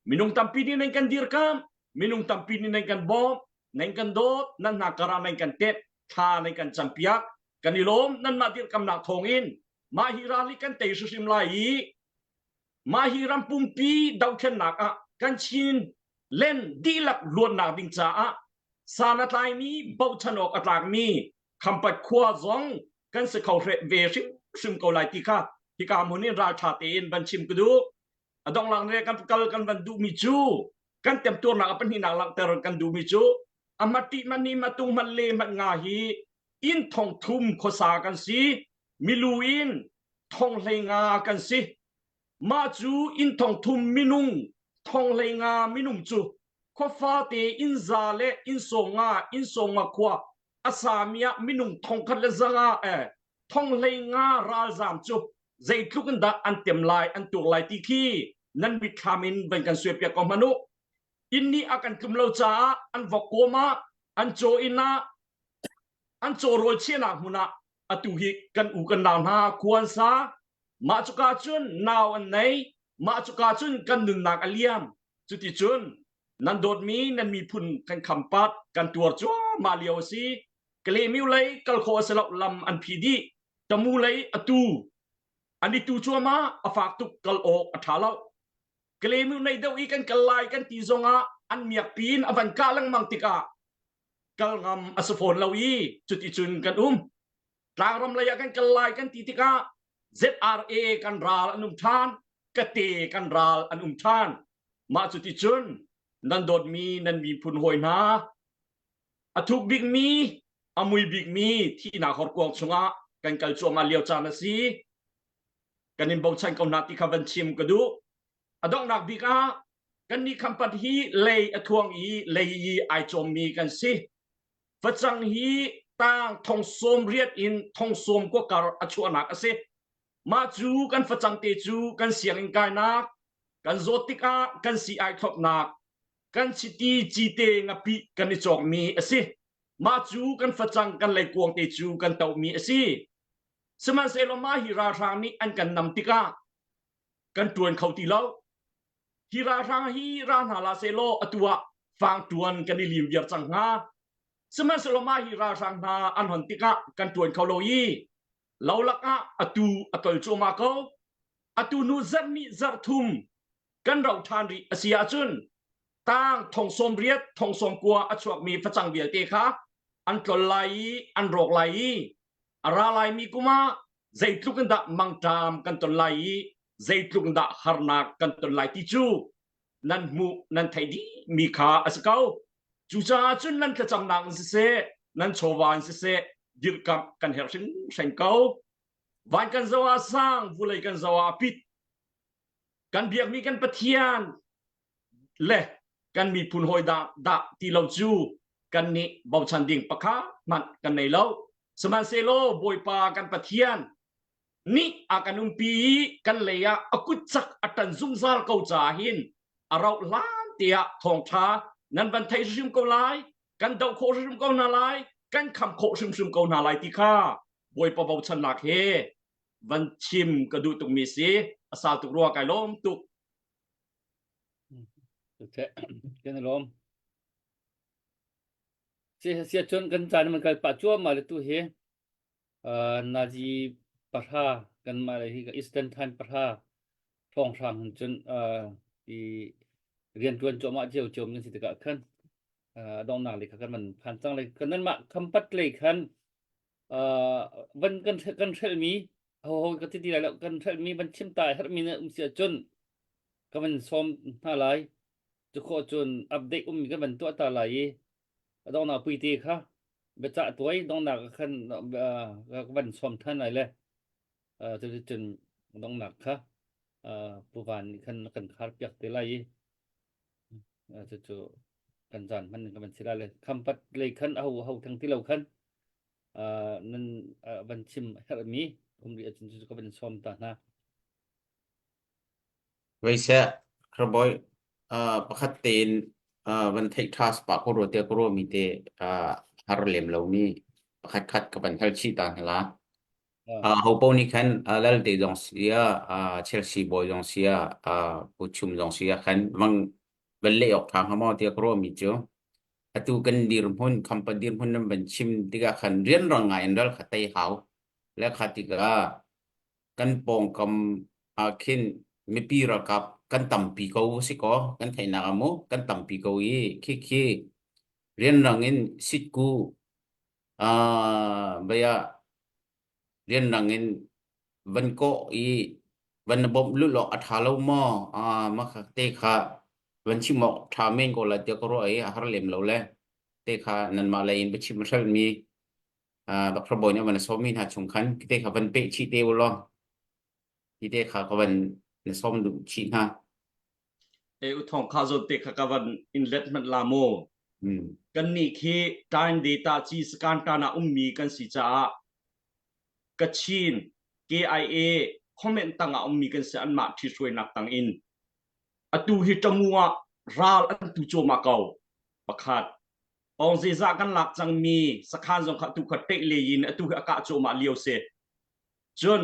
minung tampi nih nan kan dirkamh minung tampi nih nan kan bawmh nan kan dawt nan hna karah nan kan tet thla nan kan campiak kan i lawm nanmah dirkamnak thawngin mah hi ral hi kan tei hrimhrim lai i mah hi ram pumpi dothlennak ah kan Chin len dihlak luannak ding caah san a tlaimi bochan awk a tlakmi Khampat khua zong kan si kho ve hrimhrim ko lai ti kha hika hmun in ralṭha tein van chim ka duh. A donglak ne kan kal kan van duhmi cu kan temtuarnak a pahnihnak langhter kan duhmi cu a hmati mani matung man le man nga hi inn thong thum khuasa kan si milu in thong hlei nga kan si mah cu inn thong thum minung thong hlei nga minung cu khuafa te inn za le inn sawm nga inn sawm nga khua a sami ah minung thong khat le zanga eh thong hlei nga ralzam cu zeitluk in dah an tem lai an tur lai ti khi nan mitthlam in van kan suai piak ko hmanh u inn nih a kan tlum lo caah an vok kawm ah an caw inn ah an caw rawl chiahnak hmun ah atu hi kan u kan nau hna khua an sa mah cuka cun nau an nei mah cuka cun kan nunnak a liam cuti cun nan dawtmi nan miphun kan khampat kan tuar cuahmah lio a si Kalemiu lei kal khawh a si lo lam an phi dih tamu lei atu an i tu cuahmah a fak tuk kal awk a ṭha lo Kalemiu nei deuh i kan kal lai kan ti zongah an miak pin a van kah lengmang tikah kal ngam a si fawn lo i cuti cun kan um tlangram lei ah kan kal lai kan ti tikah ZRA kan ral an um ṭhan kate kan ral an um ṭhan mah cuti cun nan dawtmi nan miphun hawi hna a thuk bikmi a mui bikmi thihnak horkuang chungah kan kal cuahmah lio caan a si kan in bochan ko hna ti kha van chim ka duh a donghnak bik ah kannih khampat hi lei a thuang i lei i ai cawmmi kan si facang hi tang thong sawm riat in thong sawm kua kar a chuahnak a si mah cu kan facang te cu kan sianginn kainak kan zawt tikah kan si ai thlopnak kan chiti cite ngapih kan i cawkmi a si mah cu kan facang kan leikuang te cu kan tohmi a si sihmanhsehlaw mah hi ralhrang nih an kan nam tikah kan ṭuan kho ti lo hi ralhrang hi ra hna la sehlaw atu ah. Fang tuan kan i lim viar cang hnga. Sihmanhsehlaw mah hi ralhrang hna an hon tikah kan tuan kho lo i lo lakah atu a tol cuahmah ko. Atu nu zarh nih zarh thum kan rauh ṭhan rih a si ahcun tang thong sawm riat thong sawm kua a chuakmi facang vialte kha an tlol lai i an rawk lai i a ra laimi kum ah zeitluk in dah mangṭam kan ton lai i zeitluk in dah harnak kan ton lai ti cu nan hmuh nan theih dih mi kha a si ko. Cucaah cun nan thlacamnak in siseh nan chawva in siseh dirhkamh kan herh hringhran ko. Van kan zoh ah sang, vulei kan zoh ah pit. Kan biakmi kan Pathian le kan miphun hawi dah dah ti lo cu kan nih bochan ding pakhat hmanh kan nei lo. Sihmanhsehlaw Bawipa kan Pathian nih a kan umpi i kan lei ah a kut cak a ṭan zungzal ko caah hin a rauh hlan tiah thawngṭha nan van theih hrim ko lai kan doh khawh hrim ko hna lai kan kham khawh hrimhrim ko hna lai ti kha Bawipa bochannak he van chim ka duh tukmi si a sau tuk rua kai lawm tuk Kan i lawm. Si sia cun kan caan man kal pah cuahmah le tu hi Nazi pahra kanmah le hi Eastern Time pahra hrawnghrang hin cun i rianṭuan cuahmah cio cio kan si tikah khan donghnak lei kha kan van phan cang lai. Kan nanmah khampat lei khan van kan kan hrelhmi hoho ka ti ti lai lo kan hrelhmi van chim ta herhmi na um si ahcun ka van sawm hna lai. Cu khawh cun update ummi kan van tuah ta lai i a donghnak puite kha biacah tuai donghnak ah khan ka van sawm than lai le cuticun donghnak kha Pu Van nih khan kan khar piak te lai i cucu kan zan hman kan van si lai le khampat lei khan aho ho thang ti lo khan nan van chim herhmi um rih ahcun cucu ka van sawm ta hna. Veiseh, Khraboi, pakhat tein van theih ṭha pah ko rua tiah ka ruahmi te har lem lomi pakhat khat ka van hal chih ta hna la. Ho paoh nih khan Lalte zong si ah, Chelsea bawi zong si ah, Pu Chum zong si ah khan van van leh awk ṭha hnga maw tiah ka ruahmi cu atu kan dirhmun, khampat dirhmun nan van chim tikah khan rianrang ngai in ral kha tei hau. Le kha tikah kan pawngkam ah khin mipi ralkap kan tampi ko si kaw kan theihnak ah mu kan tampi ko i khikhi rianrang in sitku uh, baya rianrang in van kawh i van na bawmh lulh awk a ṭha lo maw uh, mah kha te kha van chim awk ṭha men ko la tiah ka ruah i a har lem lo le te kha nanmah lei in biachim hrelmi Dr. Bawi nih a van sawmmi hna chung khan te kha van peh chih te u law hi te kha ka van na sawm duh chih hna. E u thong kha zawn te kha ka van in let hmanh la mu. Kan nih khi time data chi skan ta na ummi kan si caah Kachin KIA comment tang ah ummi kan si anmah ṭhi hruainak tang in atu hi ṭamu ah ral an tu cuahmah ko pakhat Pawng zeizah kan lak cangmi sakhan zong kha atu kha ṭeh le in atu hi a kah cuahmah lio si. Cun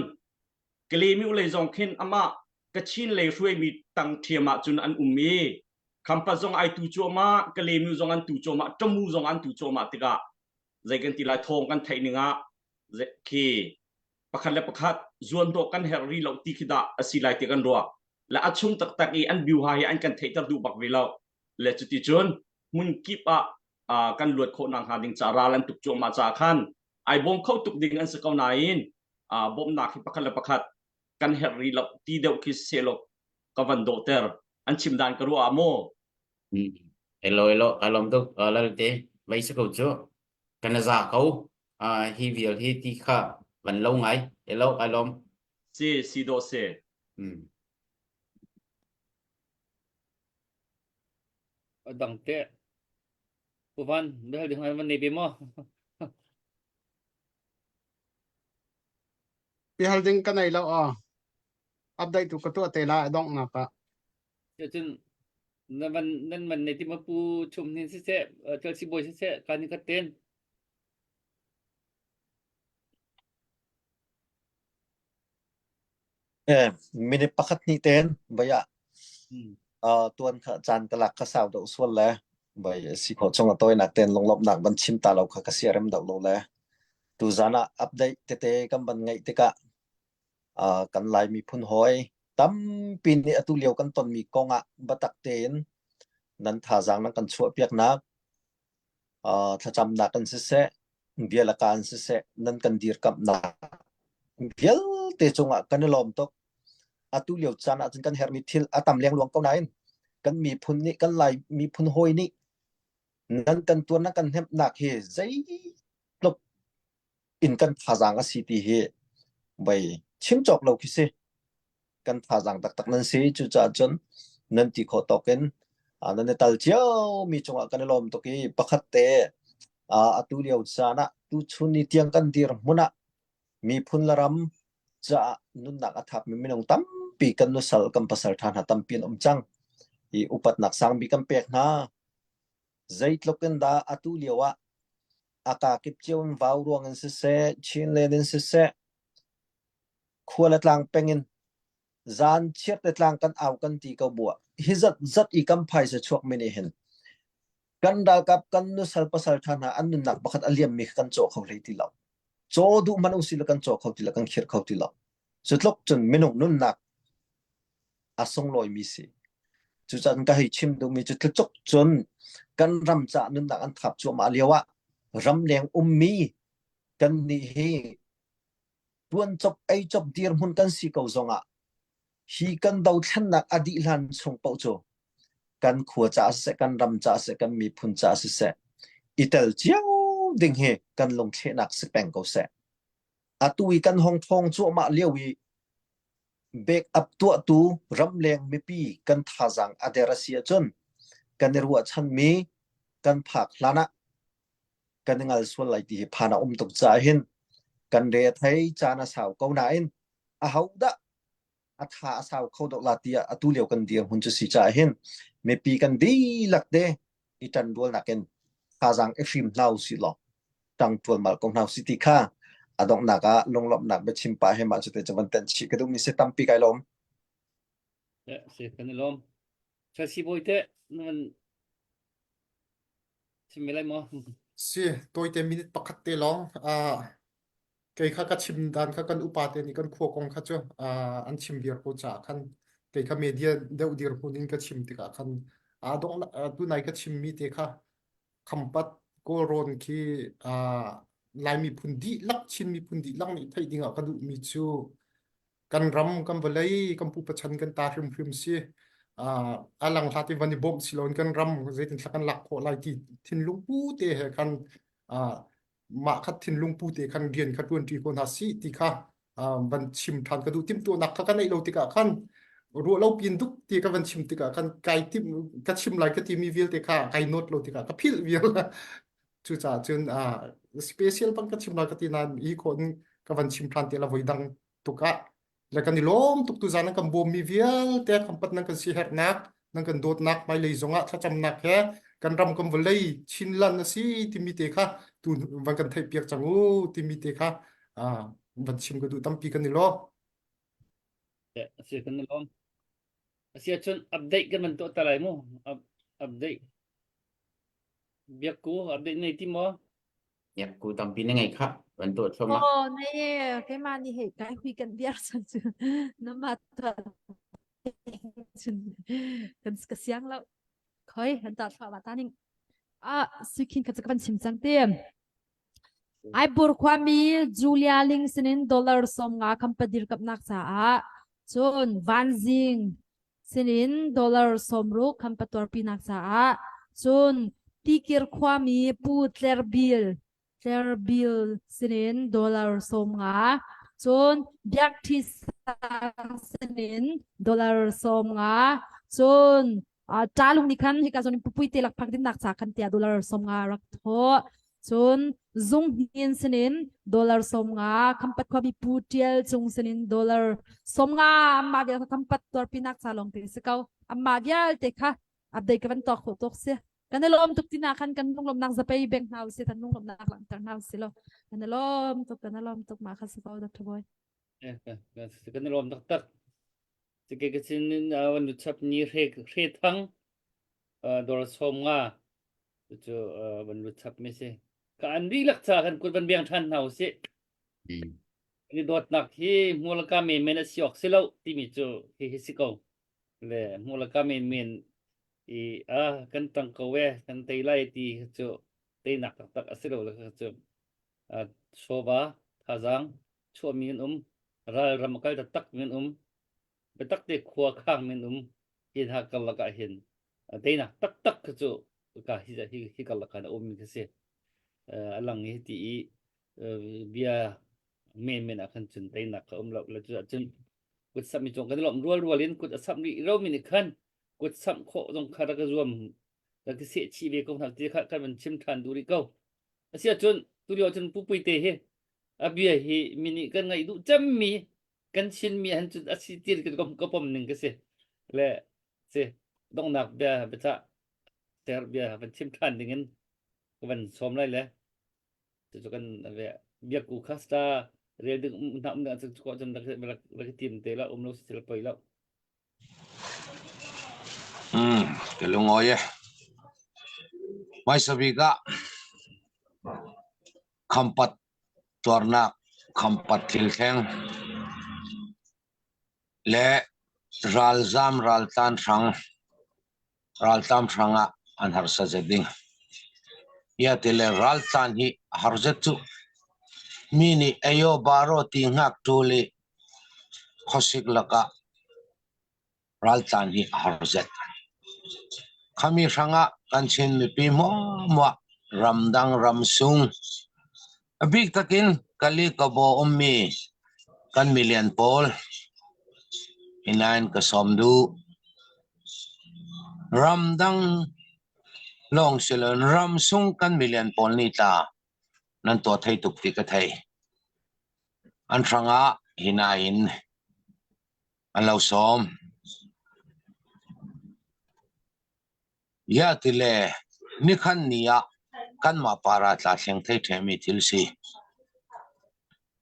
Kalemiu lei zong khin amah Kachin lei hruaimi tang ṭhiam ah cun an um i Khampat zong ai tu cuahmah, Kalemiu zong an tu cuahmah, Ṭamu zong an tu cuahmah tikah zei kan ti lai thawng kan theih ning ah khi pakhat le pakhat zuan dawh kan herh rih lo ti khi dah a si lai ti kan ruah. Le a chung taktak i an biuha hi an kan theihter duh bak ve lo. Le cuti cun hmun kip ah kan luat khawh nak hnga ding ca ral an tuk cuahmah caah khan ai bawm kho tuk ding an si ko nain bawmhnak hi pakhat le pakhat kan herh rih lo ti deuh khi sehlaw ka van dawhter an chim dan ka ruah ah maw Hello hello ka lawm tuk lalte vei si ko cu kan za ko hi vial hi ti kha van lo ngai hello ka lawm si si do se A dang teh. Pu Van, bihal ding van nei ve maw? Bihal ding ka nei lo aw. Update tu ka tuah te la donghnak ah. Cun na van nan man nei ti ma pu chum hin siseh, Chelsea boy siseh, kan ni khat ten. Eh, minute pakhat hnih ten baya uh, tuan kha caan ka lak kha sau deuh sual le. Bai si khawh chung a tawinak ten lunglawmhnak van chim ta lo kha ka siarem deuh lo le tuzan ah update tete kan van ngeih tikah uh, kan Lai miphun hawi tampi nih atu lio kan tonmi kong ah biatak tein nan thazaang nan kan chuahpiaknak uh, thlacamnak in siseh bia le ka in siseh nan kan dirkamhnak vialte cungah kan i lawm tuk. Atu lio caan ahcun kan herhmi thil a tam lengluang ko nain kan miphun nih kan Lai miphun hawi nih nan kan tuan nan kan hnemhnak hi zeitluk in kan thazaang a si ti hi vei chim cawk lo khi si. Kan thazaang taktak nan si. Cucaah cun nan ti khawh tawk in nan i tal ciomi cungah kan i lawm tuk i pakhat te atu lio caan ah tuchun ni tiang kan dirhmun ah miphun le ram caah nunnak a thapmi minung tampi kan nusal kan pasal ṭha hna tampi an um cang. I upatnak sangbik kan pek hna. Zeitluk in dah atu lio ah a kakip cio in vau ruang in siseh, Chinland in siseh, khua le tlang peng in zan chiat le tlang kan au kan ti ko buah hi zat zat i kan phaisa chuak mi nih hin kan ralkap kan nusal pasal ṭha hna an nunnak pakhat a liam mi kha kan caw kho hlei ti lo. Caw duh hmanh usih law kan caw kho ti lo, kan khirh kho ti lo. Cu tluk cun minung nunnak a sunglawimi si. Cucaah ka hei chim duhmi cu tlucuk cun kan ram caah nunnak an thap cuahmah lio ah ramleng ummi kan nih hi tuan cop ei cop dirhmun kan si ko zongah hi kan dothlennak a dih hlan chung paoh cu kan khua caah siseh, kan ram caah siseh, kan miphun caah siseh, i tel cio ding hi kan lungthlehnak si peng ko seh. Atu i kan hong thawng cuahmah lio i backup tuahtu ramleng mipi kan thazaang a der a si ahcun kan i ruahchanmi kan phak hlan ah kan i ngal sual lai ti hi phan a um tuk caah hin kan re a thei caan a sau ko nain ahodah a tha a sau kho deuh la tiah atu lio kan dirhmun cu si caah hin mipi kan dihlak te i ṭanrualnak in thazaang i hrim hna usih law ṭang ṭualmal ko hna usih ti kha a donghnak ah lunglawmhnak biachim pah he mah cu te cu van tenh chih ka duhmi si tampi kai lawm. Si kan i lawm. Chelsea bawi te nan chim ve lai maw? Si, tawite minute pakhat te lawng. Uh, kei kha ka chim dan kha kan upa te nih kan khua kong kha cu uh, an chim viar ko caah khan kei kha media deuh dirhmun in ka chim tikah khan aa dong tunai ka chimmi te kha khampat kawlrawn khi uh, Lai miphun dihlak Chin miphun dihlak nih theih dingah ka duhmi cu kan ram kan vawlei kan pupa chan kan ta hrimhrim si uh, a lang hlat i van i bawmh si loin kan ram zeitin thla kan lak khawh lai ti thinlung pu te he khan uh, mah khat thinlung pu te khan rian kha ṭuanṭi ko hna sih ti kha van chim ṭhan ka duh timhtuahnak kha ka neih lo tikah khan ruah lo pin duk ti ka van chim tikah khan kai tim ka chim lai ka timi vialte kha kai note lo tikah ka philh vial cucaah cun special bang ka chim lai ka ti nain hi khon ka van chim ṭhan te la voi dang tuk ah le kan i lawm tuk tu zan nan kan bawmmi vialte khampat nan kan siherhnak nan kan dawtnak hmailei zongah thlacamnak he kan ram kan vawlei Chinland a si timi te kha tu van kan theih piak cang u timi te kha van chim ka duh tampi kan i lawm. Asi kan i lawm. Asi ahcun update kan van tuah ta lai mu. Update. Biakku update nei ti maw? Biakku tampi na ngei kha van tuah thluahmah. Oh, nei keimah nih hei kai hui kan biar chan cu nama tuah cun kan ka siang lo. Khoi han ta thluahmah ta ning. Ah, sukhin kha chu ka van chim cang te. Aibur khuami Julia Ling sinin dollar 50 khampadir kapnak caah cun Vanzing sinin dollar 60 khampatuarpinak caah cun Tikir khuami Pu Tlerbil Tlerbil sinin dollar 50 cun Biakṭhi Sang sinin dollar 50 cun Ṭalung nih khan hika zawn in pupui te lakphak dinnak ca khan tiah dollar 50 rak thawh. Cun zung hnin sinin dollar 50 khampat khuami Pu Ṭial Cung sinin dollar 50 amah vial kha khampat tuarpinak ca lawng te si ko. Amah vialte kha update ka van tuak khawh tuk si. Kan i lawm tuk tina khan kan lunglawmhnak zapei beng hna usih kan lunglawmhnak langhter hna usih law kan i lawm tuk kan i lawm tuk mah kha si ko Dr. Boy. Kan i lawm taktak. Cike ka sin in van chap ni hre hre thang dollar 50. Cucu van lut chap mi si. Ka an dihlak ca kan kut van biang ṭhan hna usih. Ni dawtnak hi hmurka menmen a si awk si lo timi cu hi hi si ko. Le hmurka menmen i a kan tang ko e kan tei lai ti cu teinak taktak a si lo le cu chawva thazaang chuahmi an um ral ram a kal taktak mi an um biatak te khua khang mi an um hi hna karlak ah hin teinak taktak kha cu ka hi hi hi karlak ah a um mi kha si a lang i ti i bia men men ah khan cun teinak kha um lo le cu ahcun kut samh mi cung kan i lawmh rual rual in kut a samh rih ro mi nih khan kut samh khawh zong kha rak ka zuam rak ka seh chih ve ko hna ti kha kan van chim ṭhan duh rih ko. Asiahcun tulio cun pupui te hi a bia hi mi nih kan ngaih duh cemmi kan Chinmi han cun a si ti kan ka pom ning ka si le si donghnak bia biacah ter bia van chim ṭhan ding in ka van sawm lai le cucu kan biakku kha sta rel ding um hna um ding cun ko cun rak rak rak tim te la um lo si thil poi lo. Ka lungawi e. Hmaisa bik ah Khampat tuarnak, Khampat thil thleng le ralzam raltlan hrang raltlam hrang ah an harsa zet ding. Ia ti le raltlan hi har zet cu mi nih eyo baro ti ngak ṭul i khuasik lakah raltlan hi a har zet. Khami hrangah kan Chin mipi hmuahhmuah ramdang ramsung a bik takin Kali Kabaw ummi kan milian pawl hinain ka sawm duh. Ramdang lawng si loin ramsung kan milian pawl nih tla nan tuah thei tuk ti ka thei. An hrangah hinain an lo sawm. Ya ti le nikhan ni ah kanmah para tla thleng thei ṭhemi thil si.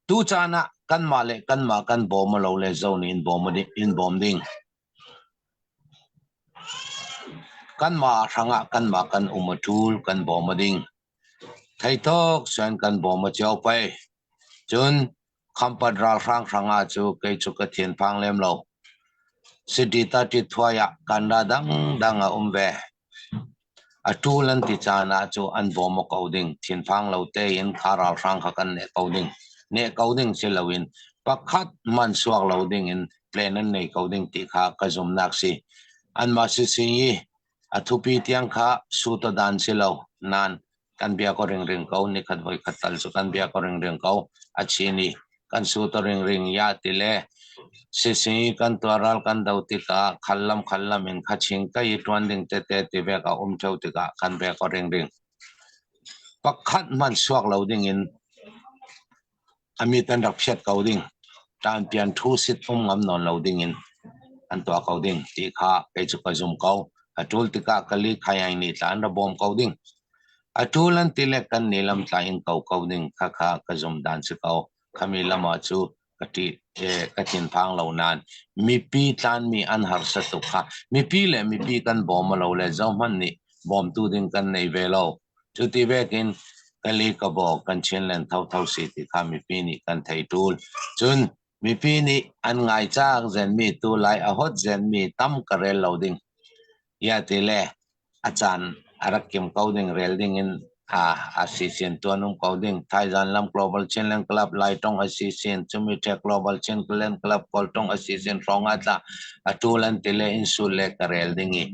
Tu caan ah kanmah le kanmah kan bawm lo le zo nih in bawm in bawm ding. Kanmah hrangah kanmah kan um a ṭul kan bawm a ding. Theitok cun kan bawm a cio pei. Cun Khampat ralhrang hrangah cu kei cu ka thinphang lem lo. City tati thuai ah kanra dangdang a um ve. A ṭul an ti caan ah cu an bawm ko ding. Thinphang lo tein kha ralhrang kha kan neh ko ding. Neh ko ding si loin pakhat man suak lo ding in plan an nei ko ding ti kha ka zumnak si. Anmah sising i a thupi tiang kha suta dan si lo. Nan kan bia ko ringring ko nikhat voi khat tal cu kan bia ko ringring ko a chin i kan su to ringring ya ti le sisi kan tuaral kan do tikah khallam khallam in khaching ka i tuan ding tete ti vek a um theu tikah kan bia ko ringring pakhat man suak lo ding in Amit an rak phiat ko ding. Ṭanpian ṭhu sit um ngam nawn lo ding in an tuah ko ding ti kha kei cu ka zum ko. A ṭul tikah kali khayai nih tla an ra bawm ko ding. A ṭul an ti le kan nih lam tla in ko ko ding kha kha ka zum dan si ko. Khami lam ah cu ka ṭih ka thinphang lo nain mipi tlanmi an harsa tuk kha mipi le mipi kan bawm lo le zohmanh nih bawmtu ding kan nei ve lo. Cuti vekin kali ka bawk kan Chinland thotho si ti kha mipi nih kan thei ṭul. Cun mipi nih an ngai caak zenmi tu lai a hot zenmi tam ka rel lo ding. Ya ti le a caan a rak kim ko ding rel ding in a a si sin tuan um ko ding. Thaizan lam Global Chinland Club Lai tong a si sin cumi the Global Chinland Club Kawl tong a si sin hrawng ah tla a ṭul an ti le in sul le ka rel ding i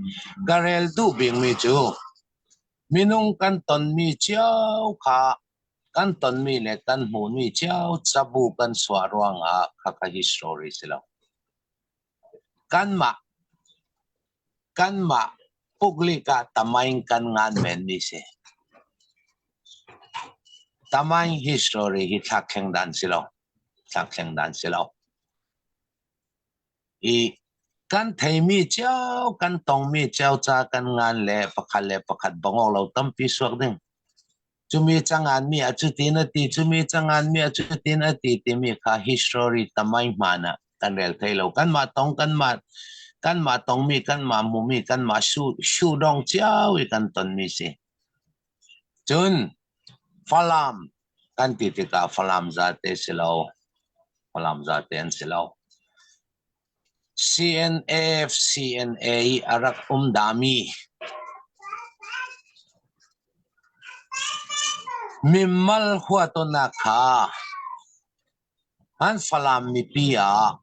ka rel duh bikmi cu Minung kan tonmi cio kha kan tonmi le kan hmuhmi cio cabu kan chuah ruangah khakha history si lo. Kanmah kanmah puklik ah tamaing kan ngan menmi si. Tamaing history hi thlakthleng dan si lo. Thlakthleng dan si lo. I kan theimi cio kan tongmi cio ca kan ngan le pakhat le pakhat bangawk lo tampi suak ding. Cumi cangan mi a cutin a ti, cumi cangan mi a cutin a ti timi kha history tamai hmaan ah kan rel thei lo. Kanmah tong kanmah kanmah tongmi kanmah hmumi kanmah su sudong cio i kan tonmi si. Cun Falam kan ti tikah Falam zate si lo. Falam zate an si lo. CNF CNA i a rak um dami mimal huatonak kha an Falam mipi ah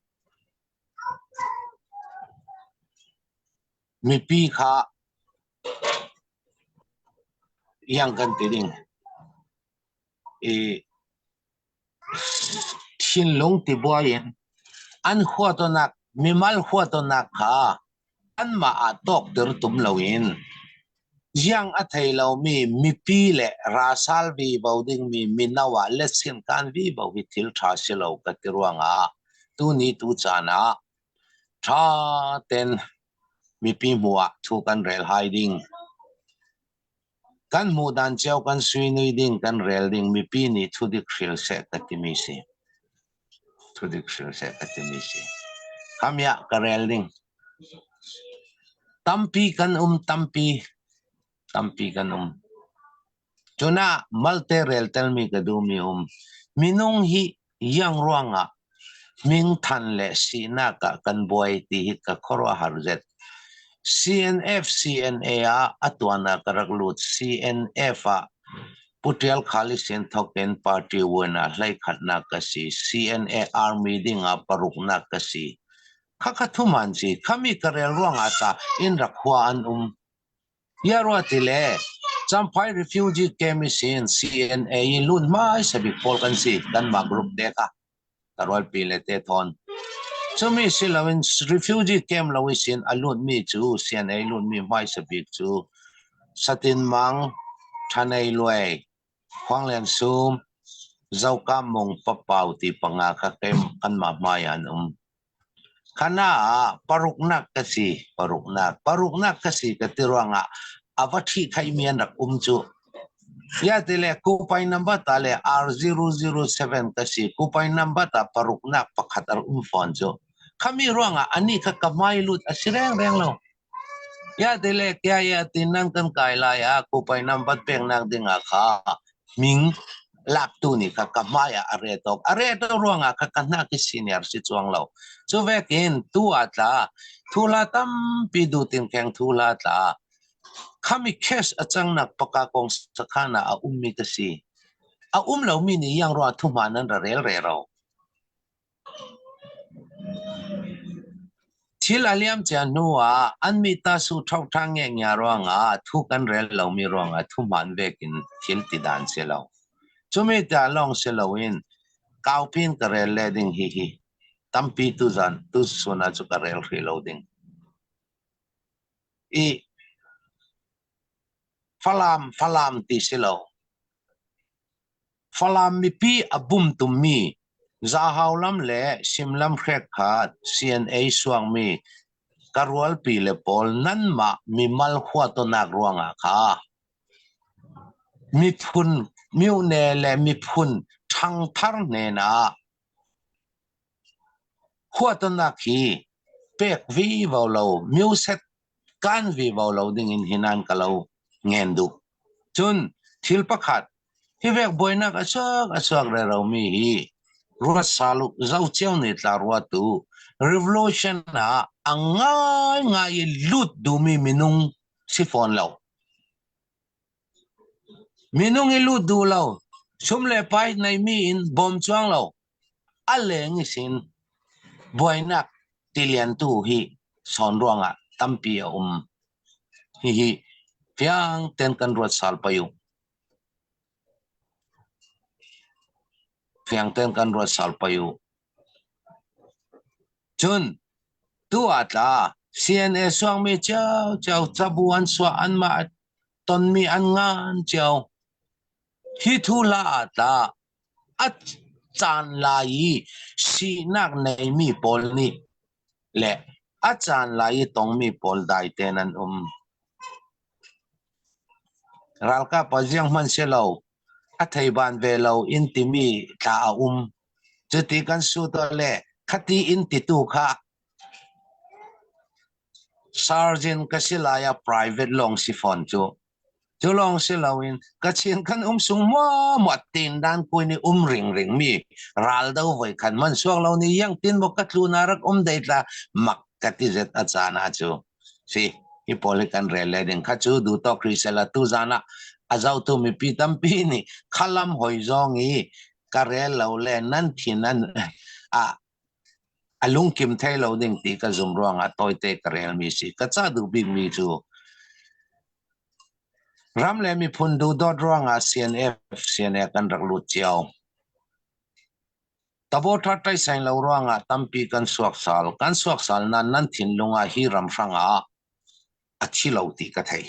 mipi kha iang kan ti ding i thinlung tibuai in an huatonak mimal huatonak kha anmah ah tawkter tum loin ziang a thei lomi mipi le ralsal vivo dingmi mino ah letsin kan vivo hi thil ṭha si lo ka ti ruangah tuni tu caan ah ṭha ten mipi hmuh ah thu kan rel hai ding. Kan hmuh dan cio kan suinui ding kan rel ding mipi nih thudik hril seh ka timi si. Thudik hril seh ka timi si. Khamiah ka rel ding. Tampi kan um tampi tampi kan um. Cun ah malte rel telmi ka duhmi um. Minung hi iang ruangah mingthan le sinak ah kan buai ti hi ka khuaruahhar zet. CNF CNA ah a tuan ah ka rak lut. CNF ah Pu Tial Khalisin thawk in party win ah hleikhatnak ka si. CNA Army ding ah paruknak ka si. Khakha thuman si. Khami ka rel ruangah ta in rak khua an um. Tiah ti le Champhai Refugee Camp i sin CNA i lut hmaisa bik pawl kan si. Kanmah group te kha ka rualpi le te thawn. Cumi si loin refugee camp lo i sin a lutmi cu CNA lutmi hmaisa bik cu Satin Mang, Thanei Luai, Khuang Lian Sum, Zokam Mung Papau ti panga kha kanmah hmai ah an um. Khana ah paruknak ka si, paruknak, paruknak ka si ka ti ruangah a va ṭhihkhaihmi an rak um cu. Ya ti le kupai number ta le R007 ka si, kupai number ta paruknak pakhat a rak um fawn cu. Khami ruangah anih kha ka hmai lut a si rengreng lo. Ya ti le kya ya ti nan kan kai lai ah kupai number peknak dingah kha ming laktu nih kha ka hmai ah a re tok. A re to ruangah kha ka hna ki senior si chuang lo. Cu vekin tu ah tla thu la tampi du tin kheng thu la tla khami case a cangnak paka kong sakhana a ummi ka si. A um lomi nih yang ruah thu hma nan ra rel re ro. Thil a liam cia hnu ah an mi ta su ṭhoṭha ngengia ruangah thu kan rel lomi ruangah thu hmaan vekin thil ti dan si lo. Cumi ta lawng si loin kaupin ka rel le ding hihi tampi tuzan tusun ah cu ka rel hrih lo ding. I Falam Falam ti si lo. Falam mipi a bumtummi Zahau lam le Simlam hrek kha CNA suangmi ka rualpi le pawl nanmah mimal huatonak ruangah kha miphun myone le miphun ṭhangthar hnenah huatonak hi pek vivo lo myuset kan vivo lo dingin hinan ka lo ngen duh. Cun thil pakhat hi vek buainak a chuak a chuak reromi hi ruat salu zo cio nih tla ruatu revolution ah a ngai ngai i lut duhmi minung si fawn lo. Minung i lut duh lo, sum le pai neimi in bawm chuang lo, a leng i sin buainak tilian tu hi sawn ruangah tampi a um. Hihi fiang ten kan ruat sal payu. Fiang ten kan ruat sal payu. Cun tu ah tla CNA suangmi cio cio cabu an suah anmah tonmi an ngan cio. Hi thu hla ah tla a caan lai i sinak neimi pawl nih le a caan lai i tongmi pawl dai tein an um. Ralkap ah ziang hmanh si lo, a theiban ve lo in timi tla a um. Cuti kan sut le khati in titu kha Sergeant ka si lai ah private lawng si fawn cu. Cu lawng si loin Kachin kan um sung muamuah tin dan kui ni um ringring mi raldo voi khan man suak lo ni yang tin mo ka tlu na rak um dei tla mak ka ti zet a caan ah cu si hi pawl hi kan rel le ding kha cu du to krisela tu zan ah a zotu mipi tampi nih khalam hoi zong i ka rel lo le nan thin an a a lungkim thei lo ding ti ka zum ruangah tawite ka relmi si. Ka ca duh bikmi cu ram le miphun duhdawt ruangah CNF CNA kan rak lut cio. Tabawtha ṭaisain lo ruangah tampi kan suaksal. Kan suaksal nain nan thinlung ah hi ram hrangah a thi lo ti ka thei.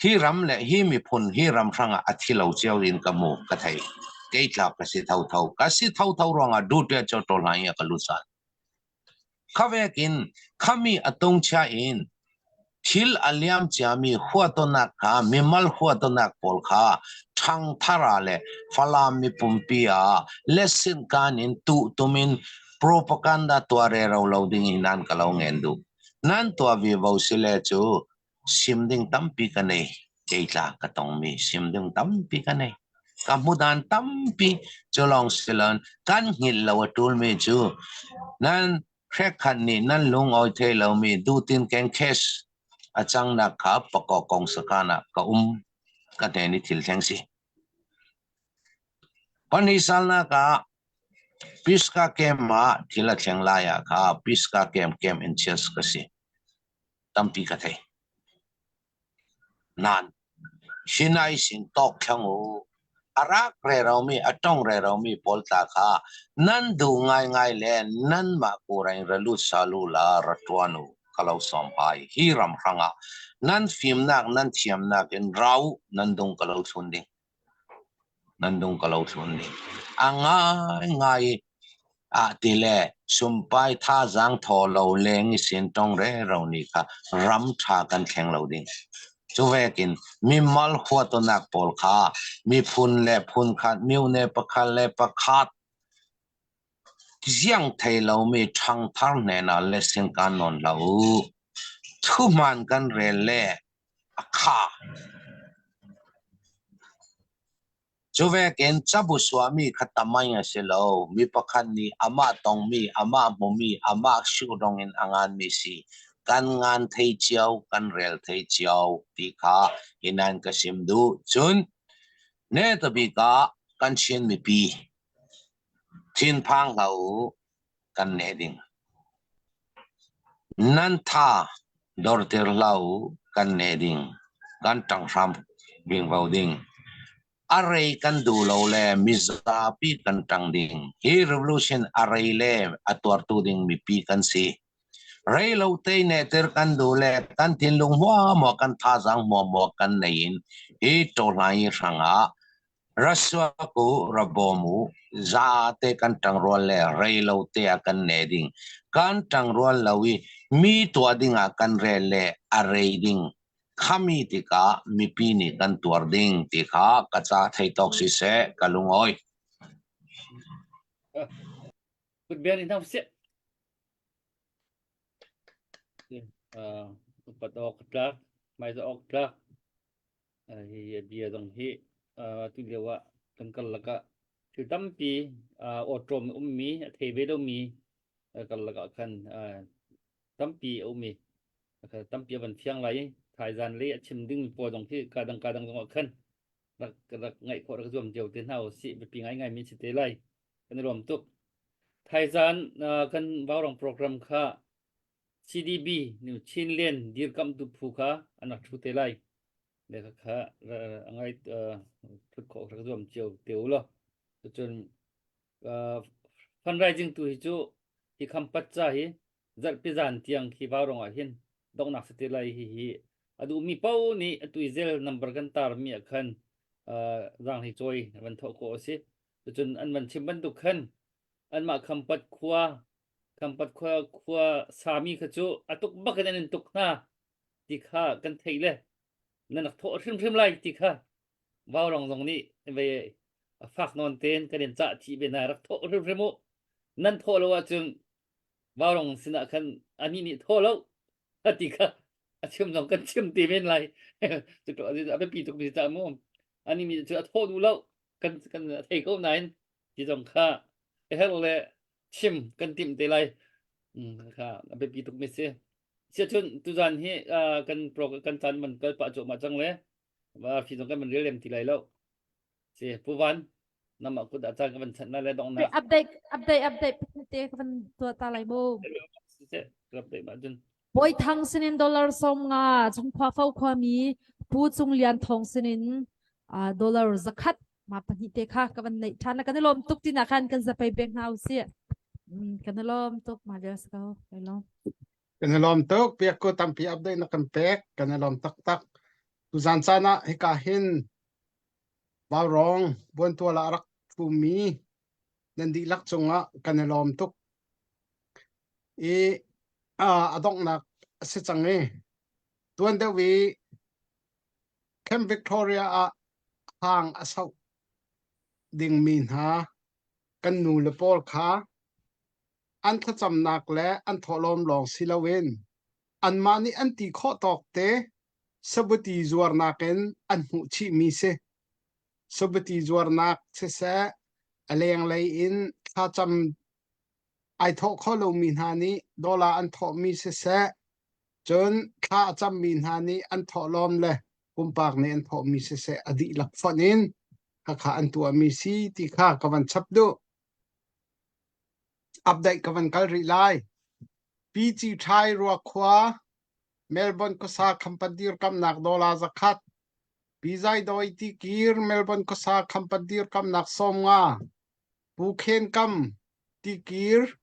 Hi ram le hi miphun hi ram hrangah a thi lo cio in ka hmu ka thei. Kei tla ka si thotho. Ka si thotho ruangah duty cho to hlan i ka lut sal. Khavek in khami a tungchia in thil a liam ciami huatonak kha mimal huatonak pawl kha ṭhangthar ah le Falam mipumpi ah lessin kan in tuh tum in propaganda tuah rero lo ding in nan ka lo ngen duh. Nan tuah vivo sile cu sim ding tampi ka nei. Kei tla ka tongmi sim ding tampi ka nei. Ka hmudan tampi cu lawng siloin kan hngilh lo a ṭulmi cu nan hrekkhat nih nan lung awi thei lomi duhtin keng case a cangnak kha pakaw kong sakhan ah ka um ka hnen i thil thleng si. Pahnih salnak ah Pisgah camp ah thil a thleng lai ah kha Pisgah camp camp in chias ka si. Tampi ka thei. Nain Sinai sin tawk thlang u. A rak reromi, a tong reromi pawl tla kha nan duh ngaingai le nanmah kurain ra lut sal u la ra ṭuan u ka lo sawm hai. Hi ram hrangah nan fimnak, nan thiamnak in ra u, nan dung ka lo thlun ding. Nan dung ka lo thlun ding. A ngaingai i ah ti le sumpai thazaang thaw lo leng i sin tong rero ni kha ram ṭha kan thleng lo ding. Cu vekin mimal huatonak pawl kha miphun le phun khat, myone pakhat le pakhat ziang thei lomi ṭhangthar hnenah lesing kan nawn hlah u. Thuhman kan rel le a kha. Cu vekin cabu suahmi kha tamai a si lo. Mi pakhat nih amah tongmi, amah hmumi, amah siudong in a nganmi si. Kan ngan thei cio, kan rel thei cio ti kha hinan ka sim duh. Cun ne tabik ah kan Chin mipi thinphang hlah u, kan neh ding. Nan tha dorter hlah u, kan neh ding. Kan ṭang hram vingvo ding. A rei kan duh lo le mizapi kan ṭang ding. Hi revolution a rei le a tuartu ding mipi kan si. Rei lo te nehter kan duh le kan thinlung huamuah kan thazaang huamuah kan nei in hi ṭawhlai hrangah Russia ku ra bawm u zate kan ṭangrual le rei lo te ah kan ne ding kan ṭangrual lo i mi tuah ding ah kan rel le a rei ding khami tikah mipi nih kan tuar ding ti kha ka ca thei tawk siseh ka lungawi. Kut bian in hau sih. Upat awk tlak, hmaizah awk tlak. Hi bia zong hi tu lio ah kan karlak ah thil tampi awṭawm a ummi a thei ve lomi karlak ah khan tampi a um i tampi a van fiang lai i thaizan lei a chim dingmi pawl zong khi ka dang ka dang zong ah khan rak rak ngaih khawh rak zuam cio te hna usih biapi ngaingai mi si te lai kan i lawm tuk thaizan kan vaurang program kha CDB nu Chinland dirkamhtu phu kha an rak ṭhu te lai. Le kha a ngai ṭhut khawh rak zuam cio te u law. Cun fundraising tu hi cu hi khampat ca hi zarhpi zan tiang khi vaurong ah hin donghnak si te lai hi hi a duhmi paoh nih atu i zel number kan tarmi ah khan zaang hi cawi van thawh khawh a si. Cun an van chim bantuk khan anmah khampat khua Khampat khua khua sami kha cu a tuk bak in an in tuk hna ti kha kan theih le nan rak thawh hrimhrim lai ti kha vaurong zong nih ve a fak nawn tein kan in cah chih ve hna rak thawh hrimhrim u nan thawh lo ahcun vaurong sinah khan anih nih thawh lo ti kha. A chim zong kan chim te men lai. Cu a biapi tuk mi ca mu. Ani mi cu a thawh duh lo. Kan kan thei ko nain ti zong kha a herh le chim kan timh te lai. Kha a biapi tuk mi si. Siacun tuzan hi kan pro kan caan man kal pah cuahmah cang le fi zong kan man rel lem ti lai lo. Si Pu Van namah kut ah caan ka van chanh lai le donghnak. Update update update te ka van tuah ta lai mu. Siseh update ma cun. Bawi Thang sinin dollar 50 Chungkhua Fo khuami Pu Cung Lian Thawng sinin dollar 100 ma pahnih te kha ka van neih ṭhan kan i lawm tuk tina khan kan zapei bek hna usih kan i lawm tuk ma vial si ko kai lawm Kan i lawm tuk piak ko tampi update na kan pek kan i lawm taktak tuzan caan ah hika hin Vaurawng buantual ah a rak ṭhumi nan dihlak cungah kan i lawm tuk i a donghnak a si cang i tuan deuh i Camp Victoria ah hang a soh dingmi hna kan nu le pawl kha an thlacamnak le an thawhlawm lawng si loin anmah nih an ti khawh tawk te sabuti zuarnak in an hmuh chihmi si. Sabuti zuarnak siseh, a lenglei in thlacam ai thawh kho lomi hna nih dollar an thawhmi siseh, cun thla a cammi hna nih an thawhlawm le pumpak nih an thawhmi siseh a dihlak fonh in khakha an tuahmi si ti kha ka van chap duh. Update ka van kal rih lai. Pi Ci Ṭhai Ruakhua Melbourne khuasa khampat dirkamnak dollar 100, Pi Zai Doi Tikir Melbourne khuasa khampat dirkamnak 50, Pu Khen Kam Tikir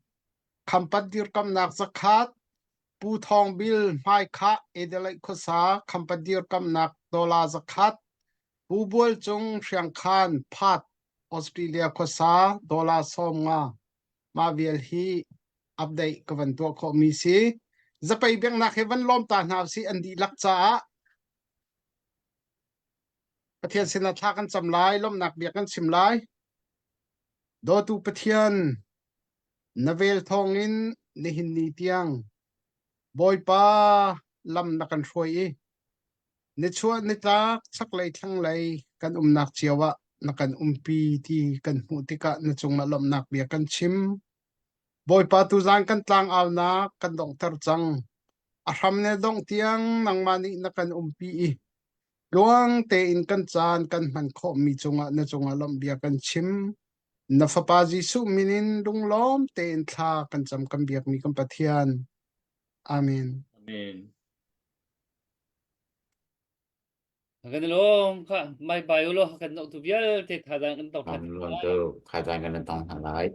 khampat dirkamnak 100, Pu Thawng Bil Hmaikhah Adelaide khuasa khampat dirkamnak dollar 100, Pu Bual Cung Hriangkhan Phat Australia khuasa dollar 50. Mah vial hi update ka van tuah khawhmi si. Zapei biaknak he van lawm ta hna usih an dihlak caah Pathian sinah thla kan cam lai, lawmhnak bia kan chim lai. Dawtu Pathian, na vel thawngin nihin ni tiang Bawipa lam na kan hruai i nichuah nitlak chaklei thlanglei kan umnak cio ah na kan umpi ti kan hmuh tikah na cungah lawmhnak bia kan chim. Bawipa tuzan kan tlangaunak kan donghter cang. A hram le dongh tiang nangmah nih na kan umpi i tluang tein kan caan kan hman khawhmi cungah na cungah lawmhbia kan chim. Na Fapa Jesuh min in lunglawm tein thla kan cam kan biakmi kan Pathian. Amen. Amen. Kan i lawm kha mai bai u law kan zohtu vialte thazaang kan tong Kan luan tu thazaang kan tong hna lai.